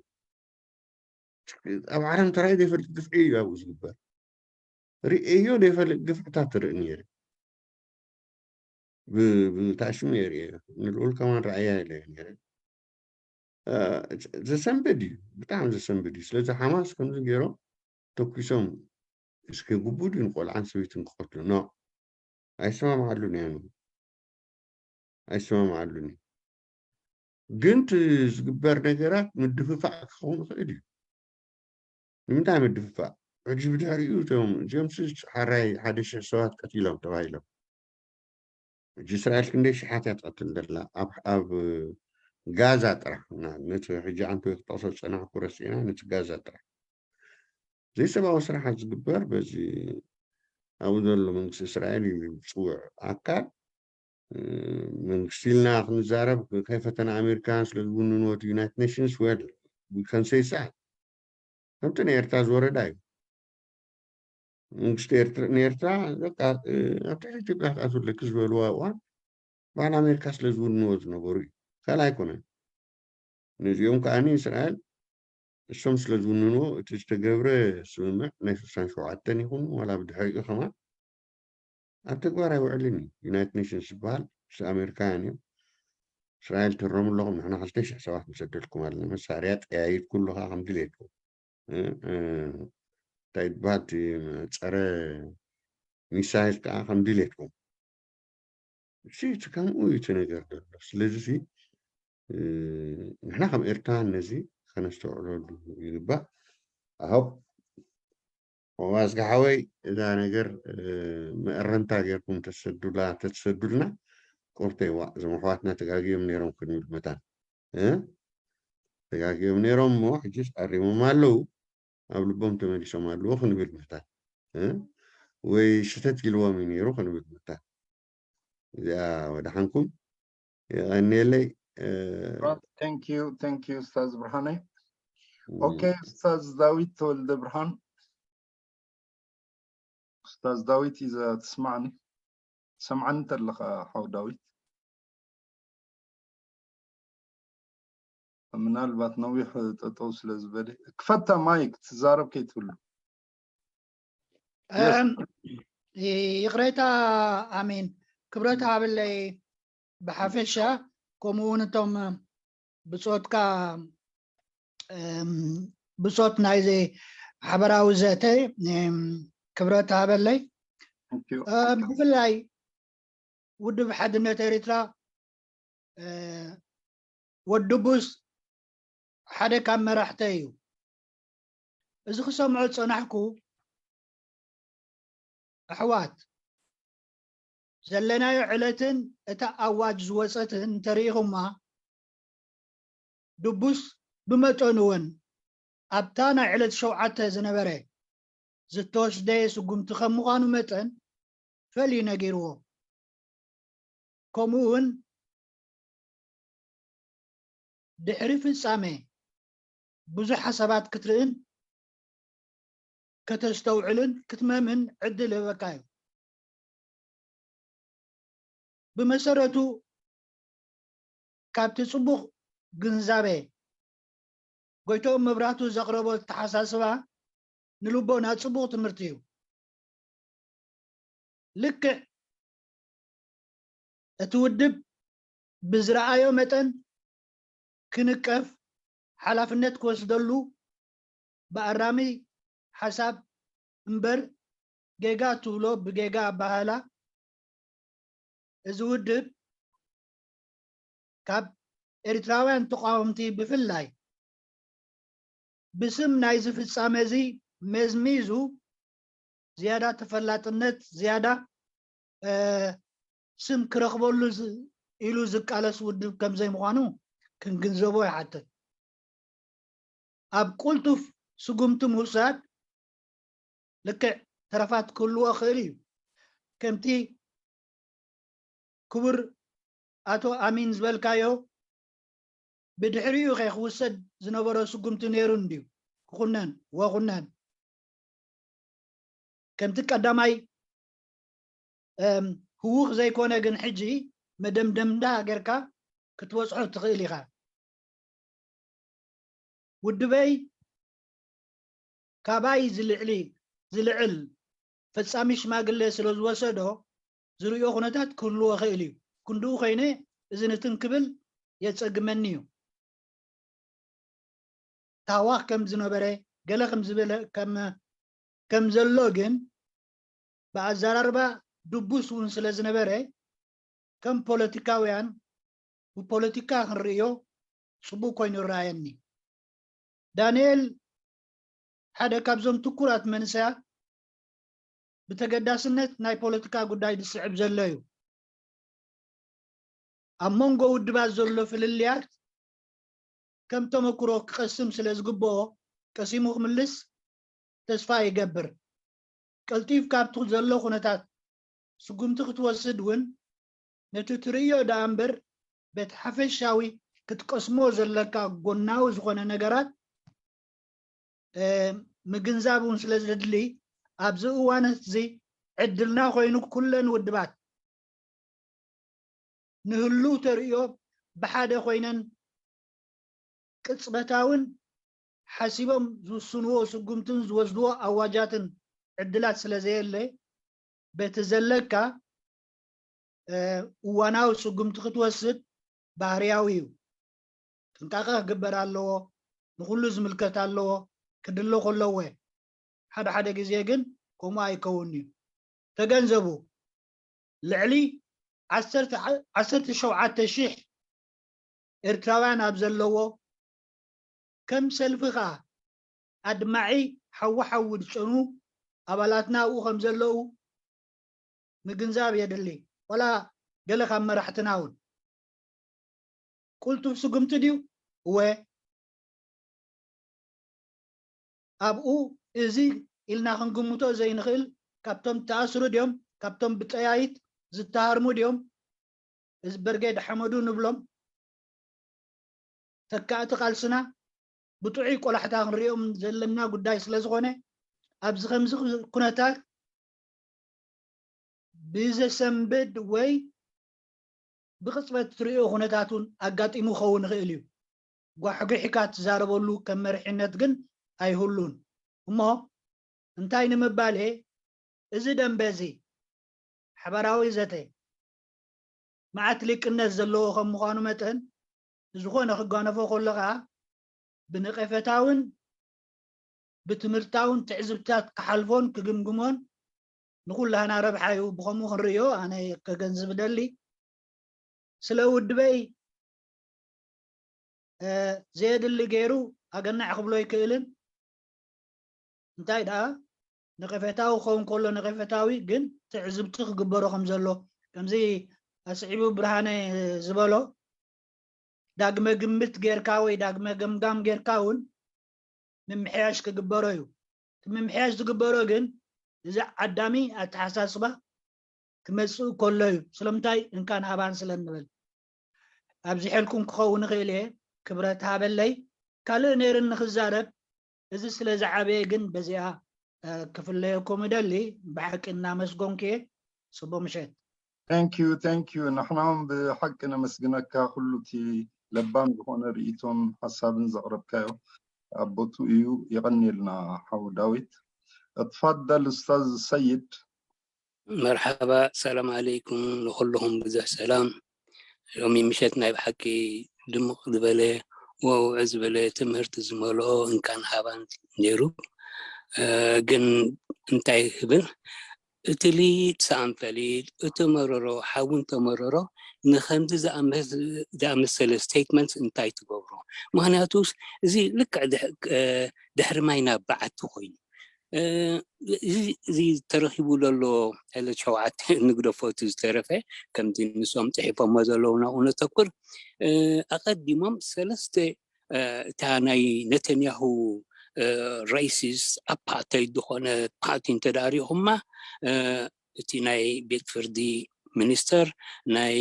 ኣብ ዓለም ተራይ ዘይፈልጥ ግፍዒ እዩ ኣብኡ ዝግበር። ርእዮ ዘይፈልጥ ግፍዕታት ትርኢ ነይረ። ብታሽሙ የርእየ ንልኡል ከማን ረኣያ ኢለ ነይረ። ዘሰንብድ እዩ፣ ብጣዕሚ ዘሰንብድ እዩ። ስለዚ ሓማስ ከምዚ ገይሮም ተኩሶም እስከ ግቡድ እዩ ንቆልዓን ሰበይትን ክቐትሉ ኖ ኣይሰማምዓሉን እያ። ኣይሰማምዓሉን እዩ። ግን እቲ ዝግበር ነገራት ምድፍፋዕ ክኸውን ይኽእል እዩ። ንምንታይ ምድፍፋዕ? ሕጂ ብድሕሪኡ እቶም እዚኦም ሓራይ ሓደ ሽሕ ሰባት ቀቲሎም ተባሂሎም። ሕጂ እስራኤል ክንደይ ሽሓት እያ ትቐትል ዘላ ኣብ ጋዛ ጥራሕ። ነቲ ሕጂ ኣንተ ክጠቕሶ ዝፀናሕኩ ረሲዕና ነቲ ጋዛ ጥራሕ ዘይሰብኣዊ ስራሓት ዝግበር በዚ ኣብኡ ዘሎ መንግስቲ እስራኤል እዩ ዝፅውዕ ኣካል። መንግስቲ ኢልና ክንዛረብ ከይፈተና ኣሜሪካውያን ስለ ዝውንንዎ እቲ ዩናይትድ ኔሽንስ ወል ከንሰይሳ ከምቲ ናይ ኤርትራ ዝወረዳ እዩ። መንግስቲ ኤርትራ ንኤርትራ በቃ ኣብ ትሕቲ ኢትዮጵያ ክትኣትው ኣለኪ ዝበልዋ እዋን በዓል ኣሜሪካ ስለ ዝውንዎ ዝነበሩ እዩ። ካልእ ኣይኮነን። ነዚኦም ከዓኒ እስራኤል እሶም ስለ ዝውንንዎ እቲ ዝተገብረ ስምምዕ ናይ ስሳን ሸውዓተን ይኹን ዋላ ብድሕሪኡ ከማን ኣብ ተግባር ኣይውዕልን እዩ። ዩናይትድ ኔሽንስ ዝበሃል ምስ ኣሜሪካውያን እዮም። እስራኤል ትረሙ ኣለኹም ንሕና ክልተ ሽሕ ሰባት ንሰደልኩም ኣለና መሳርያ ጠያይት ኩሉ ከዓ ከም ድሌትኩም እንታይ ዝበሃል ጸረ ሚሳይል ከዓ ከም ድሌትኩም እሺ እቲ ከምኡ እዩ እቲ ነገር ዘሎ። ስለዚ ንሕና ከም ኤርትራን ነዚ ከነስተውዕለሉ ይግባእ። ኣሆ ኣዝጋ ሓወይ እዛ ነገር መእረምታ ጌርኩም ተሰዱላ ተትሰዱልና ቁርተይዋ እዞም ኣሕዋትና ተጋግዮም ነይሮም ክንብል መታን ተጋግዮም ነይሮም እሞ ሕጅስ ኣሪሞም ኣለዉ ኣብ ልቦም ተመሊሶም ኣለዉ ክንብል መታን ወይ ሽተት ኢልዎም እዩ ነይሩ ክንብል መታን እዚኣ ወደሓንኩም የቐንየለይ። Thank you, thank you ኡስታዝ ብርሃነ። ኦኬ ኡስታዝ ዳዊት ተወልደ ብርሃን፣ ኡስታዝ ዳዊት ኢዛ ትስማዕኒ ትሰምዓኒ ተለኻ ሓው ዳዊት? ምናልባት ነዊሕ ጠጠው ስለ ዝበለ ክፈታ ማይክ ትዛረብ ከይትብሉ። ይቅሬታ ኣሜን። ክብረት ሃበለይ ብሓፈሻ ከምኡ እውን እቶም ብፆትካ ብፆት ናይዚ ሓበራዊ ዘተ ክብረት ሃበለይ። ብፍላይ ውድብ ሓድነት ኤርትራ ወዲ ቡስ ሓደ ካብ መራሕተ እዩ። እዚ ክሰምዖ ዝጸናሕኩ ኣሕዋት ዘለናዮ ዕለትን እታ ኣዋጅ ዝወጸትን እንተርኢኹማ ድቡስ ብመጠኑ እውን ኣብታ ናይ ዕለት ሸውዓተ ዝነበረ ዝተወስደ ስጉምቲ ከም ምዃኑ መጠን ፈልዩ ነጊርዎ። ከምኡ እውን ድሕሪ ፍጻሜ ብዙሕ ሓሳባት ክትርእን ከተስተውዕልን ክትመምን ዕድል ይህበካ እዩ። ብመሰረቱ ካብቲ ጽቡቕ ግንዛቤ ጎይትኦም መብራህቱ ዘቕረቦ ኣተሓሳስባ ንልቦና ጽቡቕ ትምህርቲ እዩ። ልክዕ እቲ ውድብ ብዝረኣዮ መጠን ክንቀፍ ሓላፍነት ክወስደሉ ብኣራሚ ሓሳብ እምበር ጌጋ ትብሎ ብጌጋ ኣበሃህላ እዚ ውድብ ካብ ኤርትራውያን ተቓወምቲ ብፍላይ ብስም ናይዚ ፍጻመ እዚ መዝሚዙ ዝያዳ ተፈላጥነት ዝያዳ ስም ክረኽበሉ ኢሉ ዝቃለስ ውድብ ከም ዘይምዃኑ ክንግንዘቦ ይሓትት። ኣብ ቁልጡፍ ስጉምቲ ምውሳድ ልክዕ ተረፋት ክህልዎ ይኽእል እዩ። ከምቲ ክቡር ኣቶ ኣሚን ዝበልካዮ ብድሕሪኡ ከ ክውሰድ ዝነበሮ ስጉምቲ ነይሩ እንድዩ። ክኹነን ወኹነን ከምቲ ቀዳማይ ህዉኽ ዘይኮነ ግን ሕጂ መደምደምታ ጌርካ ክትበጽሖ ትኽእል ኢኻ። ውድበይ ካባይ ዝልዕሊ ዝልዕል ፈጻሚ ሽማግሌ ስለ ዝወሰዶ ዝርእዮ ኩነታት ክህልዎ ይኽእል እዩ። ክንድኡ ኮይነ እዚ ንትን ክብል የጸግመኒ እዩ። ታህዋኽ ከም ዝነበረ ገለ ከም ዝበለ ከም ከም ዘሎ ግን ብኣዘራርባ ድቡስ እውን ስለ ዝነበረ ከም ፖለቲካውያን ብፖለቲካ ክንርእዮ ጽቡቅ ኮይኑ ይረኣየኒ። ዳንኤል ሓደ ካብዞም ትኩራት መንሰያት ብተገዳስነት ናይ ፖለቲካ ጉዳይ ዝስዕብ ዘሎ እዩ። ኣብ መንጎ ውድባት ዘሎ ፍልልያት ከም ተመክሮ ክቐስም ስለ ዝግብኦ ቀሲሙ ክምልስ ተስፋ ይገብር። ቀልጢፍ ካብቲ ዘሎ ኩነታት ስጉምቲ ክትወስድ እውን ነቲ ትርእዮ ደኣ እምበር በቲ ሓፈሻዊ ክትቀስሞ ዘለካ ጎናዊ ዝኾነ ነገራት ምግንዛብ እውን ስለ ዘድሊ ኣብዚ እዋን እዚ ዕድልና ኮይኑ ኩለን ውድባት ንህሉው ተርእዮ ብሓደ ኮይነን ቅጽበታውን ሓሲቦም ዝውስንዎ ስጉምትን ዝወስድዎ ኣዋጃትን ዕድላት ስለ ዘየለ በቲ ዘለካ እዋናዊ ስጉምቲ ክትወስድ ባህርያዊ እዩ። ጥንቃቐ ክግበር ኣለዎ። ንኹሉ ዝምልከት ኣለዎ። ክድሎ ከለዎ ሓደ ሓደ ግዜ ግን ከምኡ ኣይከውን እዩ። ተገንዘቡ። ልዕሊ ዓሰርተ ሸውዓተ ሽሕ ኤርትራውያን ኣብ ዘለዎ ከም ሰልፊ ከኣ ኣድማዒ ሓዊ ሓዊ ዝጨኑ ኣባላትና ኣብኡ ከም ዘለዉ ምግንዛብ የድሊ። ዋላ ገለ ካብ መራሕትና እውን ቁልጡፍ ስጉምቲ ድዩ? እወ። ኣብኡ እዚ ኢልና ክንግምቶ ዘይንኽእል ካብቶም ተኣስሩ ድዮም ካብቶም ብጠያይት ዝተሃርሙ ድዮም እዚ በርጌድ ሓመዱ ንብሎም ተካእቲ ቃልስና ብጥዑይ ቆላሕታ ክንሪኦም ዘለና ጉዳይ ስለ ዝኾነ ኣብዚ ከምዚ ኩነታት ብዘሰንብድ ወይ ብቕጽበት ትርእዮ ኩነታት እውን ኣጋጢሙ ክኸውን ይኽእል እዩ። ጓሕጒሕካ ትዛረበሉ ከም መሪሕነት ግን ኣይህሉን። እሞ እንታይ ንምባል እየ? እዚ ደንበ እዚ ሓባራዊ ዘተ መዓት ሊቅነት ዘለዎ ከም ምዃኑ መጠን ንዝኾነ ክጓነፎ ከሎ ከዓ ብነቐፈታውን ብትምህርታውን ትዕዝብትታት ክሓልፎን ክግምግሞን ንኹላህና ረብሓ እዩ። ብኸምኡ ክንርእዮ ኣነ ከገንዝብ እደሊ። ስለ ውድበይ ዘየድሊ ገይሩ ኣገናዕ ክብሎ ኣይክእልን። እንታይ ደኣ ነቐፌታዊ ክኸውን ከሎ ነቐፌታዊ ግን ትዕዝብቲ ክግበሮ ከም ዘሎ ከምዚ ኣስዒቡ ብርሃነ ዝበሎ ዳግመ ግምት ጌርካ ወይ ዳግመ ገምጋም ጌርካ እውን ምምሕያሽ ክግበሮ እዩ። እቲ ምምሕያሽ ዝግበሮ ግን እዚ ዓዳሚ ኣተሓሳስባ ክመፅእ ከሎ እዩ። ስለምንታይ እንካን ሃባን ስለ እንብል ኣብዚሐልኩም ክኸውን ይኽእል እየ። ክብረት ሃበለይ። ካልእ ነይርኒ ክዛረብ፣ እዚ ስለ ዝዓበየ ግን በዚኣ ክፍለየኩም እደሊ። ብሓቂ እናመስገንኩ እየ። ፅቡቕ ምሸት። Thank you, thank you። ንሕና እውን ብሓቂ ነመስግነካ ኩሉ እቲ ለባም ዝኾነ ርእይቶን ሓሳብን ዘቕረብካዮ ኣብ ቦትኡ እዩ። የቐንየልና ሓው ዳዊት። እትፋደል ኡስታዝ ሰይድ። መርሓባ ሰላም ዓለይኩም ንኹልኹም ብዙሕ ሰላም። ሎሚ ምሸት ናይ ብሓቂ ድምቕ ዝበለ ወውዕ ዝበለ ትምህርቲ ዝመልኦ እንካን ሃባን ነይሩ። ግን እንታይ ክብል እቲ ሊጥ ሰኣን ፈሊጥ እቲ መረሮ ሓዊ እንተመረሮ ንከምዚ ዝኣመሰለ statement እንታይ ትገብሮ? ምክንያቱ እዚ ልክዕ ድሕሪ ማይ ናብ በዓቲ ኮይኑ እዚ ተረኪቡ ዘሎ ዕለት ሸውዓተ ንግደፎ እቲ ዝተረፈ ከምቲ ንሶም ፅሒፎሞ ዘለዉ ናብኡ ነተኩር ኣቐዲሞም ሰለስተ እታ ናይ ነተንያሁ racist apartheid ዝኾነ party እንተዳሪኹማ እቲ ናይ ቤት ፍርዲ ሚኒስተር፣ ናይ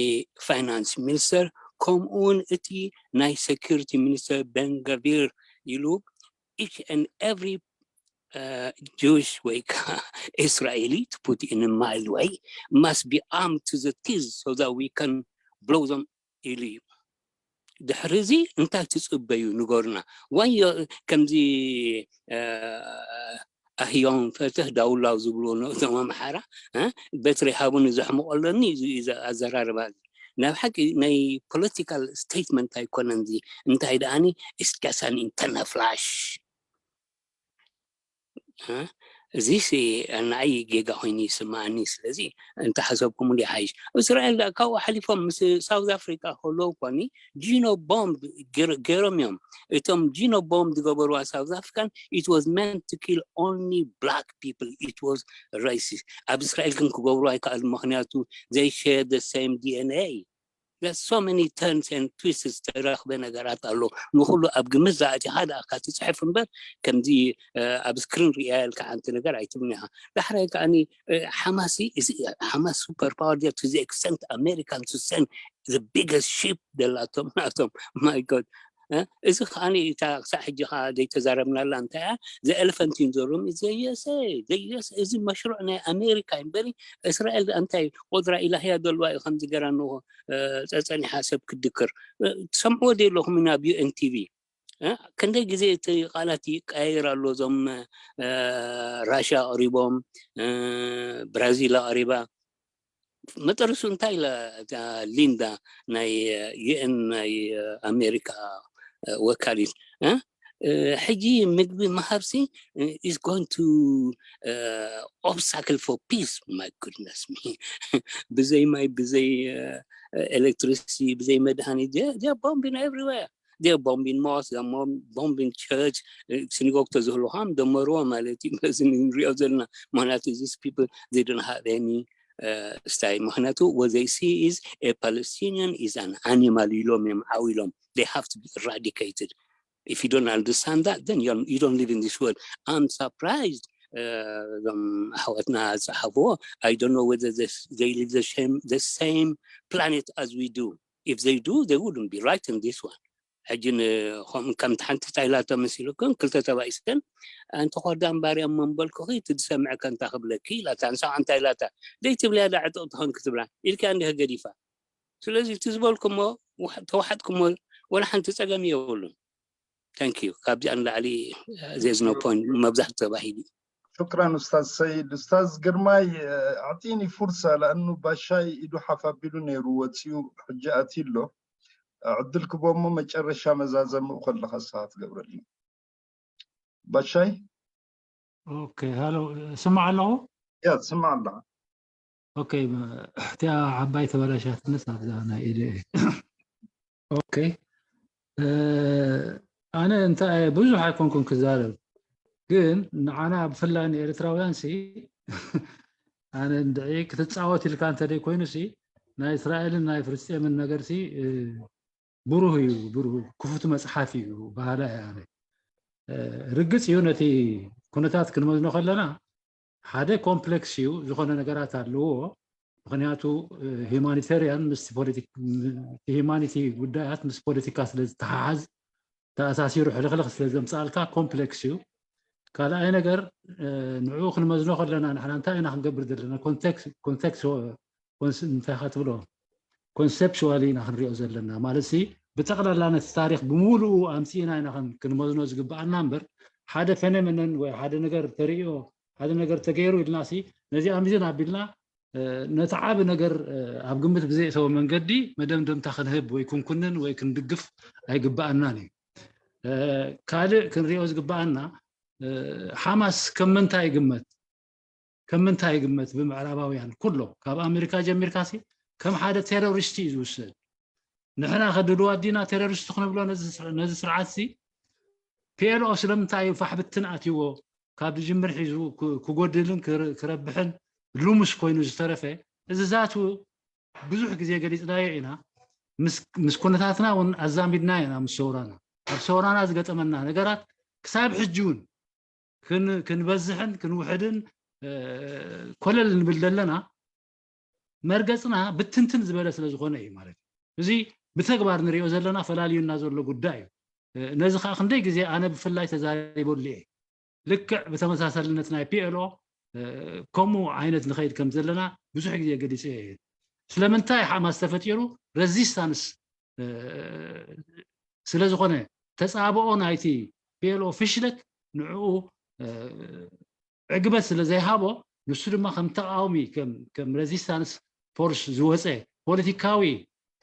ፋይናንስ ሚኒስተር፣ ከምኡ እውን እቲ ናይ ሴኩሪቲ ሚኒስተር ቤን ገቪር ኢሉ each and every Jewish ወይ ከዓ Israeli, to put in a mild way, must be armed to the teeth so that we can blow them ኢሉ እዩ። ድሕሪ እዚ እንታይ ትፅበዩ ንገሩና። ዋዮ ከምዚ ኣህዮም ፈትህ ዳውላው ዝብልዎ ነቶም ኣምሓራ በትሪ ሃቡኒ ዘሕምቐለኒ እዩ ኣዘራርባ። ናብ ሓቂ ናይ ፖለቲካል ስቴትመንት ኣይኮነን እዚ። እንታይ ደኣኒ እስካሳን ኢንተርና ፍላሽ እዚ ንዓይ ጌጋ ኮይኑ ይስምዓኒ። ስለዚ እንተሓሰብኩምሉ ይሓይሽ። እስራኤል ካብኡ ሓሊፎም ምስ ሳውዝ ኣፍሪካ ከለዉ ኮኒ ጂኖ ቦምብ ገይሮም እዮም። እቶም ጂኖ ቦምብ ዝገበርዋ ሳውዝ ኣፍሪካን it was meant to kill only black people, it was racist። ኣብ እስራኤል ግን ክገብሩ ኣይከኣሉ። ምክንያቱ they share the same D N A. There's so many turns and twists ዝተረኽበ ነገራት ኣሎ። ንኩሉ ኣብ ግምት ዝኣቲኻ ደኣ ትፅሕፍ እምበር ከምዚ ኣብ ስክሪን ሪያ ኢልካ ሓንቲ ነገር ኣይትብልን ኢኻ። ዳሕራይ ከዓኒ ሓማሲ ሓማስ super power there to the extent American to send the biggest ship ዘላቶም ናቶም። My God. እዚ ከዓ እታ ክሳዕ ሕጂ ከዓ ዘይተዛረብናላ እንታይ እያ? The elephant in the room is the U S A. The U S A እዚ መሽሩዕ ናይ ኣሜሪካ እዩ እምበሪ እስራኤል እንታይ ቆድራ ኢላህያ ዘለዋ እዩ ከምዚ ገራ ንሆ ፀፀኒሓ ሰብ ክድክር ትሰምዕዎ ዶ ኣለኹም ናብ U N T V? ክንደይ ግዜ እቲ ቃላት ይቀያየር ኣሎ። እዞም ራሽያ ኣቕሪቦም፣ ብራዚል ኣቕሪባ። መጠርሱ እንታይ ኢላ እታ ሊንዳ ናይ U N ናይ ኣሜሪካ ወካሊት ሕጂ ምግቢ ምሃብሲ is going to obstacle for peace? My goodness me. ብዘይ ማይ፣ ብዘይ electricity፣ ብዘይ መድሃኒት፣ they are bombing everywhere. They are bombing mosque, they are bombing church. Synagogue ተዝህሉ ከም ደመርዎ ማለት እዩ። በዚ ንሪኦ ዘለና። ምክንያቱ these people, they don't have any style. ምክንያቱ what they see is a Palestinian is an animal ኢሎም እዮም ዓው ኢሎም። They have to be eradicated. If you don't understand that, then you don't live in this world. I'm surprised. እዞም ኣሕዋትና ዝፀሓፍዎ, I don't know whether they live the same planet as we do. If they do, they wouldn't be writing this one. ሕጂ ከምቲ ሓንቲ ታይላታ መሲሉ ግን ክልተ ተባኢሰን ኣንቲ ኮርዳን ባርያ መንበልኩኺ እቲ ዝሰምዐ ከንታ ክብለኪ ኢላታ። ንሳ እንታይ ኢላታ? ደይ ትብልያ ዳ ዕጥቕ ትኾን ክትብላ ኢልካ እንዲህ ገዲፋ። ስለዚ እቲ ዝበልኩሞ ተዋሓጥኩሞ ወላ ሓንቲ ፀገም የብሉን። Thank you። ካብዚኣ ንላዕሊ there's no point። መብዛሕቱ ተባሂሉ። ሹክራን ኡስታዝ ሰይድ። ኡስታዝ ግርማይ፣ ኣዕጢኒ ፉርሳ ለኣኑ ባሻይ ኢዱ ሓፍ ኣቢሉ ነይሩ፣ ወፂኡ፣ ሕጂ ኣትዩ ኣሎ። ዕድል ክቦሞ መጨረሻ መዛዘምኡ ከለካ ንስኻ ትገብረልና። ባሻይ። ኦኬ፣ ሃሎ፣ ስማዕ ኣለኹ? ያ፣ ትስማዕ ኣለኻ። ኦኬ፣ እቲኣ ዓባይ ተበላሻትነስ ኣብዛ ናይ ኢደ። ኦኬ፣ ኣነ እንታይ ብዙሕ ኣይኮንኩን ክዛረብ፣ ግን ንዓና ብፍላይ ንኤርትራውያን ሲ ኣነ እንድዒ ክትፃወት ኢልካ እንተደይ ኮይኑ ሲ ናይ እስራኤልን ናይ ፍልስጤምን ነገር ሲ ብሩህ እዩ፣ ብሩህ ክፉት መፅሓፍ እዩ በሃላይ እየ ኣነ። ርግፅ እዩ፣ ነቲ ኩነታት ክንመዝኖ ከለና ሓደ ኮምፕሌክስ እዩ፣ ዝኾነ ነገራት ኣለዎ። ምክንያቱ ሂማኒቴሪያን ምስ ሂማኒቲ ጉዳያት ምስ ፖለቲካ ስለ ዝተሓሓዝ ተኣሳሲሩ ሕልኽልኽ ስለ ዘምፅኣልካ ኮምፕሌክስ እዩ። ካልኣይ ነገር ንዕኡ ክንመዝኖ ከለና ንሕና እንታይ ኢና ክንገብር ዘለና? ኮንቴክስት እንታይ ኢኻ ትብሎ? ኮንሰፕሽዋሊ ኢና ክንሪኦ ዘለና። ማለት ሲ ብጠቕላላ ነቲ ታሪክ ብምሉኡ ኣምፂእና ኢና ክንመዝኖ ዝግብኣና እምበር ሓደ ፌኖሜኖን ወይ ሓደ ነገር ተርእዮ ሓደ ነገር ተገይሩ ኢልና ሲ ነዚ ኣምዚን ኣቢልና ነቲ ዓቢ ነገር ኣብ ግምት ብዘየእተወ መንገዲ መደምደምታ ክንህብ ወይ ክንኩንን ወይ ክንድግፍ ኣይግብኣናን እዩ። ካልእ ክንሪኦ ዝግብኣና ሓማስ ከም ምንታይ ይግመት? ከም ምንታይ ይግመት? ብምዕራባውያን ኩሎ ካብ ኣሜሪካ ጀሚርካ ሲ ከም ሓደ ቴሮሪስት እዩ ዝውሰድ። ንሕና ከድልዋ ዲና ቴሮሪስት ክንብሎ ነዚ ስርዓት ሲ? ፒኤልኦ ስለምንታይ እዩ ፋሕ ብትን ኣትይዎ? ካብ ዝጅምር ሒዙ ክጎድልን ክረብሕን ልሙስ ኮይኑ ዝተረፈ እዚ ዛቱ ብዙሕ ግዜ ገሊፅናዮ ኢና። ምስ ኩነታትና እውን ኣዛሚድና ኢና ምስ ሰውራና። ኣብ ሰውራና ዝገጠመና ነገራት ክሳብ ሕጂ እውን ክንበዝሕን ክንውሕድን ኮለል ንብል ዘለና መርገፅና ብትንትን ዝበለ ስለ ዝኾነ እዩ ማለት እዩ። እዚ ብተግባር ንሪኦ ዘለና ፈላልዩና ዘሎ ጉዳይ እዩ። ነዚ ከዓ ክንደይ ግዜ ኣነ ብፍላይ ተዛሪበሉ እየ። ልክዕ ብተመሳሳልነት ናይ ፒኤልኦ ከምኡ ዓይነት ንኸይድ ከም ዘለና ብዙሕ ግዜ ገሊፀ እየ። ስለምንታይ ሓማስ ተፈጢሩ? ረዚስታንስ ስለ ዝኾነ፣ ተፃብኦ ናይቲ ፒኤልኦ ፍሽለት ንዕኡ ዕግበት ስለ ዘይሃቦ፣ ንሱ ድማ ከም ተቃዋሚ ከም ረዚስታንስ ፎርስ ዝወፀ ፖለቲካዊ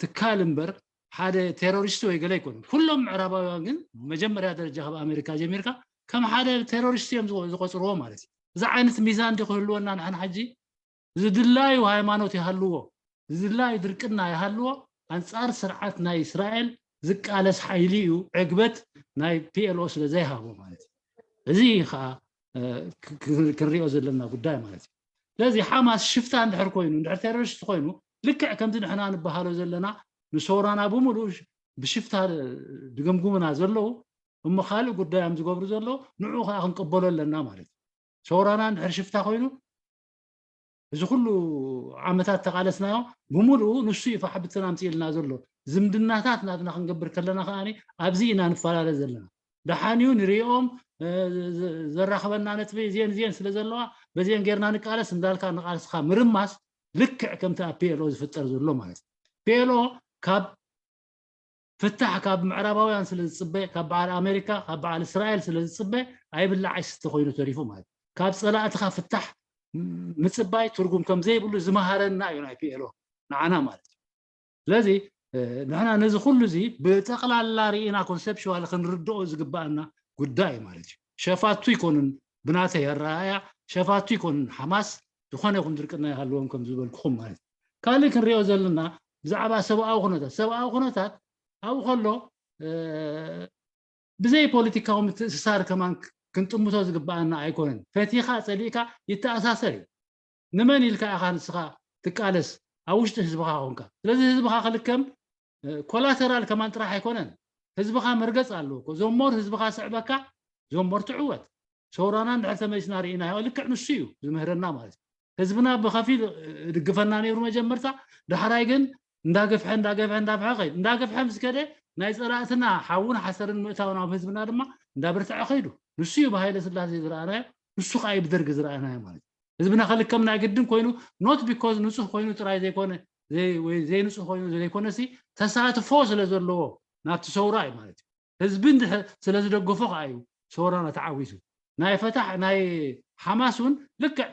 ትካል እምበር ሓደ ቴሮሪስት ወይ ገለ ኣይኮኑን። ኩሎም ምዕራባውያን ግን መጀመርያ ደረጃ ካብ ኣሜሪካ ጀሚርካ ከም ሓደ ቴሮሪስት እዮም ዝቆፅርዎ ማለት እዩ። እዚ ዓይነት ሚዛን ዲ ክህልወና ንሕና ሕጂ ዝድላዩ ሃይማኖት ይሃልዎ፣ ዝድላዩ ድርቅና ይሃልዎ፣ ኣንፃር ስርዓት ናይ እስራኤል ዝቃለስ ሓይሊ እዩ ዕግበት ናይ ፒኤልኦ ስለ ዘይሃቦ ማለት እዩ። እዚ ከዓ ክንሪኦ ዘለና ጉዳይ ማለት እዩ። ስለዚ ሓማስ ሽፍታ እንድሕር ኮይኑ እንድሕር ቴሮሪስት ኮይኑ ልክዕ ከምዚ ንሕና ንበሃሎ ዘለና ንሶራና ብምሉእ ብሽፍታ ድገምጉምና ዘለዉ እሞ ካልእ ጉዳዮም ዝገብሩ ዘለዉ ንዑ ከዓ ክንቅበሎ ኣለና ማለት እዩ። ሶራና እንድሕር ሽፍታ ኮይኑ እዚ ኩሉ ዓመታት ተቃለስናዮ ብምሉኡ ንሱ እዩ ፋሕብትን ኣምፅእልና ዘሎ። ዝምድናታት ናትና ክንገብር ከለና ከዓ ኣብዚ ኢና ንፈላለ ዘለና። ደሓን እዩ ንሪኦም ዘራኽበና ነጥቢ እዚን እዚን ስለ ዘለዋ በዚን ጌርና ንቃለስ እንዳልካ ንቃልስካ ምርማስ ልክዕ ከምቲ ኣብ ፒኤልኦ ዝፍጠር ዘሎ ማለት እዩ። ፒኤልኦ ካብ ፍታሕ ካብ ምዕራባውያን ስለ ዝፅበ፣ ካብ በዓል ኣሜሪካ፣ ካብ በዓል እስራኤል ስለ ዝፅበ ኣይብላዕ ኣይስተ ኮይኑ ተሪፉ ማለት እዩ። ካብ ፀላእትኻ ፍታሕ ምፅባይ ትርጉም ከም ዘይብሉ ዝመሃረና እዩ ናይ ፒኤልኦ ንዓና ማለት እዩ። ስለዚ ንሕና ነዚ ኩሉ እዚ ብጠቕላላ ርኢና ኮንሰፕሽዋል ክንርድኦ ዝግባኣና ጉዳይ ማለት እዩ። ሸፋቱ ይኮኑን ብናተይ ኣረኣያ ሸፋቱ ይኮኑን ሓማስ ዝኾነ ይኹን ድርቅና ይሃልዎም ከም ዝበልኩኹም ማለት እዩ። ካልእ ክንሪኦ ዘለና ብዛዕባ ሰብኣዊ ኩነታት ሰብኣዊ ኩነታት ኣብኡ ከሎ ብዘይ ፖለቲካዊ ምትእስሳር ከማን ክንጥምቶ ዝግባኣና ኣይኮነን። ፈቲኻ ፀሊእካ ይተኣሳሰር እዩ። ንመን ኢልካ ኢኻ ንስኻ ትቃለስ ኣብ ውሽጢ ህዝብኻ ኮንካ? ስለዚ ህዝብኻ ክልከም ኮላተራል ከማን ጥራሕ ኣይኮነን። ህዝብኻ መርገፅ ኣለዎ እኮ። ዞሞር ህዝብኻ ስዕበካ ዞሞር ትዕወት። ሰውራና እንድሕር ተመሊስና ርኢናዮ ልክዕ ንሱ እዩ ዝምህረና ማለት እዩ። ህዝብና ብኸፊል ድግፈና ነይሩ መጀመርታ፣ ዳሕራይ ግን እንዳገፍሐ እንዳገፍሐ እንዳፍሐ ከይዱ። እንዳገፍሐ ምስ ከደ ናይ ፀላእትና ሓውን ሓሰርን ምእታው ናብ ህዝብና ድማ እንዳበርትዐ ከይዱ። ንሱ እዩ ብሃይለ ስላሴ ዝረኣናዮ፣ ንሱ ከዓ እዩ ብደርጊ ዝረኣናዮ ማለት እዩ። ህዝብና ከልከም ናይ ግድን ኮይኑ ኖት ቢኮዝ ንፁህ ኮይኑ ጥራይ ዘይኮነ ወይ ዘይንፁህ ኮይኑ ዘይኮነ ሲ ተሳትፎ ስለ ዘለዎ ናብቲ ሰውራ እዩ ማለት እዩ። ህዝቢ እንድሕር ስለ ዝደገፎ ከዓ እዩ ሰውራና ተዓዊቱ። ናይ ፈታሕ ናይ ሓማስ እውን ልክዕ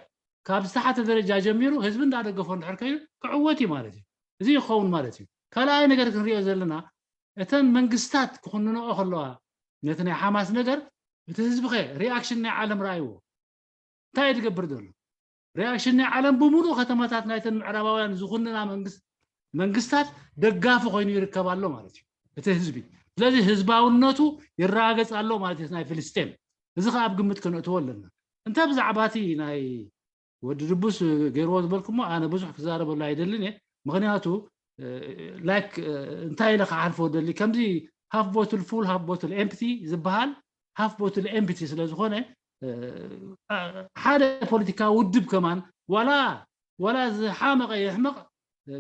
ካብ ዝተሓተ ደረጃ ጀሚሩ ህዝቢ እንዳደገፎ እንድሕር ከይዱ ክዕወት እዩ ማለት እዩ። እዚ ይኸውን ማለት እዩ። ካልኣይ ነገር ክንሪኦ ዘለና እተን መንግስታት ክኹንንኦ ከለዋ ነቲ ናይ ሓማስ ነገር እቲ ህዝቢ ከ ሪኣክሽን ናይ ዓለም ረኣይዎ እንታይ እዩ ዝገብር ዘሎ? ሪኣክሽን ናይ ዓለም ብምሉእ ከተማታት ናይተን ምዕራባውያን ዝኹንና መንግስታት ደጋፊ ኮይኑ ይርከብ ኣሎ ማለት እዩ እቲ ህዝቢ። ስለዚ ህዝባውነቱ ይረጋገፅ ኣሎ ማለት እዩ ናይ ፍልስጤም። እዚ ከዓ ኣብ ግምት ከነእትዎ ኣለና። እንተ ብዛዕባ እቲ ናይ ወዲ ድቡስ ገይርዎ ዝበልኩሞ ኣነ ብዙሕ ክዛረበሉ ኣይደልን እየ። ምክንያቱ ላይክ እንታይ ኢለ ክሓልፎ ደሊ ከምዚ ሃፍ ቦትል ፉል ሃፍ ቦትል ኤምፕቲ ዝበሃል ሃፍ ቦትል ኤምፕቲ ስለ ዝኾነ ሓደ ፖለቲካዊ ውድብ ከማን ዋላ ዋላ ዝሓመቐ የሕመቕ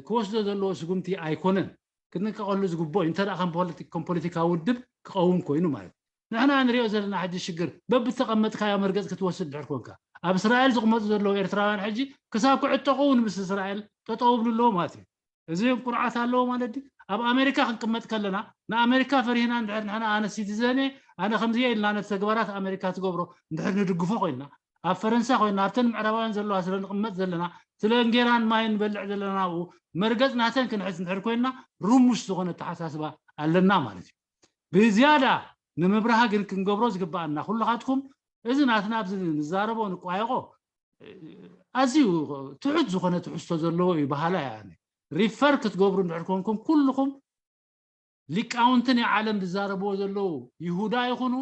ክወስዶ ዘለዎ ስጉምቲ ኣይኮነን። ክንንቀቐሉ ዝግብኦ እዩ። እንተ ከም ፖለቲ- ከም ፖለቲካዊ ውድብ ክቐውም ኮይኑ ማለት እዩ። ንሕና ንሪኦ ዘለና ሕጂ ሽግር በብተቐመጥካዮ መርገፅ ክትወስድ ድሕር ኮንካ ኣብ እስራኤል ዝቕመጡ ዘለዉ ኤርትራውያን ሕጂ ክሳብ ክዕጠቑ እውን ምስ እስራኤል ጠጠው ብሉ ኣለዎ ማለት እዩ። እዚ ቁርዓት ኣለዎ ማለት ድዩ? ኣብ ኣሜሪካ ክንቅመጥ ከለና ንኣሜሪካ ፈሪህና እንድሕር ንሕና ኣነ ሲቲዘን እየ ኣነ ከምዚ እየ ኢልና ነቲ ተግባራት ኣሜሪካ ትገብሮ እንድሕር ንድግፎ ኮይንና ኣብ ፈረንሳ ኮይንና ኣብተን ምዕራባውያን ዘለዋ ስለ ንቕመጥ ዘለና ስለ እንጌራን ማይን ንበልዕ ዘለና ኣብኡ መርገፅ ናተን ክንሕዝ እንድሕር ኮይንና ርሙስ ዝኾነ ኣተሓሳስባ ኣለና ማለት እዩ። ብዝያዳ ንምብራህ ግን ክንገብሮ ዝግበኣና ኩልኻትኩም እዚ ናትና ኣብዚ ንዛረቦ ንቋየቆ ኣዝዩ ትሑት ዝኾነ ትሕዝቶ ዘለዎ እዩ በሃላይ እየ ኣነ። ሪፈር ክትገብሩ እንድሕር ኮንኩም ኩልኹም ሊቃውንቲ ናይ ዓለም ዝዛረብዎ ዘለዉ ይሁዳ ይኹኑ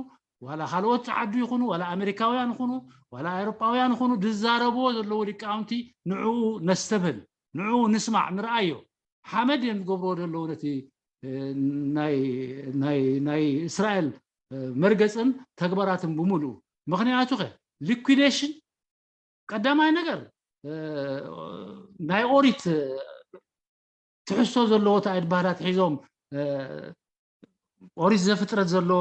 ዋላ ካልኦት ዓዱ ይኹኑ ዋላ ኣሜሪካውያን ይኹኑ ዋላ ኣውሮጳውያን ይኹኑ ዝዛረብዎ ዘለዉ ሊቃውንቲ ንዕኡ ነስተብህል ንዕኡ ንስማዕ ንርኣዮ ሓመድ እዮም ዝገብርዎ ዘለዉ ነቲ ናይ እስራኤል መርገፅን ተግባራትን ብምሉኡ ምክንያቱ ከ ሊኩዴሽን ቀዳማይ ነገር ናይ ኦሪት ትሕዝቶ ዘለዎ ታይድ ባህላት ሒዞም ኦሪት ዘፍጥረት ዘሎ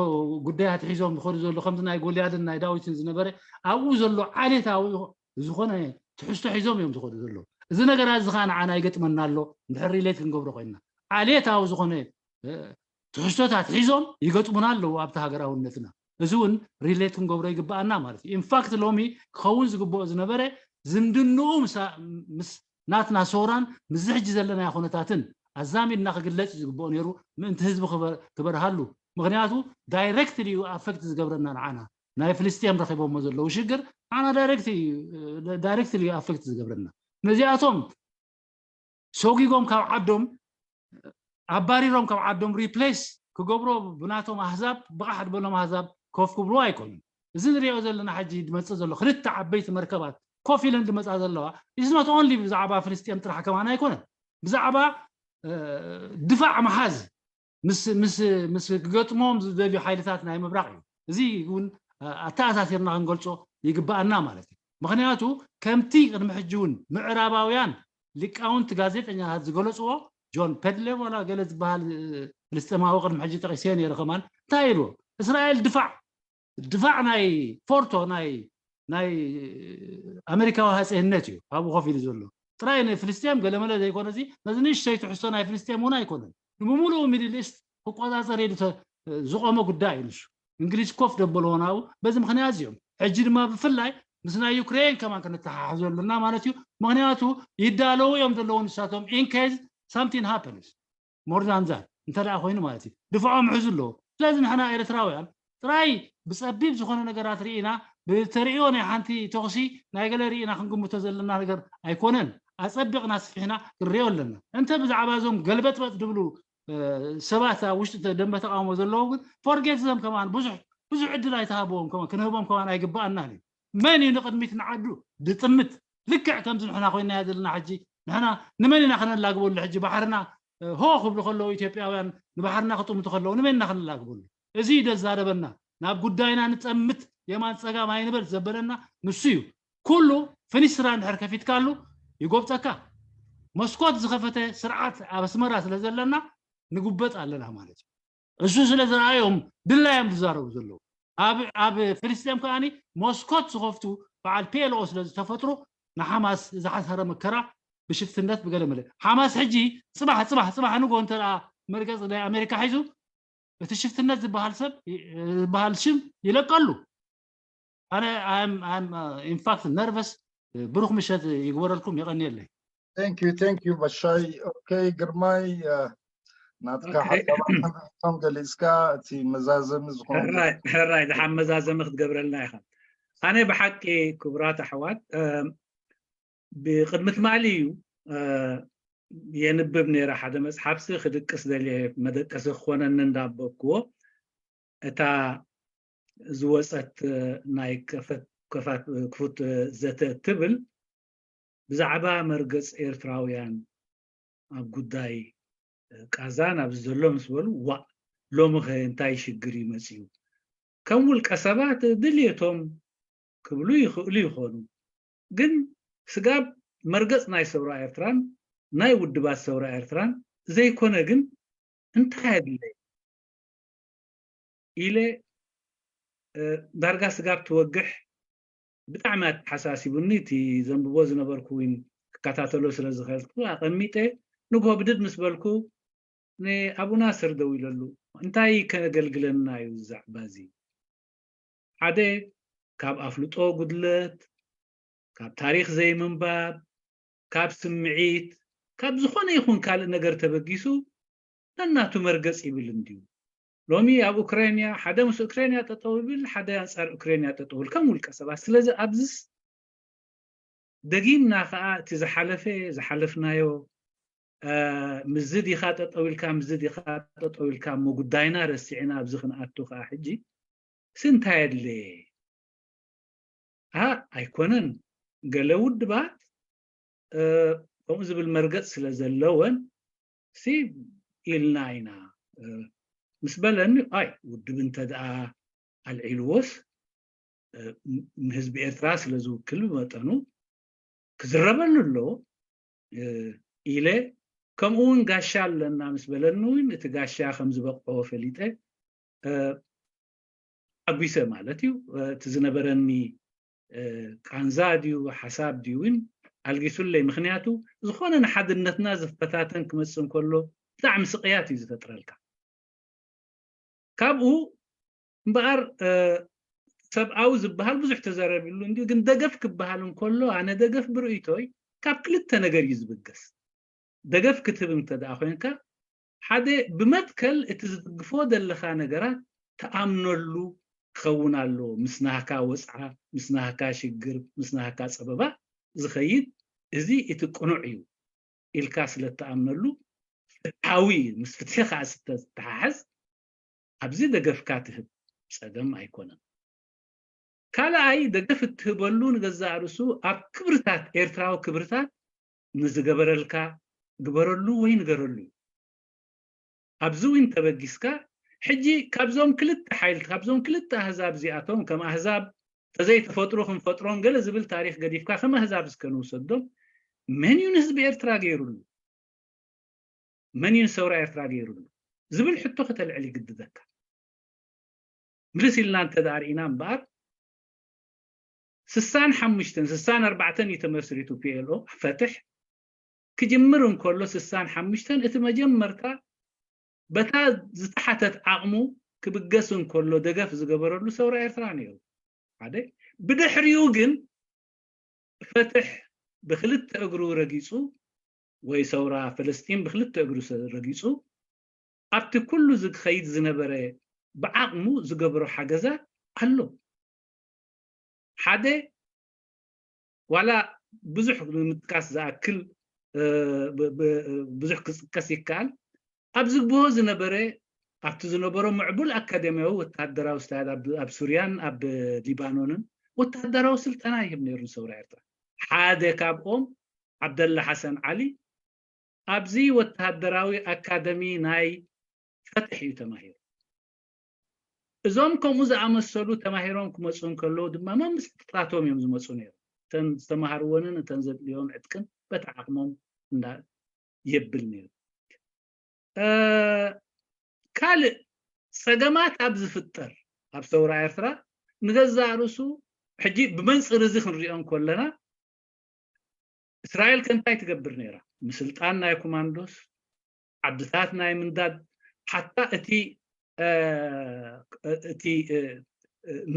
ጉዳያት ሒዞም ዝኸዱ ዘሎ ከምዚ ናይ ጎልያድን ናይ ዳዊትን ዝነበረ ኣብኡ ዘሎ ዓሌታዊ ዝኾነ ትሕዝቶ ሒዞም እዮም ዝኸዱ ዘለዉ። እዚ ነገራት እዚ ከዓ ንዓና ይገጥመና ኣሎ። እንድሕር ሪሌት ክንገብሮ ኮይንና ዓሌታዊ ዝኾነ ትሕዝቶታት ሒዞም ይገጥሙና ኣለዉ ኣብቲ ሃገራውነትና። እዚ እውን ሪሌት ክንገብሮ ይግብኣና ማለት እዩ። ኢንፋክት ሎሚ ክኸውን ዝግብኦ ዝነበረ ዝምድንኡ ምስ ናትና ሰውራን ምስዚ ሕጂ ዘለናዮ ኩነታትን ኣዛሚድና ክግለጽ ዝግብኦ ነይሩ ምእንቲ ህዝቢ ክበርሃሉ። ምክንያቱ ዳይረክትሊ እዩ ኣፈክት ዝገብረና ንዓና። ናይ ፍልስጤም ረኺቦሞ ዘለዉ ሽግር ንዓና ዳይረክትሊ እዩ ኣፈክት ዝገብረና። ነዚኣቶም ሰጒጎም ካብ ዓዶም ኣባሪሮም ካብ ዓዶም ሪፕሌስ ክገብሮ ብናቶም ኣህዛብ ብቓሕ ዝበሎም ኣህዛብ ኮፍ ክብልዎ ኣይኮኑን። እዚ ንሪኦ ዘለና ሕጂ ዝመፅእ ዘሎ ክልተ ዓበይቲ መርከባት ኮፍ ኢለን ዝመፃ ዘለዋ is not only ብዛዕባ ፍልስጤም ጥራሕ ከማን ኣይኮነን። ብዛዕባ ድፋዕ መሓዝ ምስ ምስ ምስ ክገጥሞም ዝደልዩ ሓይልታት ናይ ምብራቕ እዩ። እዚ እውን ኣተኣሳሲርና ክንገልጾ ይግብኣና ማለት እዩ። ምክንያቱ ከምቲ ቅድሚ ሕጂ እውን ምዕራባውያን ሊቃውንቲ ጋዜጠኛታት ዝገለጽዎ ጆን ፐድሌ ዋላ ገለ ዝበሃል ፍልስጤማዊ ቅድሚ ሕጂ ጠቂሰዮ ነይረ ከማን እንታይ ኢልዎ እስራኤል ድፋዕ ድፋዕ ናይ ፎርቶ ናይ ናይ ኣሜሪካዊ ሃፀይነት እዩ ኣብኡ ኮፍ ኢሉ ዘሎ ጥራይ ንፍልስጤም ገለመለ ዘይኮነ እዚ ነዚ ንእሽተይ ትሕዝቶ ናይ ፍልስጤም እውን ኣይኮነን ንምሙሉኡ ሚድል ኢስት ክቆፃፀር ኢሉ ዝቆመ ጉዳይ እዩ ንሱ እንግሊዝ ኮፍ ደበልዎ ናብኡ በዚ ምክንያት እዚኦም ሕጂ ድማ ብፍላይ ምስ ናይ ዩክሬን ከማን ክንተሓሓዞ ኣለና ማለት እዩ ምክንያቱ ይዳለዉ እዮም ዘለዉ ንሳቶም ኢንኬዝ ሳምቲን ሃፐንስ more than that እንተ ደኣ ኮይኑ ማለት እዩ ድፍዖም ሕዙ ኣለዎ ስለዚ ንሕና ኤርትራውያን ጥራይ ብፀቢብ ዝኾነ ነገራት ርኢና ብተርእዮ ናይ ሓንቲ ተኽሲ ናይ ገለ ርኢና ክንግምቶ ዘለና ነገር ኣይኮነን ኣፀቢቕና ስፊሕና ክንሪኦ ኣለና እንተ ብዛዕባ እዞም ገልበጥበጥ ድብሉ ሰባት ኣብ ውሽጢ ደንበ ተቃውሞ ዘለዉ ግን ፎርጌት ዘም ከማን ብዙሕ ብዙሕ ዕድል ኣይተሃብዎም ከማን ክንህቦም ከማን ኣይግባኣናን እዩ መን እዩ ንቅድሚት ንዓዱ ድጥምት ልክዕ ከምዚ ንሕና ኮይናዮ ዘለና ሕጂ ንሕና ንመን ኢና ከነላግበሉ ሕጂ ባሕርና ሆ ክብሉ ከለዉ ኢትዮጵያውያን ንባሕርና ክጥምቱ ከለዉ ንመን ኢና ከነላግበሉ እዚ እዩ ደዛረበና ናብ ጉዳይና ንፀምት የማን ፀጋም ኣይንበል ዘበለና ንሱ እዩ ኩሉ ፍኒስትራ እንድሕር ከፊትካሉ ይጎብፀካ መስኮት ዝኸፈተ ስርዓት ኣብ ኣስመራ ስለ ዘለና ንጉበጥ ኣለና ማለት እዩ እሱ ስለ ዝረኣዮም ድላዮም ዝዛረቡ ዘለዉ ኣብ ፍልስጤም ከኣ ሞስኮት ዝኸፍቱ በዓል ፒኤልኦ ስለ ዝተፈጥሩ ንሓማስ ዝሓሰረ መከራ ብሽፍትነት ብገለ መለ ሓማስ ሕጂ ፅባሕ ፅባሕ ፅባሕ ንጎ እንተ መርገፂ ናይ ኣሜሪካ ሒዙ እቲ ሽፍትነት ዝበሃል ሰብ ዝበሃል ሽም ይለቀሉ ኣነ ኢንፋክት ነርቨስ ብሩክ ምሸት ይግበረልኩም የቐንየለይ Thank you, thank you, በሻይ። ኦኬ፣ ግርማይ፣ ናትካ ሓሳባቶም ገሊጽካ፣ እቲ መዛዘሚ ዝኾነ ሕራይ፣ ድሓን መዛዘሚ ክትገብረልና ኢኻ። ኣነ ብሓቂ፣ ክቡራት ኣሕዋት፣ ብቕድሚ ትማሊ እዩ የንብብ ነይረ ሓደ መጽሓፍሲ፣ ክድቅስ ደልየ፣ መደቀሲ ክኾነኒ እንዳበልክዎ፣ እታ ዝወጸት ናይ ክፉት ዘተ እትብል ብዛዕባ መርገጽ ኤርትራውያን ኣብ ጉዳይ ቃዛን ኣብዚ ዘሎ ምስ በሉ ዋእ ሎሚ ኸ እንታይ ሽግር እዩ መጺኡ ከም ውልቀ ሰባት ድልየቶም ክብሉ ይኽእሉ ይኾኑ ግን ስጋብ መርገጽ ናይ ሰውራ ኤርትራን ናይ ውድባት ሰውራ ኤርትራን ዘይኮነ ግን እንታይ ኣድለየ ኢለ ዳርጋ ስጋብ ትወግሕ ብጣዕሚ ኣተሓሳሲቡኒ እቲ ዘንብቦ ዝነበርኩ ክከታተሎ ስለ ዝኸልኩ ኣቐሚጠ ንግሆ ብድድ ምስ በልኩ ንኣቡ ናስር ደዊለሉ እንታይ ከገልግለና እዩ ዛዕባ እዚ ሓደ ካብ ኣፍልጦ ጉድለት ካብ ታሪክ ዘይምንባብ ካብ ስምዒት ካብ ዝኾነ ይኹን ካልእ ነገር ተበጊሱ ነናቱ መርገጽ ይብል እንድዩ ሎሚ ኣብ ኡክራይንያ ሓደ ምስ ኡክራይንያ ጠጠው ይብል ሓደ ኣንጻር ኡክራይንያ ጠጠው ይብል ከም ውልቀ ሰባት ስለዚ ኣብዝስ ደጊምና ከዓ እቲ ዝሓለፈ ዝሓለፍናዮ ምዚ ዲኻ ጠጠው ኢልካ ምዚ ዲኻ ጠጠው ኢልካ እሞ ጉዳይና ረሲዕና ኣብዚ ክንኣቱ ከዓ ሕጂ ስንታይ ኣድለየ ኣይኮነን ገለ ውድባት ከምኡ ዝብል መርገፅ ስለ ዘለወን ሲ ኢልና ኢና ምስ በለኒ ኣይ ውድብ እንተ ደኣ ኣልዒልዎስ ንህዝቢ ኤርትራ ስለ ዝውክል ብመጠኑ ክዝረበሉ ኣለዎ ኢለ፣ ከምኡ እውን ጋሻ ኣለና ምስ በለኒ እውን እቲ ጋሻ ከም ዝበቕዖ ፈሊጠ ሓጒሰ ማለት እዩ። እቲ ዝነበረኒ ቃንዛ ድዩ ሓሳብ ድዩ እውን ኣልጊሱለይ። ምክንያቱ ዝኾነ ንሓድነትና ዝፈታተን ክመፅእ እንከሎ ብጣዕሚ ስቕያት እዩ ዝፈጥረልካ። ካብኡ እምበኣር ሰብኣዊ ዝበሃል ብዙሕ ተዘረቢሉ እንዲ ግን ደገፍ ክበሃል እንከሎ ኣነ ደገፍ ብርእይቶይ ካብ ክልተ ነገር እዩ ዝብገስ። ደገፍ ክትህብ እንተ ደኣ ኮይንካ ሓደ ብመትከል እቲ ዝድግፎ ዘለኻ ነገራት ተኣምነሉ ክኸውን ኣለዎ። ምስ ናህካ ወፅዓ፣ ምስ ናህካ ሽግር፣ ምስ ናህካ ፀበባ ዝኸይድ እዚ እቲ ቅኑዕ እዩ ኢልካ ስለ እትኣምነሉ ፍትሓዊ እዩ። ምስ ፍትሒ ከዓ ዝተተሓሓዝ ኣብዚ ደገፍካ ትህብ ጸገም ኣይኮነን። ካልኣይ ደገፍ እትህበሉ ንገዛእ ርእሱ ኣብ ክብርታት ኤርትራዊ ክብርታት ንዝገበረልካ ግበረሉ ወይ ንገረሉ እዩ። ኣብዚ እውን ተበጊስካ ሕጂ ካብዞም ክልተ ሓይል ካብዞም ክልተ ኣህዛብ እዚኣቶም ከም ኣህዛብ ተዘይተፈጥሩ ክንፈጥሮም ገለ ዝብል ታሪክ ገዲፍካ ከም ኣህዛብ እስከ ንውሰዶም መን እዩ ንህዝቢ ኤርትራ ገይሩሉ? መን እዩ ንሰውራ ኤርትራ ገይሩሉ ዝብል ሕቶ ከተልዕል ይግድደካ። ምልስ ኢልና እንተ ደኣ ርኢና እምበኣር ስሳን ሓሙሽተን ስሳን ኣርባዕተን እዩ ተመስሪቱ ፒኤልኦ ፈትሕ ክጅምር እንከሎ ስሳን ሓሙሽተን እቲ መጀመርታ በታ ዝተሓተት ዓቕሙ ክብገስ እንከሎ ደገፍ ዝገበረሉ ሰውራ ኤርትራ ነይሩ ሓደ። ብድሕሪኡ ግን ፈትሕ ብክልተ እግሩ ረጊጹ ወይ ሰውራ ፍልስጢን ብክልተ እግሩ ረጊጹ ኣብቲ ኩሉ ዝኸይድ ዝነበረ ብዓቕሙ ዝገብሮ ሓገዛት ኣሎ። ሓደ ዋላ ብዙሕ ንምጥቃስ ዝኣክል ብዙሕ ክጥቀስ ይከኣል። ኣብ ዝግብሆ ዝነበረ ኣብቲ ዝነበሮ ምዕቡል ኣካደሚያዊ ወተሃደራዊ ስታይል ኣብ ሱርያን ኣብ ሊባኖንን ወተሃደራዊ ስልጠና ይህብ ነይሩ ንሰውራ ኤርትራ። ሓደ ካብኦም ዓብደላ ሓሰን ዓሊ ኣብዚ ወተሃደራዊ ኣካደሚ ናይ ፈትሕ እዩ ተማሂሩ። እዞም ከምኡ ዝኣመሰሉ ተማሂሮም ክመፁ እንከለዉ ድማ መምስጥራቶም እዮም ዝመፁ ነይሩ። እተን ዝተማሃርዎንን እተን ዘድልዮም ዕጥቅን በቲ ዓቕሞም እንዳ የብል ነይሩ። ካልእ ፀገማት ኣብ ዝፍጠር ኣብ ሰውራ ኤርትራ ንገዛእ ርእሱ ሕጂ ብመንፅር እዚ ክንሪኦ እንከለና እስራኤል ከ እንታይ ትገብር ነይራ? ምስልጣን ናይ ኮማንዶስ፣ ዓድታት ናይ ምንዳድ፣ ሓታ እቲ እቲ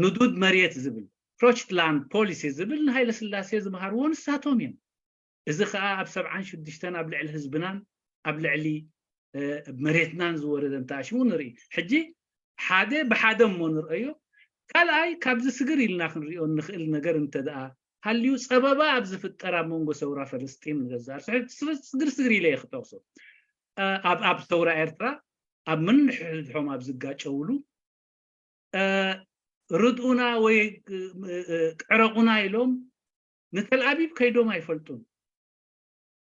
ንዱድ መሬት ዝብል ፕሮችትላንድ ፖሊሲ ዝብል ንሃይለ ስላሴ ዝመሃርዎ ንሳቶም እዮም። እዚ ከዓ ኣብ ሰብዓን ሽዱሽተን ኣብ ልዕሊ ህዝብናን ኣብ ልዕሊ መሬትናን ዝወረደ እንተኣሽሙ ንርኢ። ሕጂ ሓደ ብሓደ እሞ ንርአዮ። ካልኣይ ካብዚ ስግር ኢልና ክንሪኦ እንኽእል ነገር እንተ ደኣ ሃልዩ ጸበባ ኣብ ዝፍጠር ኣብ መንጎ ሰውራ ፈለስጢን ንገዛእ ርእሱ ስግር ስግር ኢለ እየ ክጠቕሶ። ኣብ ኣብ ሰውራ ኤርትራ ኣብ ምንሕድሖም ኣብ ዝጋጨውሉ ርድኡና ወይ ዕረቑና ኢሎም ንተልኣቢብ ከይዶም ኣይፈልጡን።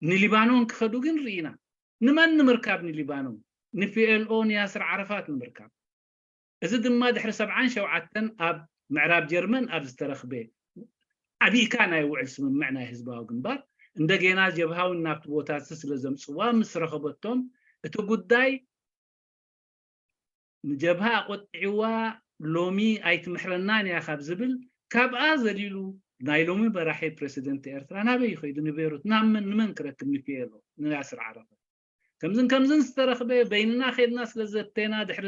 ንሊባኖን ክኸዱ ግን ርኢና። ንመን ንምርካብ ንሊባኖን? ንፒኤልኦ ንያስር ዓረፋት ንምርካብ። እዚ ድማ ድሕሪ ሰብዓን ሸውዓተን ኣብ ምዕራብ ጀርመን ኣብ ዝተረኽበ ዓቢእካ ናይ ውዕል ስምምዕ ናይ ህዝባዊ ግንባር እንደገና ጀብሃ እውን ናብቲ ቦታ እዚ ስለ ዘምፅዋ ምስ ረኸበቶም እቲ ጉዳይ ንጀብሃ ኣቆጢዕዋ ሎሚ ኣይትምሕረናን እያ ካብ ዝብል ካብኣ ዘሊሉ ናይ ሎሚ መራሒ ፕረሲደንት ኤርትራ ናበይ ይኸይዱ ንቤሩት ናብ መን ንመን ክረክብ ንፒኤልኦ ንያስር ዓረፋት ከምዝን ከምዝን ዝተረኽበ በይንና ኸድና ስለ ዘተና ድሕሪ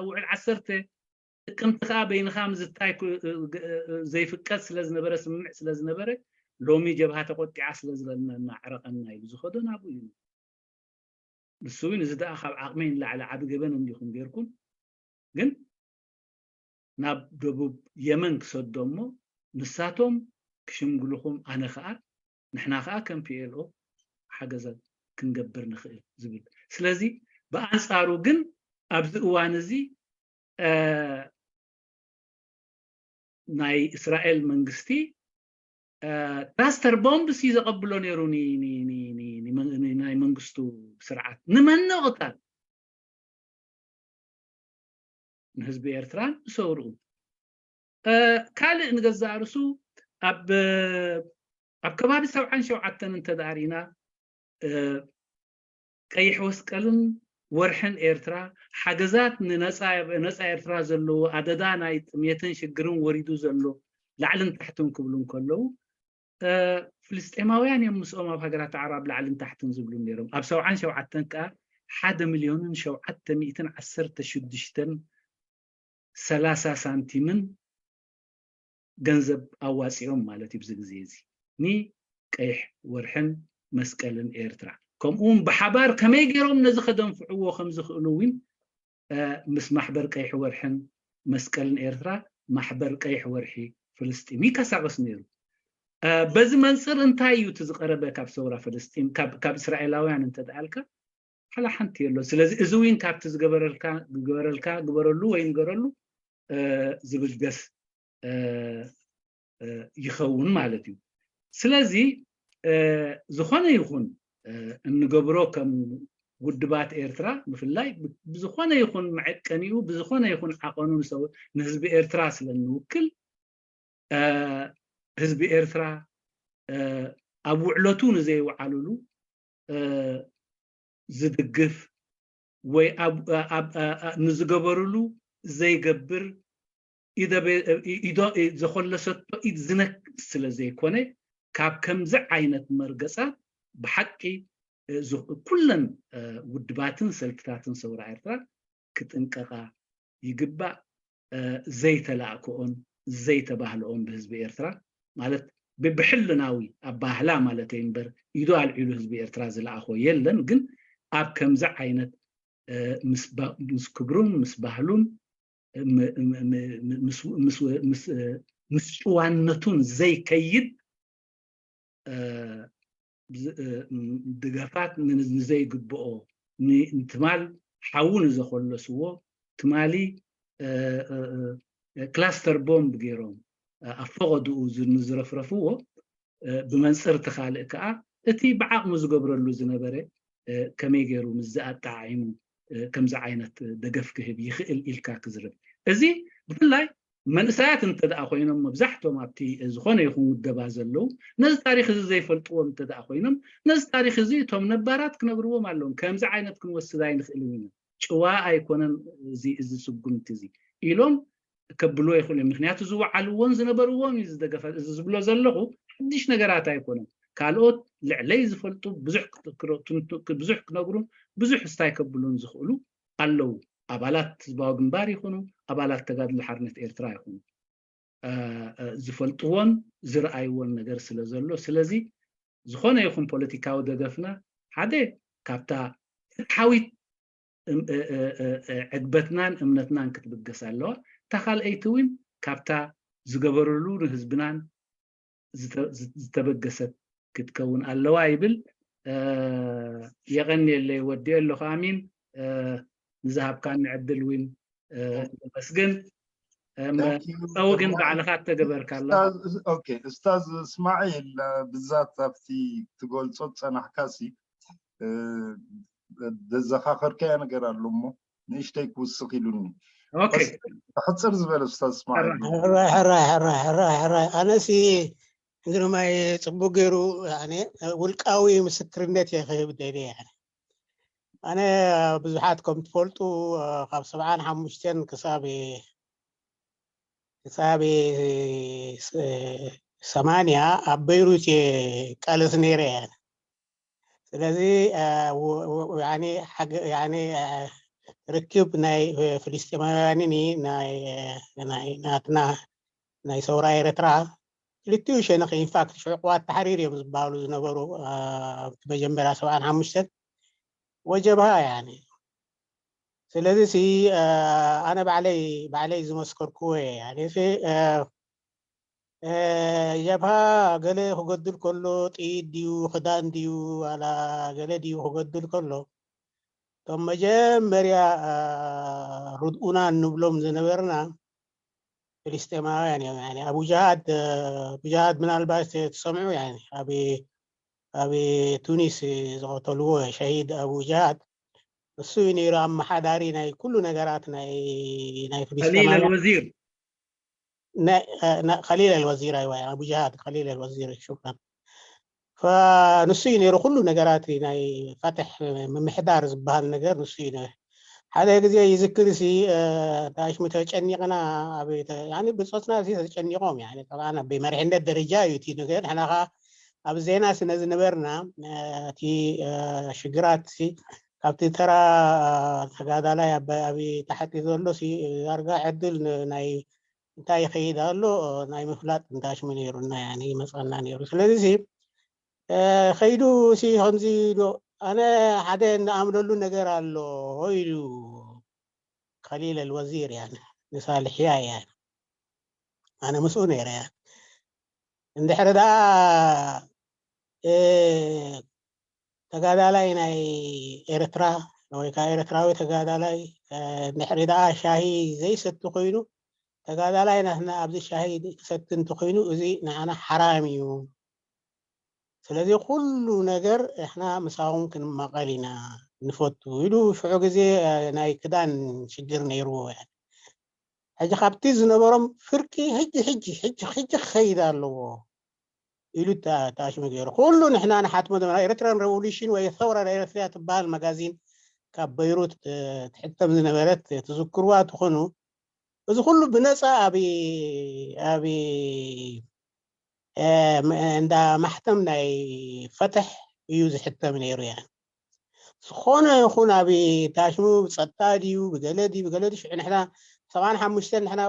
ውዕል ዓሰርተ ጥቅምቲ ከዓ በይንኻ ምዝታይ ዘይፍቀድ ስለ ዝነበረ ስምምዕ ስለ ዝነበረ ሎሚ ጀብሃ ተቆጢዓ ስለ ዝለና እናዕረቐና ኢሉ ዝኸዶ ናብኡ እዩ ንሱ እውን እዚ ደኣ ካብ ዓቕመይ ንላዕሊ ዓቢ ገበን እንዲኹም ጌርኩም ግን ናብ ደቡብ የመን ክሰዶ እሞ ንሳቶም ክሽምግልኹም ኣነ ከዓ ንሕና ከዓ ከም ፒኤልኦ ሓገዘ ክንገብር ንኽእል ዝብል ስለዚ ብኣንፃሩ ግን ኣብዚ እዋን እዚ ናይ እስራኤል መንግስቲ ክላስተር ቦምብ ሲ ዘቐብሎ ነይሩ ናይ መንግስቱ ስርዓት ንመን ንቕታል ንህዝቢ ኤርትራን ንሰውርኡ ካልእ ንገዛእ ርሱ ኣብ ኣብ ከባቢ ሰብዓን ሸውዓተን እንተ ደኣ ርኢና፣ እ፣ ቀይሕ መስቀልን ወርሕን ኤርትራ፣ ሓገዛት ንነጻ፣ ነጻ ኤርትራ ዘለዎ ኣደዳ ናይ ጥሜትን ሽግርን ወሪዱ ዘሎ ላዕልን ታሕትን ክብሉ እንከለዉ፣ እ፣ ፍልስጤማውያን እዮም ምስኦም ኣብ ሃገራት ዓረብ ላዕልን ታሕትን ዝብሉ ነይሮም። ኣብ ሰብዓን ሸውዓተን ከኣ ሓደ ሚልዮንን ሸውዓተ ሚእትን ዓሰርተ ሽዱሽተን ሰላሳ ሳንቲምን ገንዘብ ኣዋጺኦም ማለት እዩ። ብዚ ግዜ እዚ ንቀይሕ ወርሕን መስቀልን ኤርትራ፣ ከምኡ እውን ብሓባር ከመይ ገይሮም ነዚ ከደንፍዕዎ ከም ዝኽእሉ እውን፣ እ፣ ምስ ማሕበር ቀይሕ ወርሕን መስቀልን ኤርትራ፣ ማሕበር ቀይሕ ወርሒ ፍልስጢን ይንቀሳቐስ ነይሩ። እ፣ በዚ መንጽር እንታይ እዩ እቲ ዝቐረበ ካብ ሰውራ ፍልስጢን፣ ካብ፣ ካብ እስራኤላውያን እንተ ደኣልካ፣ ሓላ ሓንቲ የሎ። ስለዚ እዚ እውን ካብቲ ዝገበረልካ፣ ዝገበረልካ ግበረሉ ወይ ንገረሉ፣ እ፣ ዝብገስ፣ እ፣ እ፣ ይኸውን ማለት እዩ። ስለዚ፣ እ፣ ዝኾነ ይኹን፣ እ፣ እንገብሮ ከም ውድባት ኤርትራ፣ ብፍላይ ብ-፣ ብዝኾነ ይኹን መዐቀኒኡ፣ ብዝኾነ ይኹን ዓቐኑ ንሰው-፣ ንህዝቢ ኤርትራ ስለ እንውክል፣ እ፣ ህዝቢ ኤርትራ፣ እ፣ ኣብ ውዕለቱ ንዘይወዓሉሉ፣ እ፣ ዝድግፍ ወይ ኣብ፣ ኣብ፣ ኣ-፣ ኣ-፣ ንዝገበርሉ ዘይገብር ኢደ ቤ-፣ ኢ-፣ ኢዶ፣ ኢ-፣ ዘኾለሰቶ ኢድ ዝነክስ ስለ ዘይኮነ፣ ካብ ከምዚ ዓይነት መርገጻት ብሓቂ፣ እ፣ ዝ-፣ ኩለን፣ እ፣ ውድባትን ሰልፍታትን ሰውራ ኤርትራ ክጥንቀቓ ይግባእ። እ፣ ዘይተላእክኦን ዘይተባህልኦን ብህዝቢ ኤርትራ፣ ማለት ብ-፣ ብሕልናዊ ኣባህላ ማለተይ እምበር፣ ኢዱ ኣልዒሉ ህዝቢ ኤርትራ ዝለኣኾ የለን። ግን ኣብ ከምዚ ዓይነት፣ እ፣ ምስ ባ-፣ ምስ ክብሩን ምስ ባህሉን፣ እ፣ ም-፣ ም-፣ ም-፣ ም-፣ ምስ፣ ምስ፣ ምስ፣ እ፣ ምስ ጭዋነቱን ዘይከይድ፣ እ፣ ዝ-፣ እ፣ ም-፣ ድጋፋት ን-፣ ንዘይግብኦ፣ ን-፣ ንትማል ሓዊ ንዘኾለስዎ፣ ትማሊ፣ እ፣ እ፣ እ፣ ክላስተር ቦምብ ገይሮም፣ እ፣ ኣብ ፈቐድኡ ዝ-፣ ንዝረፍረፍዎ፣ እ፣ ብመንጽር እቲ ካልእ ከኣ፣ እቲ ብዓቕሙ ዝገብረሉ ዝነበረ፣ እ፣ ከመይ ገይሩ ምስዚ ኣጠዓዒሙ፣ እ፣ ከምዚ ዓይነት ደገፍ ክህብ ይኽእል ኢልካ ክዝረብ። እዚ ብፍላይ መንእሰያት እንተ ደኣ ኮይኖም፣ መብዛሕቶም ኣብቲ ዝኾነ ይኹን ውደባ ዘለዉ፣ ነዚ ታሪኽ እዚ ዘይፈልጥዎም እንተ ደኣ ኮይኖም፣ ነዚ ታሪኽ እዚ እቶም ነባራት ክነግርዎም ኣለዎም። ከምዚ ዓይነት ክንወስድ ኣይንኽእልን ኢና። ጭዋ ኣይኮነን እዚ፣ እዚ ስጉምቲ እዚ ኢሎም ከብልዎ ይኽእሉ እዮም። ምኽንያቱ ዝወዓልዎን ዝነበርዎን እዩ ዝደገፈ። እዚ ዝብሎ ዘለኹ ሓድሽ ነገራት ኣይኮነን። ካልኦት ልዕለይ ዝፈልጡ ብዙሕ ክት-፣ ክረ-፣ ትንቱ-፣ ብዙሕ ክነግሩን ብዙሕ ስታይ ከብሉን ዝኽእሉ ኣለዉ። ኣባላት ህዝባዊ ግንባር ይኹኑ፣ ኣባላት ተጋድሎ ሓርነት ኤርትራ ይኹኑ፣ እ፣ እ፣ ዝፈልጥዎን ዝረኣይዎን ነገር ስለ ዘሎ፣ ስለዚ ዝኾነ ይኹን ፖለቲካዊ ደገፍና ሓደ ካብታ ፍትሓዊት እም-፣ እ፣ እ፣ እ፣ እ፣ ዕግበትናን እምነትናን ክትብገስ ኣለዋ። እታ ካልኣይቲ እውን ካብታ ዝገበርሉ ንህዝብናን ዝተ-፣ ዝ-፣ ዝተበገሰት ክትከውን ኣለዋ ይብል። እ፣ የቐንየለይ፣ ወዲኤ ኣለኹ ኣሚን። እ፣ ንዝሃብካኒ ዕድል እውን፣ እ፣ ነመስግን። እ፣ መ-፣ Thank you። መእተዊ ግን ባዕልኻ እተገበርካ ኣለኻ። ኡስታዝ፣ ኦኬ፣ ኡስታዝ እስማዒል፣ እ፣ ብዛት ኣብቲ ትገልጾ ዝጸናሕካሲ፣ እ፣ ዘዘኻኸርካዮ ነገር ኣሎ እሞ ንእሽተይ ክውስኽ ኢሉኒ። ኦኬ። በስ ሕጽር ዝበለ ኡስታዝ እስማዒል። ሕራይ፣ ሕራይ፣ ሕራይ፣ ሕራይ፣ ሕራይ። ኣነሲ እንግዲህ ማይ ጽቡቅ ገይሩ፣ ያኔ፣ ውልቃዊ ምስክርነት እየ ክህብ ደልየ፣ ያኔ። ኣነ ብዙሓት ከም ትፈልጡ፣ ካብ ሰብዓን ሓሙሽተን ክሳብ፣ ክሳብ ስ-፣ ሰማንያ ኣብ በይሩት እየ ቃለስ ነይረ እየ። ስለዚ፣ እ፣ ው-፣ ው-፣ ያኔ ሓገ-፣ ያኔ፣ እ፣ ርክብ ናይ፣ እ፣ ፍልስጤማውያንን ናይ፣ እ፣ ናይ ናትና ናይ ሰውራ ኤርትራ ክልቲኡ ሸነኽ ኢንፋክት ሽዑ ቅዋት ተሓሪር እዮም ዝበሃሉ ዝነበሩ፣ እ፣ ኣብቲ መጀመርያ ሰብዓን ሓሙሽተን ወጀብሃ ያኔ። ስለዚ ሲ፣ እ፣ ኣነ ባዕለይ፣ ባዕለይ ዝመስከርኩዎ እየ። ያኔ ሲ፣ እ፣ እ፣ ጀብሃ ገለ ክገድል ከሎ ጥይት ድዩ፣ ክዳን ድዩ፣ ዋላ ገለ ድዩ ክገድል ከሎ፣ እቶም መጀመርያ፣ እ፣ ርድኡና እንብሎም ዝነበርና ፍልስጤማውያን እዮም። ያኒ ኣቡ ጀሃድ፣ እ፣ ኣቡ ጀሃድ ምናልባት ትሰምዑ፣ ያኒ ኣብ፣ ኣብ ቱኒስ ዝቐተልዎ ሸሂድ ኣቡ ጀሃድ፣ እሱ እዩ ነይሩ ኣመሓዳሪ ናይ ኩሉ ነገራት ናይ፣ ናይ خليل ፍልስጤማውያን። الوزير. ن-، آه، ن-، خليل الوزير، أيوة، يعني أبو جهاد، خليل الوزير، شكرًا. ንሱ እዩ ነይሩ ኩሉ ነገራት ናይ ፈትሕ ምምሕዳር ዝበሃል ነገር ንሱ እዩ ነይሩ። ሓደ ግዜ ይዝክር ሲ ታሽሙ ተጨኒቕና ኣብ ብፆትና ተጨኒቖም ብመሪሕነት ደረጃ እዩ እቲ ነገር። ንሕና ከዓ ኣብ ዜና ስነ ዝነበርና እቲ ሽግራት ካብቲ ተራ ተጋዳላይ ኣብ ታሕቲ ዘሎ ዳርጋ ዕድል ናይ እንታይ ይኸይድ ኣሎ ናይ ምፍላጥ እንታሽሙ ነይሩና ይመፀና ነይሩ። ስለዚ ከይዱ ሲ ከምዚ ኣነ ሓደ እንኣምነሉ ነገር ኣሎ ኢሉ ከሊል ኣልወዚር ያ ንሳልሕያ ያ ኣነ ምስኡ ነይረ ያ እንድሕሪ ደኣ ተጋዳላይ ናይ ኤርትራ ወይ ከዓ ኤርትራዊ ተጋዳላይ እንድሕሪ ደኣ ሻሂ ዘይሰቲ ኮይኑ ተጋዳላይ ናትና ኣብዚ ሻሂ ክሰቲ እንተኮይኑ እዚ ንዓና ሓራም እዩ። ስለዚ ኩሉ ነገር ንሕና ምሳኹም ክንማቐል ኢና ንፈቱ ኢሉ ሽዑ ግዜ ናይ ክዳን ሽግር ነይርዎ። ሕጂ ካብቲ ዝነበሮም ፍርቂ ሕጂ ሕጂ ሕጂ ሕጂ ክኸይድ ኣለዎ ኢሉ ተኣሽሙ ገይሩ። ኩሉ ንሕና ንሓትሞ ዘለና ኤርትራን ሬቮሉሽን ወይ ሰውራ ኤርትራ ትበሃል መጋዚን ካብ በይሩት ትሕተም ዝነበረት ትዝክርዋ ትኾኑ። እዚ ኩሉ ብነፃ ኣብ ኣብ እንዳ ማሕተም ናይ ፈትሕ እዩ ዝሕተም ነይሩ። ያ ዝኾነ ይኹን ኣብ ታሽሙ ብፀጥታ ድዩ ብገለ ድዩ ብገለ ድዩ ሽዑ ንሕና ሰብዓን ሓሙሽተን ንሕና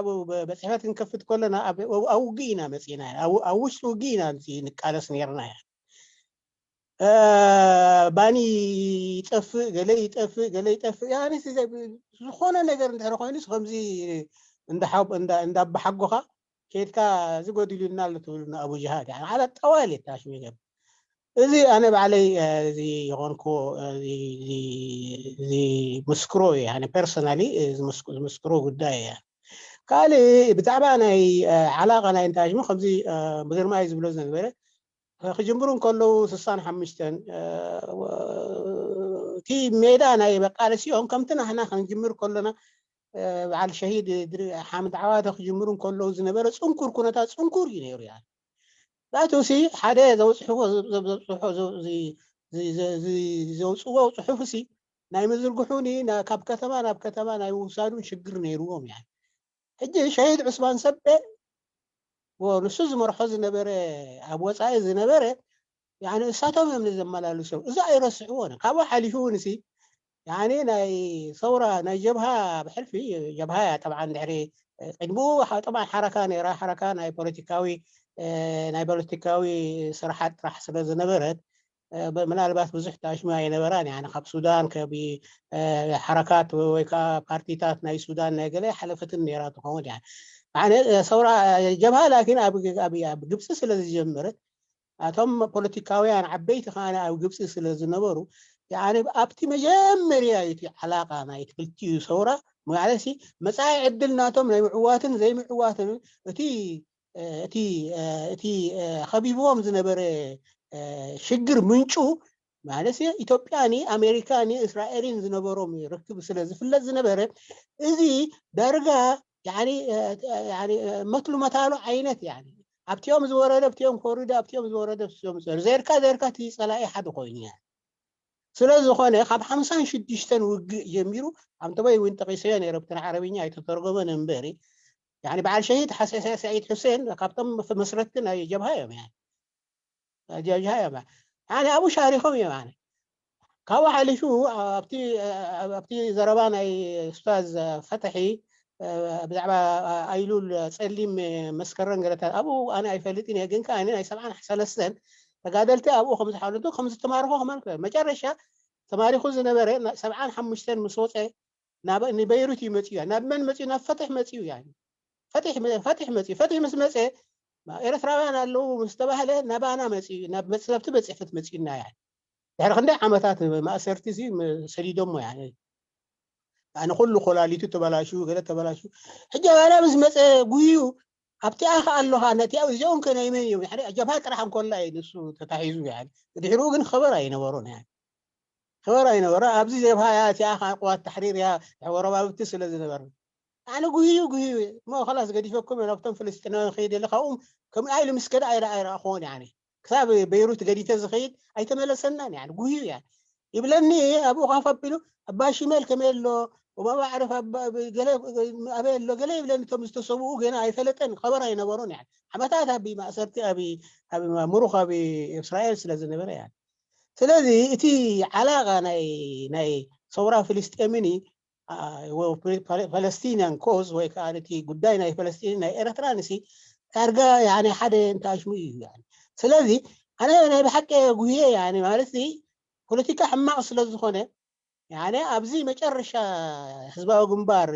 በፂሕበት ክንከፍት ከለና ኣብ ውግእ ኢና መፂና ኣብ ውሽጢ ውግእ ኢና ንቃለስ ነርና። ያ ባኒ ይጠፍእ ገለ ይጠፍእ ገለ ይጠፍእ ዝኾነ ነገር እንድሕር ኮይኑ ከምዚ እንዳባሓጎኻ ከድካ ዝጎዲሉና ኣሎ ትብሉ ንኣቡ ጅሃድ ዓላ ጠዋል የታሽሙ ይገብ እዚ ኣነ ባዕለይ እዚ ይኾንኩ እዚ ምስክሮ እዩ personally ዝምስክሮ ጉዳይ እያ። ካልእ ብዛዕባ ናይ ዓላቃ ናይ እንታሽሙ ከምዚ ብግርማይ ዝብሎ ዝነበረ ክጅምሩ እንከለዉ ስሳን ሓሙሽተን እቲ ሜዳ ናይ መቃለሲኦም ከምቲ ናህና ክንጅምር ከሎና በዓል ሸሂድ ሓምድ ዓዋተ ክጅምሩ እንከለዉ ዝነበረ ፅንኩር ኩነታት ፅንኩር እዩ ነይሩ ያ ዛቱ ሲ ሓደ ዘውፅሕዎ ዘውፅሕዎ ዘውፅዎ ፅሑፍ ሲ ናይ ምዝርግሑን ካብ ከተማ ናብ ከተማ ናይ ምውሳዱን ሽግር ነይርዎም ያ ሕጂ ሸሂድ ዑስማን ሰበ ንሱ ዝመርሖ ዝነበረ ኣብ ወፃኢ ዝነበረ ንሳቶም እዮም ንዘመላልሶም እዚ ኣይረስዕዎን ካብኡ ሓሊፉ እውን ሲ ናይ ሰውራ ናይ ጀብሃ ብሕልፊ ጀብሃ እያ ጠብዓ ድሕሪ ቅድሚኡ ጠብዓ ሓረካ ነይራ ሓረካ ናይ ፖለቲካዊ ናይ ፖለቲካዊ ስራሓት ጥራሕ ስለ ዝነበረት ምናልባት ብዙሕ ታሽሙ ኣይነበራን ያ ካብ ሱዳን ከቢ ሓረካት ወይ ከዓ ፓርቲታት ናይ ሱዳን ናይ ገለ ሓለፈትን ነይራ ትኸውን ያ ሰውራ ጀብሃ ላኪን ኣብ ግብፂ ስለ ዝጀመረት ኣቶም ፖለቲካውያን ዓበይቲ ከዓነ ኣብ ግብፂ ስለ ዝነበሩ ኣብቲ መጀመርያ እቲ ዓላቃ ናይ ክልቲኡ ሰውራ ማለት መፃኢ ዕድል ናቶም ናይ ምዕዋትን ዘይምዕዋትን እቲ እቲ እቲ ከቢብዎም ዝነበረ ሽግር ምንጩ ማለት ኢትዮጵያን ኣሜሪካን እስራኤልን ዝነበሮም ርክብ ስለ ዝፍለጥ ዝነበረ እዚ ዳርጋ መትሉ መታሉ ዓይነት ኣብቲኦም ዝወረደ ኣብቲኦም ኮሪዶ ኣብቲኦም ዝወረደ ዘርካ ዘርካ እቲ ፀላኢ ሓደ ኮይኑ ስለ ዝኾነ ካብ ሓምሳን ሽዱሽተን ውግእ ጀሚሩ ኣንተበይ እውን ጠቂሰዮ ነይረ ብትን ዓረብኛ ኣይተተርጎመን እምበሪ በዓል ሸሂድ ሓሰ ሰዒድ ሑሴን ካብቶም መስረትቲ ናይ ጀብሃ እዮም ጀብሃ እዮም ኣነ ኣብኡ ሻሪኾም እዮም ኣነ ካብኡ ሓሊፉ ኣብቲ ዘረባ ናይ ስታዝ ፈትሒ ብዛዕባ ኣይሉል ፀሊም መስከረን ገለታት ኣብኡ ኣነ ኣይፈልጥን እየ ግን ከዓ ናይ ሰብዓን ሰለስተን ተጋደልቲ ኣብኡ ከም ዝሓለቱ ከም ዝተማርኹ ክመልክ መጨረሻ ተማሪኹ ዝነበረ ሰብዓን ሓሙሽተን ምስ ወፀ ንበይሩት እዩ መፅኡ ናብ መን መፅኡ ናብ ፈትሕ መፅኡ ፈትሕ መፅኡ ፈትሕ ምስ መፀ ኤርትራውያን ኣለዉ ምስ ተባህለ ናባና መፅኡ ናብ መፅለብቲ በፂሕት መፅኡና ያ ድሕሪ ክንደይ ዓመታት ማእሰርቲ ሰዲዶሞ ያ ንኩሉ ኮላሊቱ ተበላሹ ገለ ተበላሹ ሕጂ ኣባና ምስ መፀ ጉዩ ኣብቲኣ ከ ኣለኻ ነቲኣ እዚኦም ከ ናይ መን እዮም ሓደ ጀብሃ ጥራሕ እንኮላ እዩ ንሱ ተታሒዙ ያ ድሕሪኡ ግን ኸበር ኣይነበሮን ያ ኸበር ኣይነበሮ ኣብዚ ጀብሃ ያ እቲኣ ከ ቅዋት ተሕሪር ያ ወረባብቲ ስለ ዝነበረ ኣነ ጉህዩ ጉህዩ እሞ ከላስ ገዲፈኩም ናብቶም ፍልስጢናውያን ከይደ ኣለኻኡ ከም ኢሉ ምስ ከደ ኣይረኣይረኣኹዎን ያ ክሳብ በይሩት ገዲፈ ዝኸይድ ኣይተመለሰናን። ያ ጉህዩ ያ ይብለኒ። ኣብኡ ካፍ ኣቢሉ ኣባ ሽመል ከመይ ኣሎ፣ ወማባ ዓረፍ ኣበይ ኣሎ ገለ ይብለኒ። እቶም ዝተሰብኡ ገና ኣይፈለጠን፣ ከበር ኣይነበሮን። ያ ዓመታት ኣብ ማእሰርቲ ኣብ ሙሩኽ ኣብ እስራኤል ስለ ዝነበረ ያ ስለዚ እቲ ዓላቃ ናይ ናይ ሰውራ ፍልስጤምን Palestinian cause ወይ ከዓ እቲ ጉዳይ ናይ ፈለስጢን ናይ ኤርትራ ንሲ ዳርጋ ሓደ እንተኣሽሙ እዩ። ስለዚ ኣነ ናይ ብሓቂ ጉህየ ማለት ፖለቲካ ሕማቅ ስለዝኾነ ኣብዚ መጨረሻ ህዝባዊ ግንባር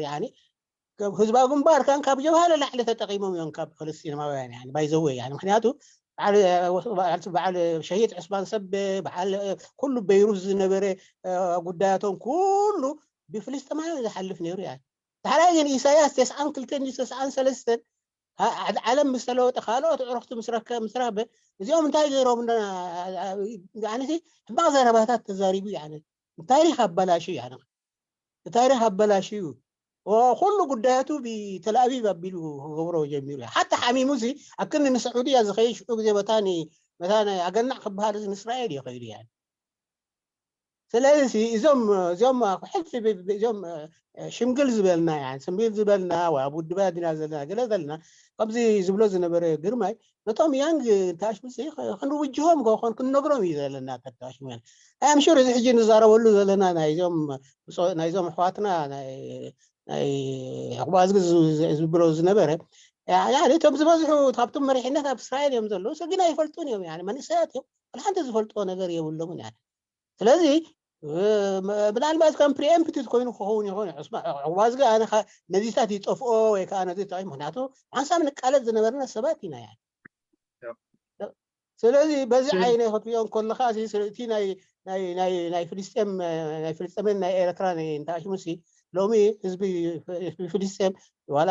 ህዝባዊ ግንባር ካን ካብ ጀብሃ ንላዕሊ ተጠቂሞም እዮም ካብ ፈለስጢናውያን ባይዘወ። ምክንያቱ በዓል ሸሂድ ዕስማን ሰብ በዓል ኩሉ በይሩት ዝነበረ ጉዳያቶም ኩሉ ብፍልስጥማውያን ዝሓልፍ ነይሩ። ያ ዳሕራይ ግን ኢሳያስ ተስዓን ክልተን ተስዓን ሰለስተን ዓለም ምስ ተለወጠ ካልኦት ዕረክቲ ምስ ረከ ምስ ረኸበ እዚኦም እንታይ ገይሮም ሕማቅ ዘረባታት ተዛሪቡ። ታሪክ ኣበላሽዩ። ታሪክ ኣበላሽዩ ኩሉ ጉዳያቱ ብተልኣቪቭ ኣቢሉ ክገብሮ ጀሚሩ። ሓታ ሓሚሙ ሲ ኣብ ክንዲ ንስዑድያ ዝኸይድ ሽዑ ግዜ መታ መታ ኣገናዕ ክበሃል እዚ ንእስራኤል እዩ ከይዱ። ያ ስለዚ እዞም እዚኦም ሕልፊ እዚኦም ሽምግል ዝበልና ያ ሽምግል ዝበልና ወይ ኣብ ውድባ ዲና ዘለና ገለ ዘለና ከምዚ ዝብሎ ዝነበረ ግርማይ ነቶም ያንግ ታሽሙ ክንውጅሆም ከኾን ክንነግሮም እዩ ዘለና። ተታሽሙ ኣም ሹር እዚ ሕጂ ንዛረበሉ ዘለና ናይዞም ኣሕዋትና ናይ ዕቁባ ዝግ ዝብሎ ዝነበረ እቶም ዝበዝሑ ካብቶም መሪሕነት ኣብ እስራኤል እዮም ዘለዉ። ግን ኣይፈልጡን እዮም። መንእሰያት እዮም። ሓንቲ ዝፈልጥዎ ነገር የብሎምን። ስለዚ ምናልባት ከም preempted ኮይኑ ክኸውን ይኾን። ዕቁባ ዝግ ኣነ ነዚታት ይጠፍኦ ወይ ከዓ ነዚ ምክንያቱ ሓንሳብ ንቃለጥ ዝነበርና ሰባት ኢና። ስለዚ በዚ ዓይነ ክትሪኦ ከለኻ እቲ ናይ ናይ ናይ ፍልስጤም ናይ ፍልስጤምን ናይ ኤርትራ እንተኣሽሙሲ ሎሚ ህዝቢ ፍልስጤም ዋላ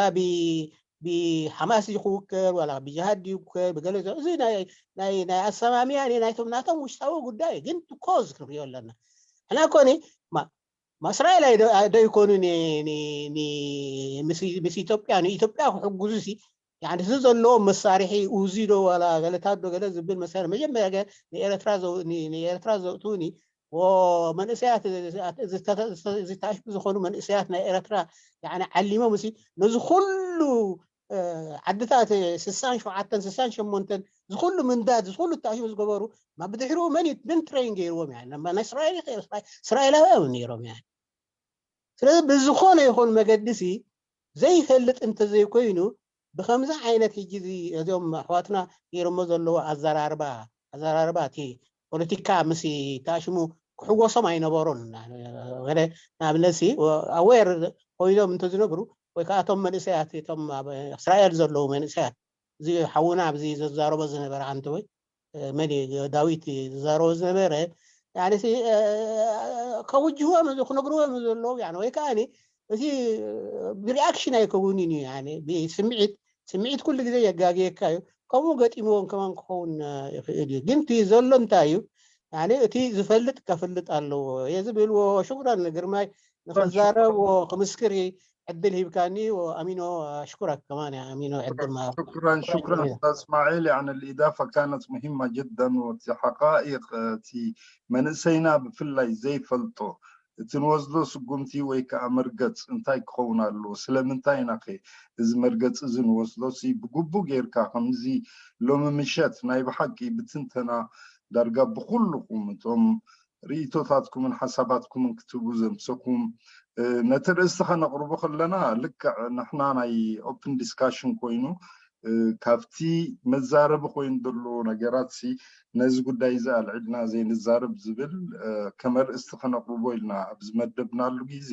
ብሓማስ ክውከል ዋላ ብጅሃድ ይውከል ብገለ እዚ ናይ ኣሰማምያ ናይቶም ናቶም ውሽጣዊ ጉዳይ ግን ኮዝ ክንሪኦ ኣለና። ሕና ኮኒ እስራኤል ዶ ይኮኑ ምስ ኢትዮጵያ ንኢትዮጵያ ክሕግዙ ሲ እዚ ዘለዎ መሳርሒ ኡዚ ዶ ዋላ ገለታት ዶ ገለ ዝብል መሳርሒ መጀመርያ ንኤርትራ ዘውጥኡኒ መንእሰያት ዝተኣሽሙ ዝኾኑ መንእሰያት ናይ ኤርትራ ዓሊሞም ሲ ነዚ ኩሉ ዓድታት ስሳን ሸውዓተን ስሳን ሸሞንተን ዝኩሉ ምንዳድ ዝኩሉ ተኣሽሙ ዝገበሩ ብድሕሪኡ መን ምን ትሬን ገይርዎም። ያ እስራኤል እስራኤላውያን ነይሮም። ያ ስለዚ ብዝኾነ ይኹን መገዲ ሲ ዘይፈልጥ እንተዘይኮይኑ ብከምዚ ዓይነት ሕጂ እዚ እዚኦም ኣሕዋትና ገይሮሞ ዘለዎ ኣዘራርባ ኣዘራርባ እቲ ፖለቲካ ምስ ተኣሽሙ ክሕጎሶም ኣይነበሮን። ንኣብነት ሲ ኣዌር ኮይኖም እንተዝነብሩ ወይ ከዓ እቶም መንእሰያት እቶም ኣብ እስራኤል ዘለዉ መንእሰያት እዚ ሓውና ኣብዚ ዘዛረቦ ዝነበረ ኣንተ ወይ መን ዳዊት ዝዛረቦ ዝነበረ ከውጅዎም ክነግርዎም ዘለዎም ወይ ከዓ እቲ ብሪኣክሽን ኣይከውንን እዩ። ብስምዒት ስምዒት ኩሉ ግዜ የጋግየካ እዩ። ከምኡ ገጢምዎም ከማን ክኸውን ይኽእል እዩ። ግን እቲ ዘሎ እንታይ እዩ? እቲ ዝፈልጥ ከፍልጥ ኣለዎ እየ ዝብልዎ። ሽኩራን ንግርማይ ንክዛረብ ክምስክር ዕድል ሂብካኒ ኣሚኖ ሽኩራክ ከማን ኣሚኖ ዕድል ሽኩራን ሽኩራን እስማዒል يعني الإضافة كانت مهمة جدا وتي حقائق تي መንእሰይና ብፍላይ ዘይፈልጦ እቲ ንወስዶ ስጉምቲ ወይ ከዓ መርገፅ እንታይ ክኸውን ኣለዎ? ስለምንታይ ኢና ከ እዚ መርገፂ እዚ ንወስዶ? ብግቡእ ጌርካ ከምዚ ሎሚ ምሸት ናይ ብሓቂ ብትንተና ዳርጋ ብኩልኹም እቶም ርእይቶታትኩምን ሓሳባትኩምን ክትህቡ ዘምሰኹም ነቲ ርእስቲ ከነቕርቦ ከለና ልክዕ ንሕና ናይ ኦፕን ዲስካሽን ኮይኑ ካብቲ መዛረቢ ኮይኑ ዘለዎ ነገራት ሲ ነዚ ጉዳይ እዚ ኣልዒልና ዘይንዛረብ ዝብል ከም ኣርእስቲ ከነቕርቦ ኢልና ኣብ ዝመደብናሉ ግዜ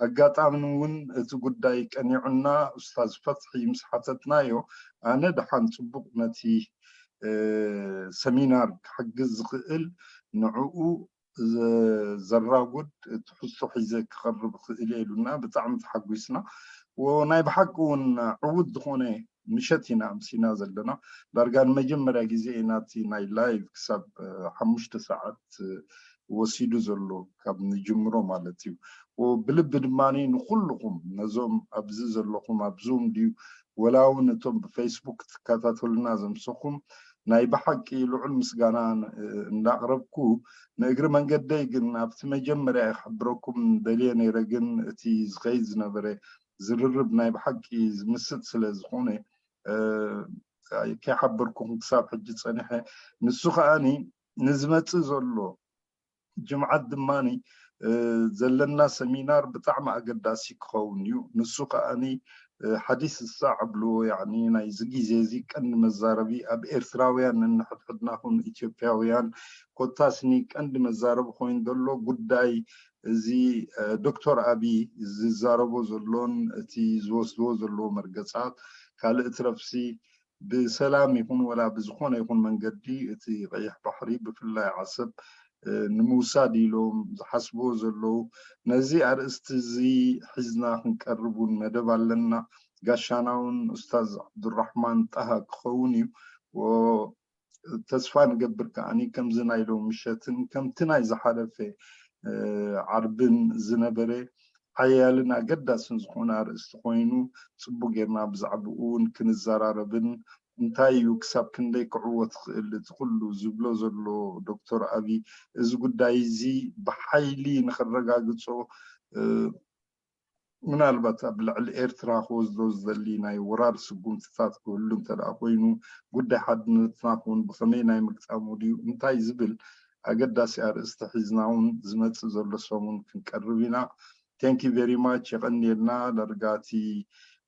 ኣጋጣሚ እውን እቲ ጉዳይ ቀኒዑና ኡስታዝ ፈትሒ ምስ ሓተትናዮ ኣነ ደሓን ፅቡቕ ነቲ ሰሚናር ክሕግዝ ዝኽእል ንዕኡ ዘራጉድ ትሕዝቶ ሒዘ ክቐርብ እኽእል እየ ኢሉና ብጣዕሚ ተሓጒስና። ናይ ብሓቂ እውን ዕዉት ዝኾነ ምሸት ኢና ኣምሲና ዘለና። ዳርጋ ንመጀመርያ ግዜ ኢና እቲ ናይ ላይቭ ክሳብ ሓሙሽተ ሰዓት ወሲዱ ዘሎ ካብ ንጅምሮ ማለት እዩ። ብልቢ ድማ ንኩልኹም ነዞም ኣብዚ ዘለኹም ኣብ ዙም ድዩ ወላ እውን እቶም ብፌስቡክ ትከታተሉና ዘምሰኹም ናይ ብሓቂ ልዑል ምስጋና እንዳቕረብኩ፣ ንእግሪ መንገደይ ግን ኣብቲ መጀመርያ ክሕብረኩም ደልየ ነይረ፣ ግን እቲ ዝኸይድ ዝነበረ ዝርርብ ናይ ብሓቂ ዝምስጥ ስለ ዝኾነ ከይሓበርኩም ክሳብ ሕጂ ጸኒሐ። ንሱ ከኣኒ ንዝመጽእ ዘሎ ጅምዓት ድማኒ ዘለና ሰሚናር ብጣዕሚ ኣገዳሲ ክኸውን እዩ። ንሱ ከኣኒ ሓዲስ ሳዕ እብልዎ፣ ያኒ ናይዚ ግዜ እዚ ቀንዲ መዛረቢ ኣብ ኤርትራውያን ንንሕድሕድና ኹን ኢትዮጵያውያን ኮታስኒ ቀንዲ መዛረቢ ኮይኑ ዘሎ ጉዳይ እዚ ዶክተር ኣቢ ዝዛረቦ ዘሎን እቲ ዝወስድዎ ዘለዎ መርገጻት ካልእ ትረፍሲ ብሰላም ይኹን ወላ ብዝኾነ ይኹን መንገዲ እቲ ቀይሕ ባሕሪ ብፍላይ ዓሰብ ንምውሳድ ኢሎም ዝሓስብዎ ዘለዉ ነዚ ኣርእስቲ እዚ ሒዝና ክንቀርብ እውን መደብ ኣለና። ጋሻና እውን ኡስታዝ ዓብዱራሕማን ጣሃ ክኸውን እዩ። ተስፋ ንገብር ከዓኒ ከምዚ ናይ ሎም ምሸትን ከምቲ ናይ ዝሓለፈ ዓርብን ዝነበረ ሓያልን ኣገዳስን ዝኾነ ኣርእስቲ ኮይኑ ጽቡቅ ጌርና ብዛዕባኡ እውን ክንዘራረብን እንታይ እዩ ክሳብ ክንደይ ክዕወት ክእል እቲ ኩሉ ዝብሎ ዘሎ ዶክተር ኣቢ እዚ ጉዳይ እዚ ብሓይሊ ንክረጋግጾ ምናልባት ኣብ ልዕሊ ኤርትራ ክወስዶ ዝደሊ ናይ ወራር ስጉምትታት ክህሉ እንተ ደኣ ኮይኑ ጉዳይ ሓድነትና ክውን ብኸመይ ናይ ምግጣሙ ድዩ እንታይ ዝብል ኣገዳሲ ኣርእስቲ ሒዝና እውን ዝመጽእ ዘሎ ሰሙን ክንቀርብ ኢና። Thank you very much። የቐንየልና። ዳርጋ እቲ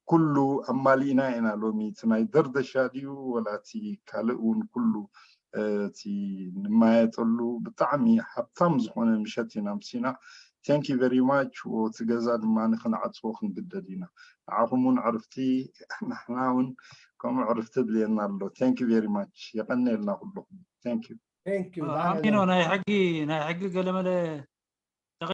ኩሉ ኣማሊእና ኢና ሎሚ። እቲ ናይ ደርደሻ ድዩ ወላ እቲ ካልእ እውን ኩሉ እቲ ንማየጠሉ ብጣዕሚ ሃብታም ዝኾነ ምሸት ኢና ኣምሲና። Thank you very much። እቲ ገዛ ድማ ክንዓፅዎ ክንግደድ ኢና። ንዓኹም እውን ዕርፍቲ፣ ንሕና እውን ከምኡ ዕርፍቲ ድልየና ኣሎ። Thank you very much። የቐንየልና ኩልኹም። Thank you። ኣሚኖ ናይ ሕጊ ናይ ሕጊ ገለመለ